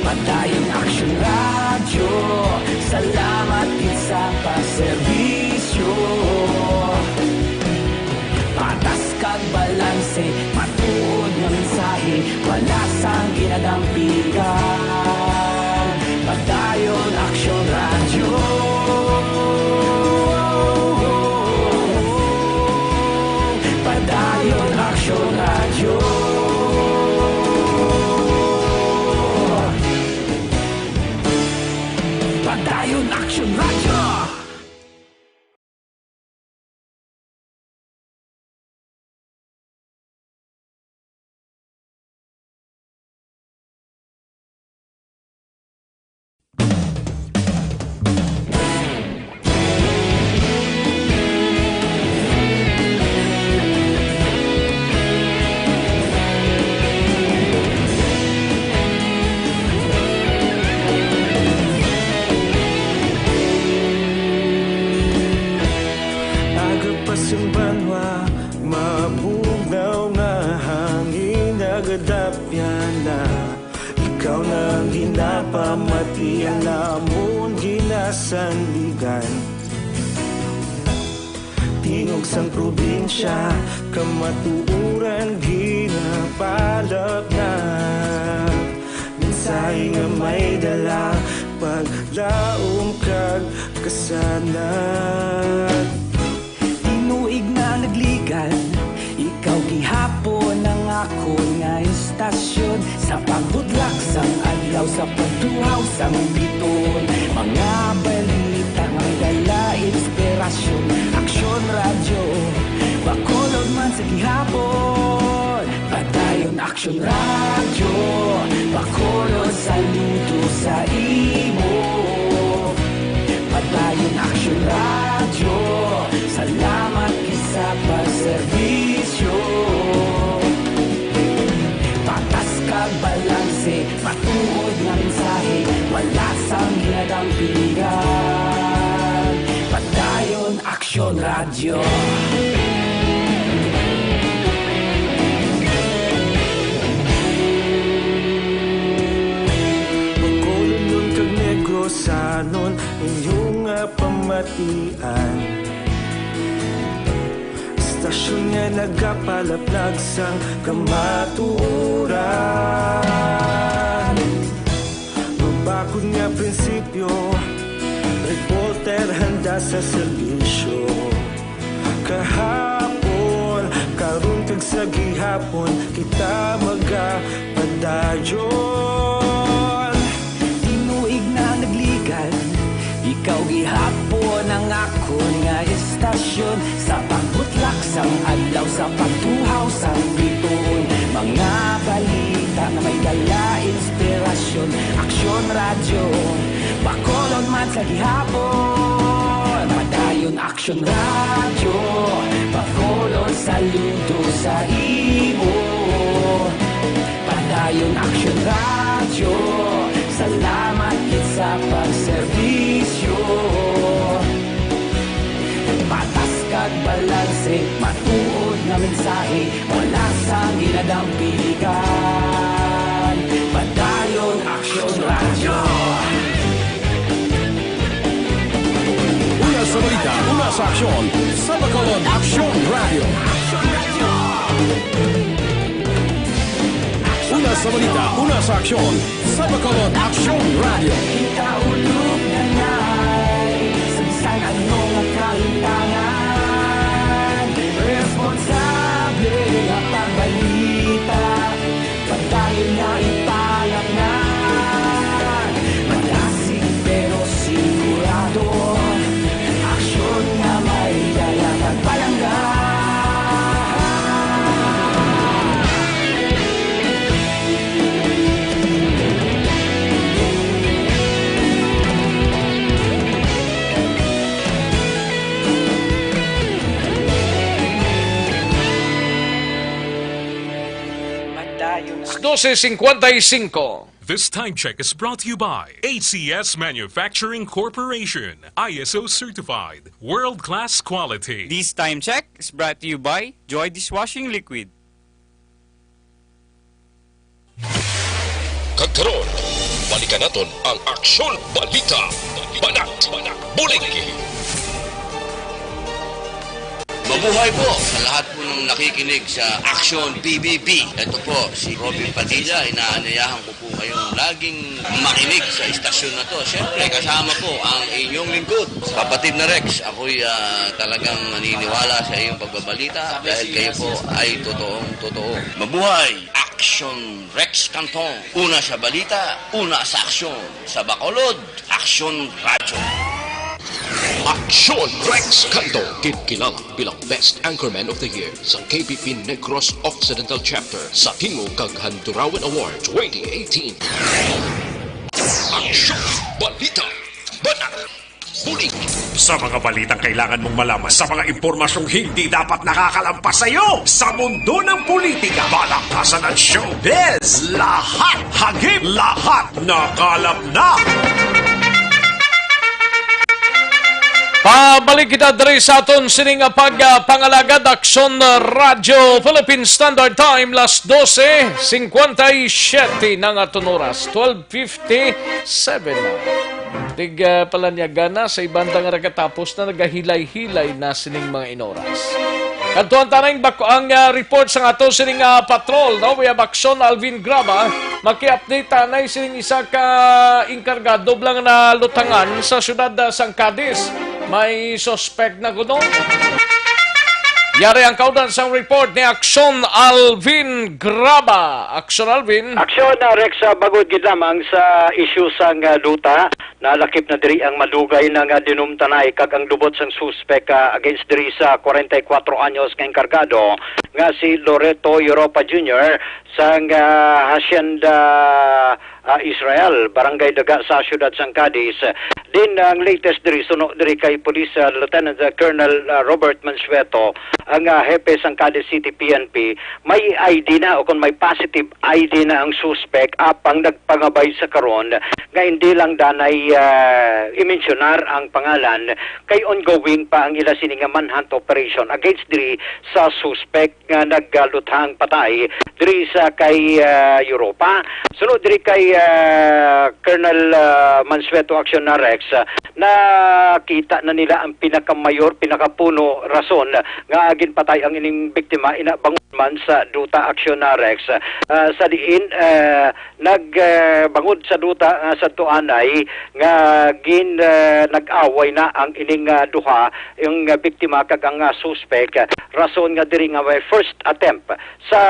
Padayon Aksyon Radyo, salamat gid sa pagserbisyo. Patas kag balanse, matuod nga mensahe, wala sang ginadampigan. Padayon Aksyon Radyo. Padayon Aksyon Radyo. Padayon Aksyon Radyo. Aga pa sang banwa, mabugnaw nga hangin nagadapyan na. Ikaw na ang ginapamatian namon ginasandigan. Tingog sang probinsya, kamatuoran ginapalapnag. Mensahe nga may dala, paglaom kag kasanag. Tinuig na nagligan, ikaw gihapon ang akon nga istasyon. Sa pagbudlak sang adlaw, sa pagtuhaw sang bituon, mga balita nga may dala inspirasyon. Aksyon Radyo, Bacolod man sa gihapon. Padayon Aksyon Radyo, Bacolod, saludo sa imo. Padayon Aksyon Radyo, salamat gid sa pagserbisyo. Patas kag balanse, matuod nga mensahe, wala sang ginadampigan. Padayon Aksyon Radyo. Bacolodnon kag Negrosanon, Inyo nga pamatian, istasyon nga nagapalaplag sang kamatuoran. Mabakod nga prinsipyo, reporter handa sa serbisyo. Kahapon, karon kag sa gihapon, kita magapadayon. Tinuig na nagligad, ikaw gihapon ang akon nga istasyon. Sa pagbutlak sang adlaw, sa pagtuhaw sang bituon, mga balita nga may dala inspirasyon. Aksyon Radyo, Bacolod man sa gihapon. Padayon Aksyon Radyo, Bacolod saludo sa imo. Padayon Aksyon Radyo, salamat gid sa pagserbisyo. Patas kag balanse, matuod nga mensahe, wala sang ginadampiligan. Padayon Aksyon Radyo. Una sa balita, una sa aksyon, sa Bacolod Aksyon Radyo. Una sa balita, una sa aksyon, sa Bacolod Aksyon Radyo. Kita ulog na ngay, sa bisan ano nga kalimtangan, responsable nga pagbalita. Padayon nga ipalatngan, malasig pero sigurado. Aksyon nga may dala kag palangga. Padayon. Alas dose cincuenta y cinco. This time check is brought to you by A C S Manufacturing Corporation, I S O certified, world-class quality. This time check is brought to you by Joy Dishwashing Liquid. Kag karon, balikan naton ang Aksyon Balita. Banat, bulig. Mabuhay po sa lahat po ng nakikinig sa Aksyon P B B. Ito po si Robin Padilla. Inaanyayahan ko po kayong laging makinig sa istasyon na to. Siyempre, kasama po ang inyong lingkod, kapatid na Rex. Ako'y, ah, talagang naniniwala sa iyong pagbabalita dahil kayo po ay totoong totoo. Mabuhay! Aksyon Rex Cantong. Una sa balita, una sa aksyon. Sa Bacolod, Aksyon Radyo. Aksyon Rex Cantong, kinkilala bilang Best Anchorman of the Year sa K P P Negros Occidental Chapter sa Tingog kag Handurawan Award twenty eighteen. Aksyon Balita. Banat. Bulig. Sa mga balitang kailangan mong malaman, sa mga impormasyong hindi dapat nakakalampas sa iyo, sa mundo ng politika, balaktasan at showbiz, lahat hagip, lahat nakalap na. Pabalik kita diri sa aton sining nga pagpangalagad, Aksyon Radyo Philippine Standard Time, las dose cincuenta y siete na nga aton oras, twelve fifty-seven na. Tig, ah, palanyagan na sa ibanda nga nagatapos na, nagahilay-hilay na sining mga inoras. Kadtuan ta na ang bak-, ang, ah, report sa ato sining, ah, patrol, no? We have Aksyon Alvin Graba. Maki-update ta na sining isa ka enkargado lang na lutangan sa siyudad, ah, sang Cadiz. May suspect na kuno. Yari ang kaundan sang report ni Aksyon Alvin Graba. Aksyon Alvin. Aksyon, ah, Rex, ah, bag-o gid lamang sa isyu sang, ah, luta. Nalakip na diri ang madugay na nga dinumtanay kag ang lubot sang suspek, ah, against diri sa kwarenta y kwatro anyos nga enkargado nga si Loreto Europa Junior sang, ah, Hacienda, ah, Israel, Barangay Daga sa siyudad sang Cadiz. Din ang latest diri, suno diri kay Police, ah, Lieutenant, ah, Colonel, ah, Robert Mansueto, ang, ah, hepe sang Cadiz City P N P, may I D na o kung may positive I D na ang suspek, apang nagpangabay sa karon nga hindi lang danay, ah, i-mensionar ang pangalan, kay ongoing pa ang ila sini nga manhunt operation against diri sa suspek nga nagluthang patay diri sa kay, ah, Europa. Sunod diri kay, ah, Colonel, ah, Mansueto, Action Rex, ah, nakita na nila ang pinakamayor, pinakapuno rason nga ginpatay ang ining biktima, ina bangod man sa duta, Action Rex. Ah, sa diin, ah, nag, ah, bangod sa duta nga sa tuanay nga gin, ah, nag-away na ang ining, ah, duha, yung, ah, biktima kag ang, ah, suspek, rason nga diri nga may first attempt sa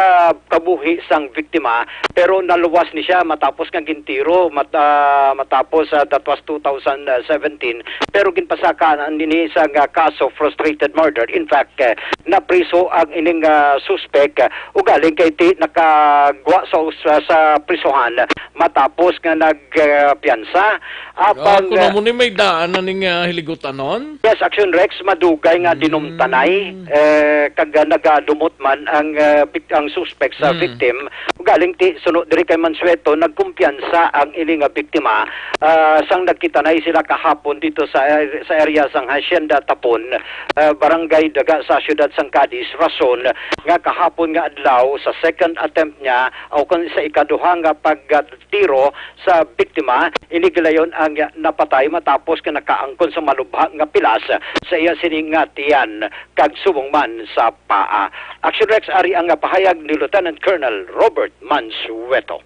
kabuhi sang biktima, pero naluwas ni siya matapos nga gintiro mat-, ah, matapos, ah, that was two thousand seventeen, pero ginpasaka na nini sa nga kaso frustrated murder. In fact, eh, napriso ang ining, ah, suspek, ah, ugaling kay ti nakagwa sa us-, sa prisuhan matapos nga nagpiyansa. Ah, Apang, kuno ah, mo ni may daan na ning, ah, hiligutan nun? Yes, Action Rex, madugay nga Mm. dinumtanay, eh, kag, ah, nagadumot man ang, ah, bik-, ang suspect sa Mm. victim. Galing ti, suno diri kay Mansueto, nagkumpiyansa ang ini nga biktima, ah, sang nagkitanay sila kahapon dito sa, sa area sang Hacienda Tapon, ah, Barangay Daga sa siyudad sang Cadiz, rason nga kahapon nga adlaw sa second attempt niya o kung sa ikaduha nga pag, ah, tiro sa biktima, ini gilayon ang napatay matapos nga nakaangkon sa malubha nga pilas sa iya sini nga tiyan kag subong man sa paa. Action Rex, ari ang pahayag ni Lieutenant Colonel Robert Mansueto.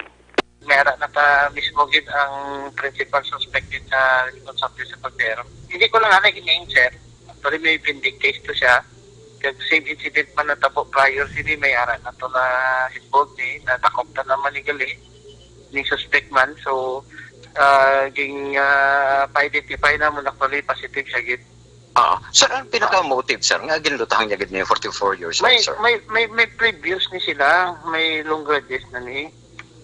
May ara na pa mismo gid ang principal suspect din sa responsable sa pagtero. Hindi ko lang ana gin-name, sir. Actually, may pending case to siya. Kag same incident man natabo prior sini, may ara na to na involved ni, nadakop na naman ni gali, ni suspect man. So, ah, ging, ah, pa-identify namon, actually, positive siya gid. Ah, sir, ang pinaka-motive, sir, nga ginlutang niya gid ni forty-four years old, May, sir? may, may, may previous ni sila, may long grudges na ni.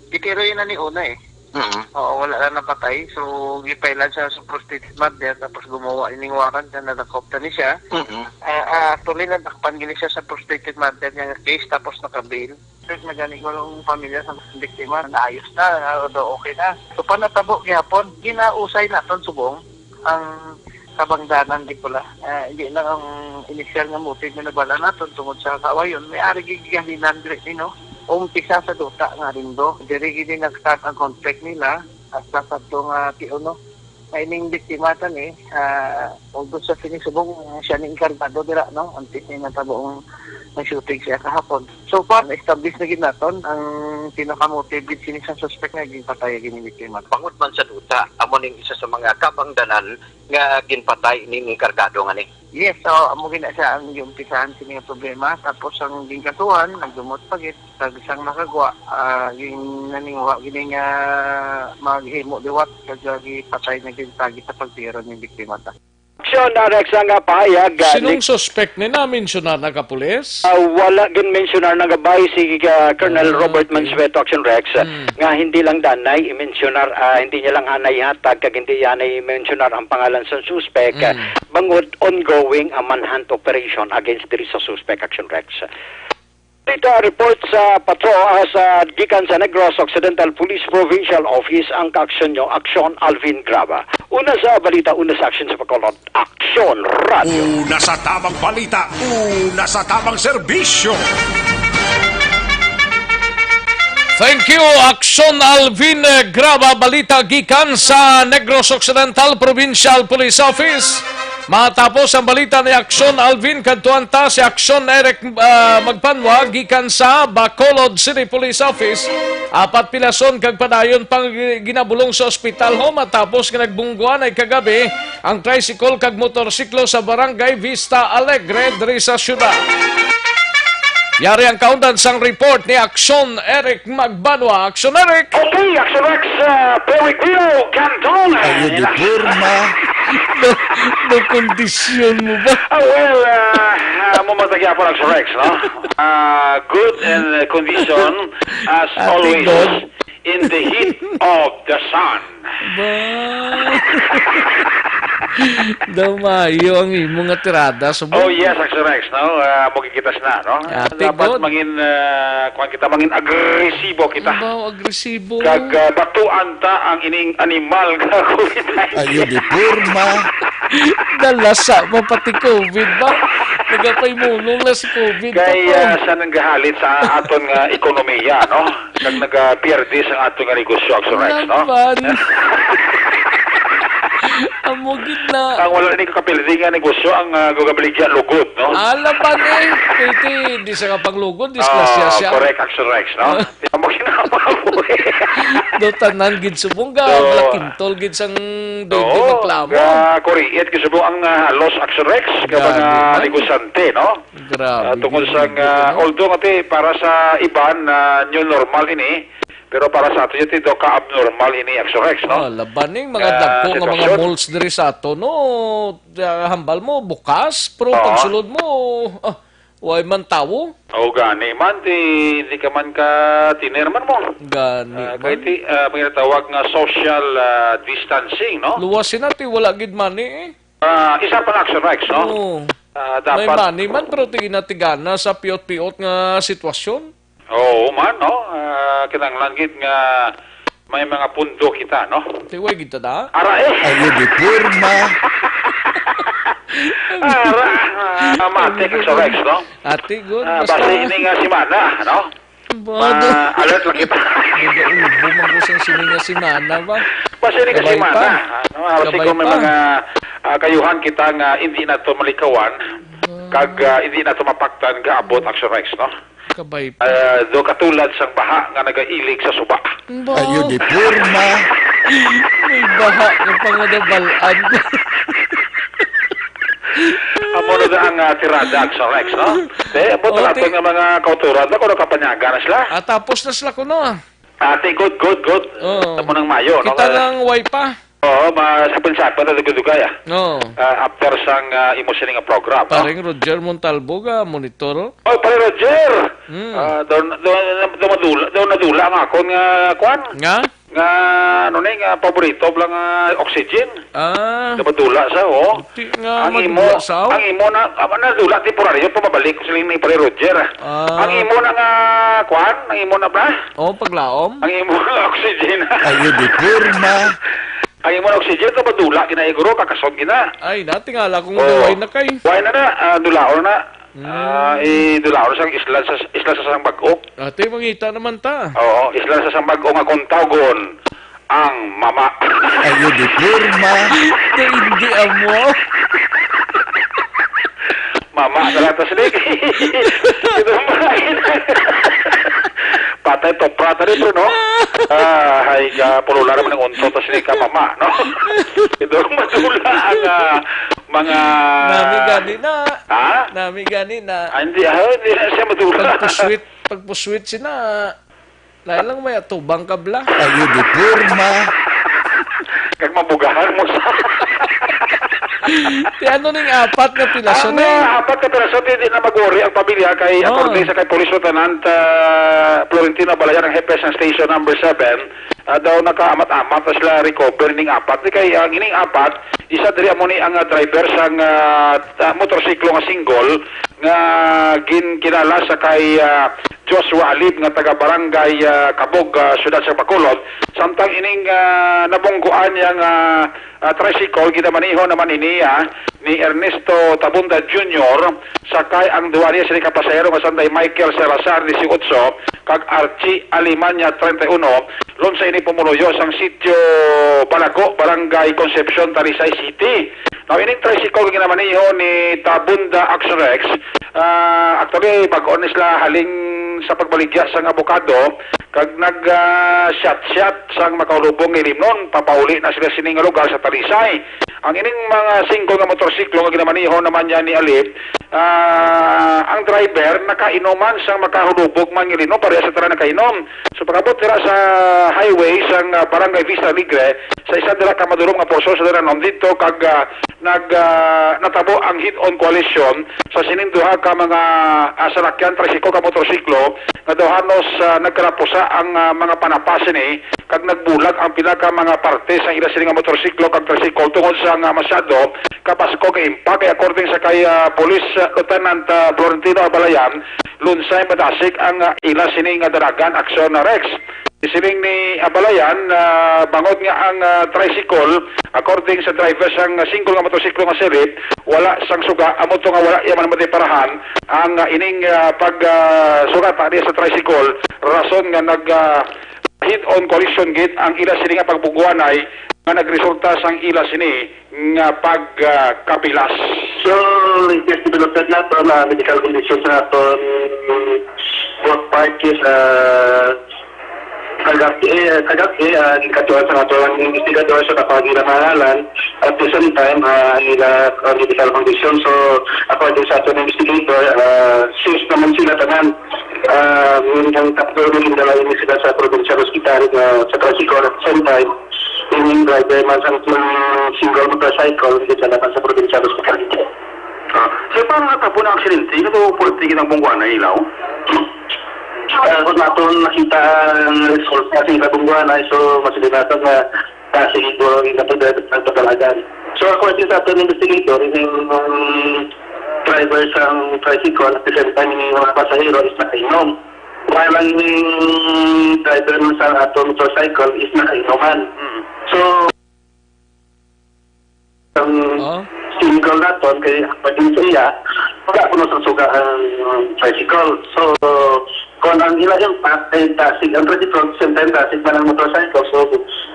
Gitiroy na ni una eh. Mm. Oo, wala lang napatay. So, gipailan siya sa frustrated murder, tapos gumawa ining warrant na nadakop na ni siya. Mm. Ah, ah, actually, nadakpan gini siya sa frustrated murder nga case, tapos naka-bail. Sir, nagani ko lang pamilya sa biktima, naayos na, ah, daw okay na. So, panatabo gihapon, ginausay naton subong ang kabangdanan, di ko la. Ah, hindi lang ang initial nga motive nga nabala naton tungod sa kaawayon. May ari gid gihalinan diri, no? Umpisa sa duta nga rindo. Diri gid nag-start ang conflict nila. Hasta sa to nga tiuno. Nga ining biktima ta ni, ah, although sa sinisubong, siya ni enkargado dira, no? Antes ni natabo ang, ang shooting siya kahapon. So far, na-establish na gid naton ang pinaka-motive gid sini sa suspect nga ginpatay gid ni biktima. Bangod man sa duta, amo ning isa sa mga kabangdanan nga ginpatay ning enkargado nga ni. Yes, so amo gina siya ang giumpisahan sini nga problema. Tapos ang ginkasuhan, nagdumot pa gid. Kag sang nakagwa, ah, gin-, naninguha gini nga maghimo liwat, kag, ah, gipatay na gid tagi sa pagtiro ni biktima ta. Action, ah, Rex, ang, ah, pahayag, ah, Sinong ni suspect ni na-mensionar na ka pulis? Ah, wala gin-mensionar na gabay si, ah, Colonel Ah, Robert okay. Mansueto, Action Rex, Mm. nga hindi lang danay i-mensionar, ah, hindi niya lang anay hatag, kag hindi niya anay i-mensionar ang pangalan sa suspect, ah, Mm. bangod ongoing ang manhunt operation against diri sa suspect, Action Rex. Dito report sa Patro, ah, sa gikan sa Negros Occidental Police Provincial Office ang kaaksyon nyo, Aksyon Alvin Graba. Una sa balita, una sa aksyon sa Bacolod, Aksyon Radio. Una sa tamang balita, una sa tamang serbisyo. Thank you, Aksyon Alvin, eh, Graba. Balita gikan sa Negros Occidental Provincial Police Office. Matapos ang balita ni Aksyon Alvin, kadtuan ta si Aksyon Eric, ah, Magpanwa gikan sa Bacolod City Police Office. Apat pilason kag padayon pang ginabulong sa ospital ho matapos nga nagbungguanay kagabi ang tricycle kag motorsiklo sa Barangay Vista Alegre diri sa syudad. Yari ang kaundan sang report ni Aksyon Eric Magbanwa. Aksyon Eric! Okay, Aksyon Rex, uh, Perry Guido Cantone. Ayo di porma. No, no kondisyon mo ba? Ah, well, uh, uh, mo matagya po, Aksyon Rex, no? Uh, good and, uh, condition as Ate always. God. In the heat of the sun. Ba? Daw maayo ang imo nga tirada, subong. Oh, yes, Aksyon Rex, no? Ah, magkikitas na, no? Ate Dapat God. Mangin, ah, kuwan kita, mangin agresibo kita. Ba, agresibo. Kag, ah, batuan ta ang ining animal nga covid nineteen. Ayo di porma. Dalasa mo pati covid ba? Nagapahimulong na si covid Kay, pa, ah, siya nang gahalit sa aton nga ekonomiya, no? Kag nagapierde sa aton nga negosyo, Axel Rex, no? Laban. Amo gid na. Ang wala ni kapildi nga negosyo ang, ah, gagabaligya lugod, no? Ah, laban eh. Pwede, di sa kapanglugod, disgrasya Ah, siya. Correct, Axel Rex, no? Amo gid na ang mga buhi. Do tanan gid subong ga, So, malakintol gid sang doy-doy Oo, magklamo. Ga-create gid subong ang, ah, halos Axel Rex, ka Gani mga man. Negosyante, no? Grabe Ah, tungod gid sa ang nga, ano. Although nga ti, para sa iban, ah, new normal ini, pero para sa ato, ti, do ka abnormal ini, Axel Rex, no? Ah, laban ning mga Ah, dagko nga mga sitwasyon. Malls diri sa ato, no? Ah, hambal mo, bukas, pero Oo. pagsulod mo, ah, way man tawo. O gani man, ti, hindi ka man ka tiner man mo. Gani Ah, kay man. ti, ah, may natawag nga social, ah, distancing, no? Luwas sina, ti, wala gid money eh. Ah, isa pa na, Axel Rex, no? Oo. Ah, May dapat money man, pero tiginatigana sa piot-piot nga sitwasyon. Oo man, no? Ah, kinahanglan gid nga may mga pundo kita, no? Ti, way gid ta da. Ara, eh! Ayo di porma. Ara, ah, mati, Axel Rex, no? Ati, good. Ah, Basta basi ini nga semana, no? Ba, Ma-, do- alert lang kita. Nagaulbo man ko sang sini nga semana ba? Basta ini ka Kabay semana, pa. ano, ah, basi Kabay kung may pa. mga, ah, kayuhan kita nga hindi nato malikawan, Ba. kag, ah, hindi nato mapaktan, gaabot, Axel Rex, no? Kabay pa. Ah, do katulad sang baha nga nagailig sa suba. Ba. Ayo di porma. May baha nga pangadabalan. Amo na ang, ah, tirada, Axel Rex, no? Eh, amo O, na ti- aton nga mga kauturan, ako nakapanyaga na sila. Ah, tapos na sila kuno, ah. Ate, good, good, good. Oo. Amo nang mayo, no? Kita nang way pa. Oo, ma-, sapin-sapin na dugay-dugay, ah. Oo. Ah, after sang, ah, imo sini nga program, no? Pareng Roger Montalbo ga monitor, oh. Oh, pare Roger! Hmm. Ah, daw, daw, daw madula, daw nadula ang akon nga, kwan? Nga? Nga, ano ni, nga paborito lang nga oxygen. Ah. Daw madula sa, oh. Ti nga Ang imo, madula sa, oh. ang imo na, ah, nadula temporaryo, pumabalik ko siling ni Pare Roger, ah. Ah. Ang imo na nga, kwan? Ang imo na ba? Oh, paglaom? Ang imo na oxygen. Ayo di porma. Ang imo na oxygen, daw madula, gina, siguro, kakasod, gina. Ay, natingala kung Oh. duway na kay. Way na na, ah, dulaon na. Mm. Ah, idulaon sang isla sa, isla sa sang bag-o. Ate, mangita naman ta. Oo, isla sa sang bag-o nga kung tawgon ang mama. Ayo di porma. Di, hindi amo. Mama, talaga, Slick. Ito, mama. Patay, topra, tali, bro, no? Ah, hay, ka, pulula naman ang unto, tas ni ka, mama, no? Ito, madula ang, ah, mga Nami gani na. Ha? Nami gani na. Ah, hindi, ah, hindi na siya madula. Pagpuswit, pagpuswit sina. Lain lang may atubang kabla. Ayo di porma. Kag mabugahan mo sa Ti ano ning apat nga pilaso Ang, ni? ah, apat ka piraso, di, di na mag-worry ang pamilya kay Oh. according sa kay Police Lieutenant, ah, Florentino Balayan, ang hepe sa Station Number Seven, ah, daw nakaamat-amat na sila recover ning apat. Di kay ang ining apat, isa diri amo ni ang, ah, driver sang, ah, ah, motorsiklo nga single nga ginkilala sa kay, ah, Joshua Alib nga taga Barangay, ah, Kabog, ah, Siyudad sa Bacolod. Samtang ining, ah, nabungguan niya nga, ah, tricycle, ginamaneho naman ini, ah, ni Ernesto Tabunda Junior, sakay ang duha niya sini ka pasahero nga sanday Michael Salazar, dieciocho, kag Archie Alimanya, treinta y uno, lunsay ini pumuluyo sang Sitio Balago, Barangay Concepcion, Talisay City. Now, ining tricycle nga ginamaneho ni Tabunda Action Rex, ah, actually, bag-o ni sila halin sa pagbaligya sang abokado, kag nag, ah, shot-shot sang makahulubong nga ilimnon. Papauli na sila sini nga lugar sa Talisay. Ang ining mga single nga motorsiklo nga ginamaneho naman niya ni Alib, ah, ang driver nakainom man sang makahulubog man nga ilimnon, pareha sa tanan nakainom. So, pag-abot dira sa highway sang, ah, Barangay Vista Alegre, sa isa dira ka madulom nga porso sa dira didto, kag, ah, nag, ah, natabo ang head-on collision sa sining duha ka mga, ah, salakyan, tricycle ka motorsiklo, nga daw hanos, ah, nagkalapusa ang, ah, mga panapa sini, kag nagbulag ang pila ka mga parte sa ila sini nga motorsiklo kag tricycle tungod Ang, ah, masyado kabaskog nga impact, kay according sa kay, ah, Police, ah, Lieutenant, ah, Florentino Abalayan, lunsay madasig ang, ah, ila sini nga dalagan, Aksyon na Rex. Siling ni Abalayan, ah, bangod nga ang, ah, tricycle, according sa driver sang single nga motorsiklo nga silip, wala sang suga, amo to nga wala iya man madiparahan ang, ah, ining, ah, pag, ah, sugata diya sa tricycle, rason nga nag, ah, head-on collision gid ang ila sini nga pagbungguanay nga nagresulta sang ila sini nga pagkapilas. So, latest development nato na medical condition sa aton both parties, ah, kagabi, eh, kagabi, ah, gikatuan sa aton investigador sa kapag nila pangalan. At the same time, ah, ang ila, ah, medical condition. So, according sa aton investigator, ah, safe naman sila tanan. Ah, ang tatlo, naging dala ini sila sa provincial hospital, ah, sa Trasico. At the same time, yung driver man sa single motorcycle, hindi talaga sa provincial hospital. Ah, so, paano natabo na aksidente? Ito, pwerte kitang bungguan na ilaw? Ah, kung nato nakita ang resulta sa kabungguan ay, so, mas nato nga, ah, sige po, hindi nato dapat ang pagdalagan. So, according sa aton investigator, yung, um, driver sang tricycle at the same time yung mga pasahero is nakainom. While ang driver mo sa aton motorcycle is nakainuman. Mm. So, ang Oh. single naton kay pagin sa iya, wala ko sa suga ang tricycle. So, kung ang ila impact ay dasig ang tricycle, same time dasig man ang motorcycle. So,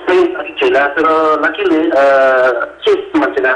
may impact sila. Pero luckily, uh, safe naman sila.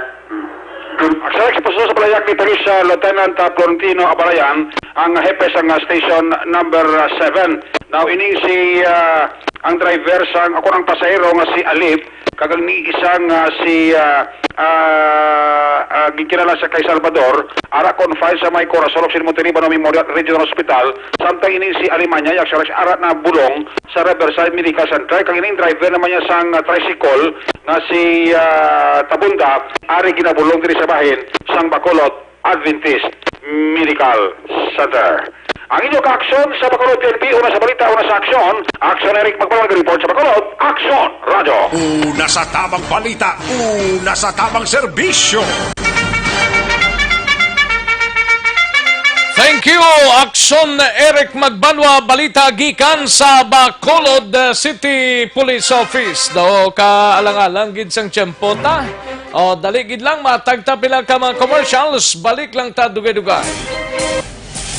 Sa eksposisyon sa palayag ni Police, uh, Lieutenant, uh, Florentino Abalayan, ang hepe sa, uh, station number, uh, seven. Now, ining si, uh, ang driver sa, ako ang pasahero nga si Alip, kag ang ni isa nga si, ah, ah, ah, ginkilala sa kay Salvador, ara confined sa may Corazon Occidental Monterrey Memorial Regional Hospital, samtang ini si Alemania, yak sa ara na bulong sa Riverside Medical Center. Kag ining driver naman niya sang, ah, tricycle nga si, ah, Tabunda, ari ginabulong diri sa bahin sang Bacolod Adventist Medical Center. Ang inyo kaaksyon sa Bacolod P N P, una sa balita, una sa aksyon. Aksyon Eric Magbalang report sa Bacolod, Aksyon Radyo. Una sa tamang balita, una sa tamang serbisyo. Thank you, Aksyon Eric Magbanwa. Balita gikan sa Bacolod City Police Office. Daw kaalang-alang gid sang tiyempo ta. O, dali gid lang, matag ta pila ka mga commercials. Balik lang ta dugay-dugay.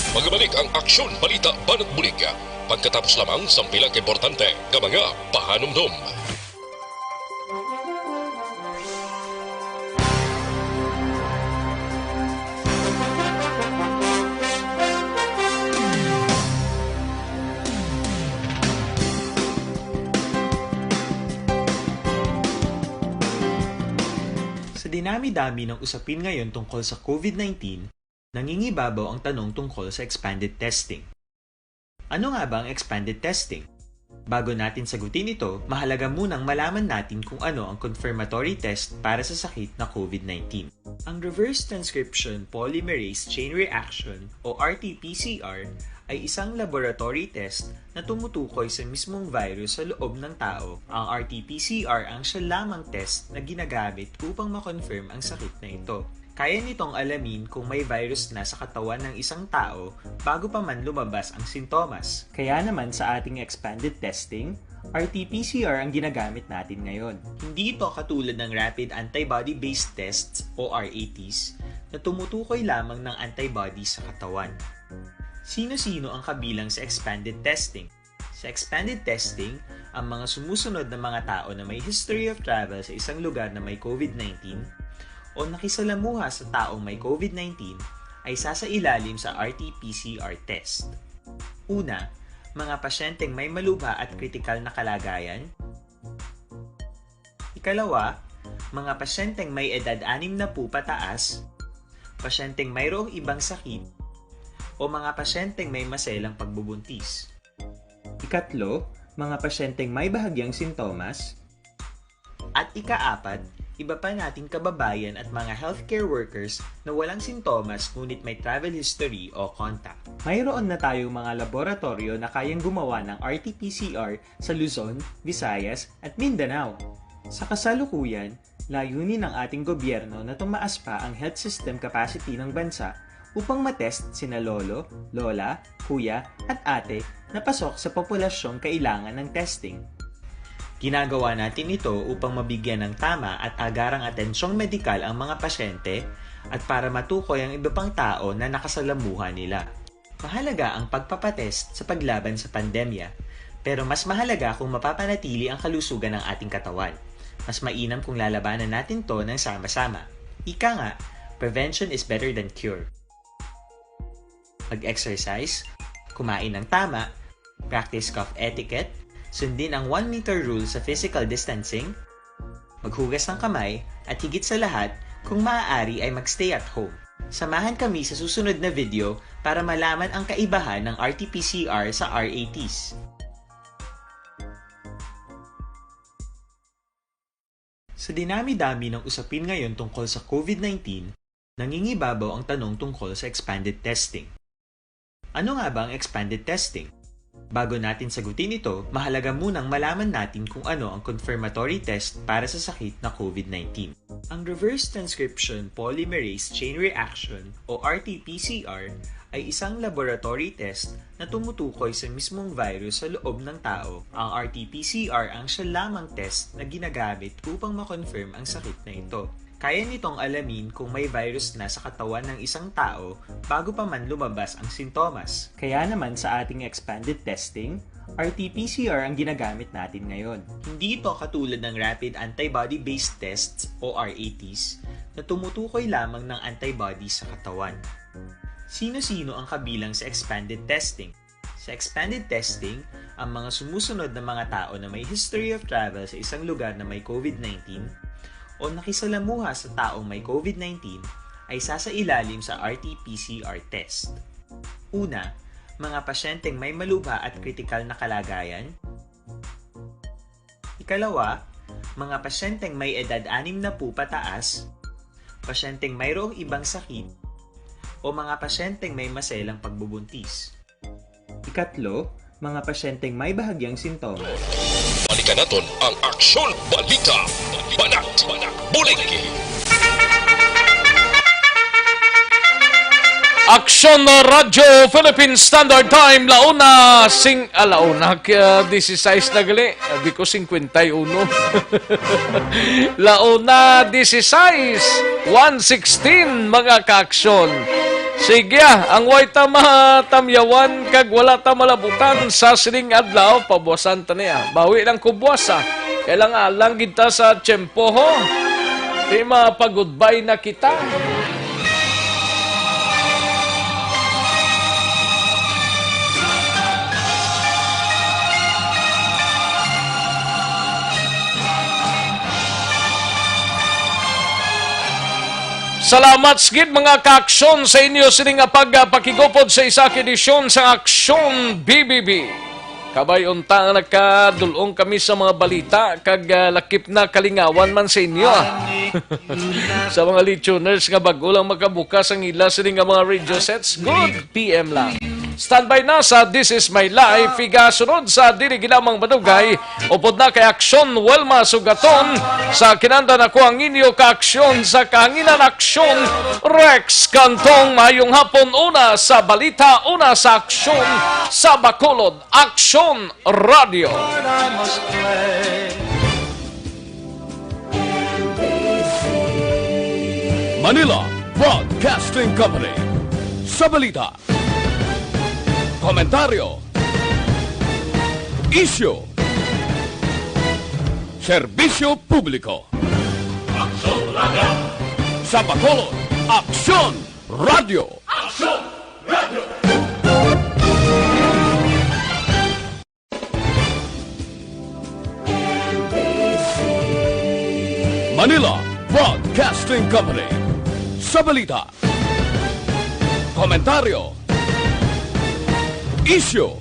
Magabalik ang Aksyon Balita Banat Bulig pagkatapos lamang sang pila ka importante nga mga pahanumdom. Sa dinami-dami ng usapin ngayon tungkol sa COVID nineteen, nangingibabaw ang tanong tungkol sa expanded testing. Ano nga ba ang expanded testing? Bago natin sagutin ito, mahalaga munang malaman natin kung ano ang confirmatory test para sa sakit na COVID nineteen. Ang reverse transcription polymerase chain reaction o R T P C R ay isang laboratory test na tumutukoy sa mismong virus sa loob ng tao. Ang R T P C R ang siya lamang test na ginagamit upang ma-confirm ang sakit na ito. Kaya nitong alamin kung may virus na sa katawan ng isang tao bago pa man lumabas ang sintomas. Kaya naman sa ating expanded testing, R T P C R ang ginagamit natin ngayon. Hindi ito katulad ng rapid antibody-based tests o R A Ts na tumutukoy lamang ng antibodies sa katawan. Sino-sino ang kabilang sa expanded testing? Sa expanded testing, ang mga sumusunod na mga tao na may history of travel sa isang lugar na may COVID nineteen o nakisalamuha sa taong may COVID nineteen ay sasailalim sa R T P C R test. Una, mga pasyenteng may malubha at kritikal na kalagayan. Ikalawa, mga pasyenteng may edad anim na po pataas, pasyenteng mayroong ibang sakit, o mga pasyenteng may maselang pagbubuntis. Ikatlo, mga pasyenteng may bahagyang sintomas. At ikaapat, iba pa nating kababayan at mga healthcare workers na walang sintomas ngunit may travel history o contact. Mayroon na tayong mga laboratoryo na kayang gumawa ng R T P C R sa Luzon, Visayas, at Mindanao. Sa kasalukuyan, Layunin ng ating gobyerno na tumaas pa ang health system capacity ng bansa upang matest sina lolo, lola, kuya, at ate na pasok sa populasyong kailangan ng testing. Ginagawa natin ito upang mabigyan ng tama at agarang atensyong medikal ang mga pasyente at para matukoy ang iba pang tao na nakasalamuha nila. Mahalaga ang pagpapatest sa paglaban sa pandemya, pero mas mahalaga kung mapapanatili ang kalusugan ng ating katawan. Mas mainam kung lalabanan natin 'to ng sama-sama. Ika nga, prevention is better than cure. Mag-exercise, kumain ng tama, practice cough etiquette, sundin ang one meter rule sa physical distancing, maghugas ng kamay, at higit sa lahat, kung maaari ay mag-stay at home. Samahan kami sa susunod na video para malaman ang kaibahan ng R T P C R sa R A Ts. Sa dinami-dami ng usapin ngayon tungkol sa COVID nineteen, nangingibabaw ang tanong tungkol sa expanded testing. Ano nga ba ang expanded testing? Bago natin sagutin ito, mahalaga munang malaman natin kung ano ang confirmatory test para sa sakit na COVID nineteen. Ang reverse transcription polymerase chain reaction o R T P C R ay isang laboratory test na tumutukoy sa mismong virus sa loob ng tao. Ang R T P C R ang siya lamang test na ginagamit upang ma-confirm ang sakit na ito. Kaya nitong alamin kung may virus na sa katawan ng isang tao bago pa man lumabas ang sintomas. Kaya naman sa ating expanded testing, R T P C R ang ginagamit natin ngayon. Hindi ito katulad ng rapid antibody-based tests o R A Ts na tumutukoy lamang ng antibody sa katawan. Sino-sino ang kabilang sa expanded testing? Sa expanded testing, ang mga sumusunod na mga tao na may history of travel sa isang lugar na may COVID nineteen o nakisalamuha sa taong may COVID nineteen ay sasailalim sa R T P C R test. Una, mga pasyenteng may malubha at kritikal na kalagayan. Ikalawa, mga pasyenteng may edad anim na po pataas, pasyenteng mayroong ibang sakit, o mga pasyenteng may maselang pagbubuntis. Ikatlo, mga pasyenteng may bahagyang sintomas. Balikan naton ang Aksyon Balita. Banat, bulig. Aksyon Radyo Philippine Standard Time, launa sing, ah, launa, ah, disisais na gali. Abi ko, singkwenta y uno. Launa, disisais, one sixteen, mga kaaksyon. Sige, ah, ang way ta matamyawan kag wala ta malabutan sa sining adlaw, pabuwasan ta niya. Bawi lang ko buwasa. Kailangan lang gid ta sa tiyempo, ho. Di mapagudbay na kita. Salamat gid, mga kaaksyon, sa inyo sini nga pagpakigupod sa isa ka edisyon sa Aksyon B B B. Kabay unta nga nakadul-ong kami sa mga balita kag, ah, lakip na kalingawan man sa inyo, ah. Sa mga listeners nga bag-o lang makabukas ang ila sini nga mga radio sets, good P M lang. Standby na sa This Is My Life, igasunod sa dili gid lamang madugay, upod na kay Aksyon Wilma Sugaton, sa kinanda nako ang inyo kaaksyon sa kahanginan, Aksyon Rex Cantong. Mayong hapon, una sa balita, una sa aksyon, sa Bacolod, Aksyon Radyo. Manila Broadcasting Company. Sa balita, komentaryo, isyu, serbisyo publiko. Aksyon Radyo. Sa Bacolod, Aksyon Radyo. Aksyon Radyo. Manila Broadcasting Company. Sa balita, komentaryo, isyu,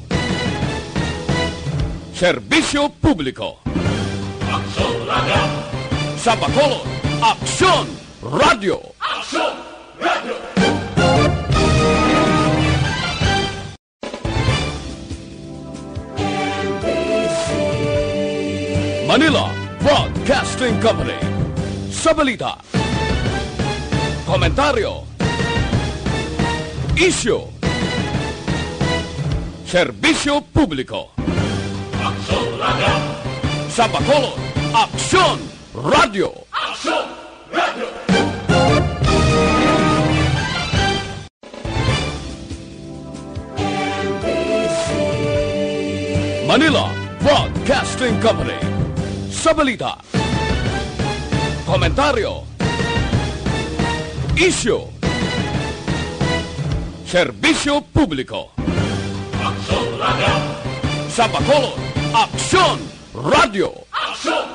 serbisyo publiko. Aksyon Radyo. Sa Bacolod, Aksyon Radyo. Aksyon Radyo. Manila Broadcasting Company. Sa balita, komentaryo, isyu, serbisyo publiko. Aksyon Radio. Sa Bacolod, Aksyon Radio. Aksyon Radio. Manila Broadcasting Company. Sa balita, komentaryo, isyu, serbisyo publiko. Aksyon Radio. Sa Bacolod, Aksyon Radio. Aksyon!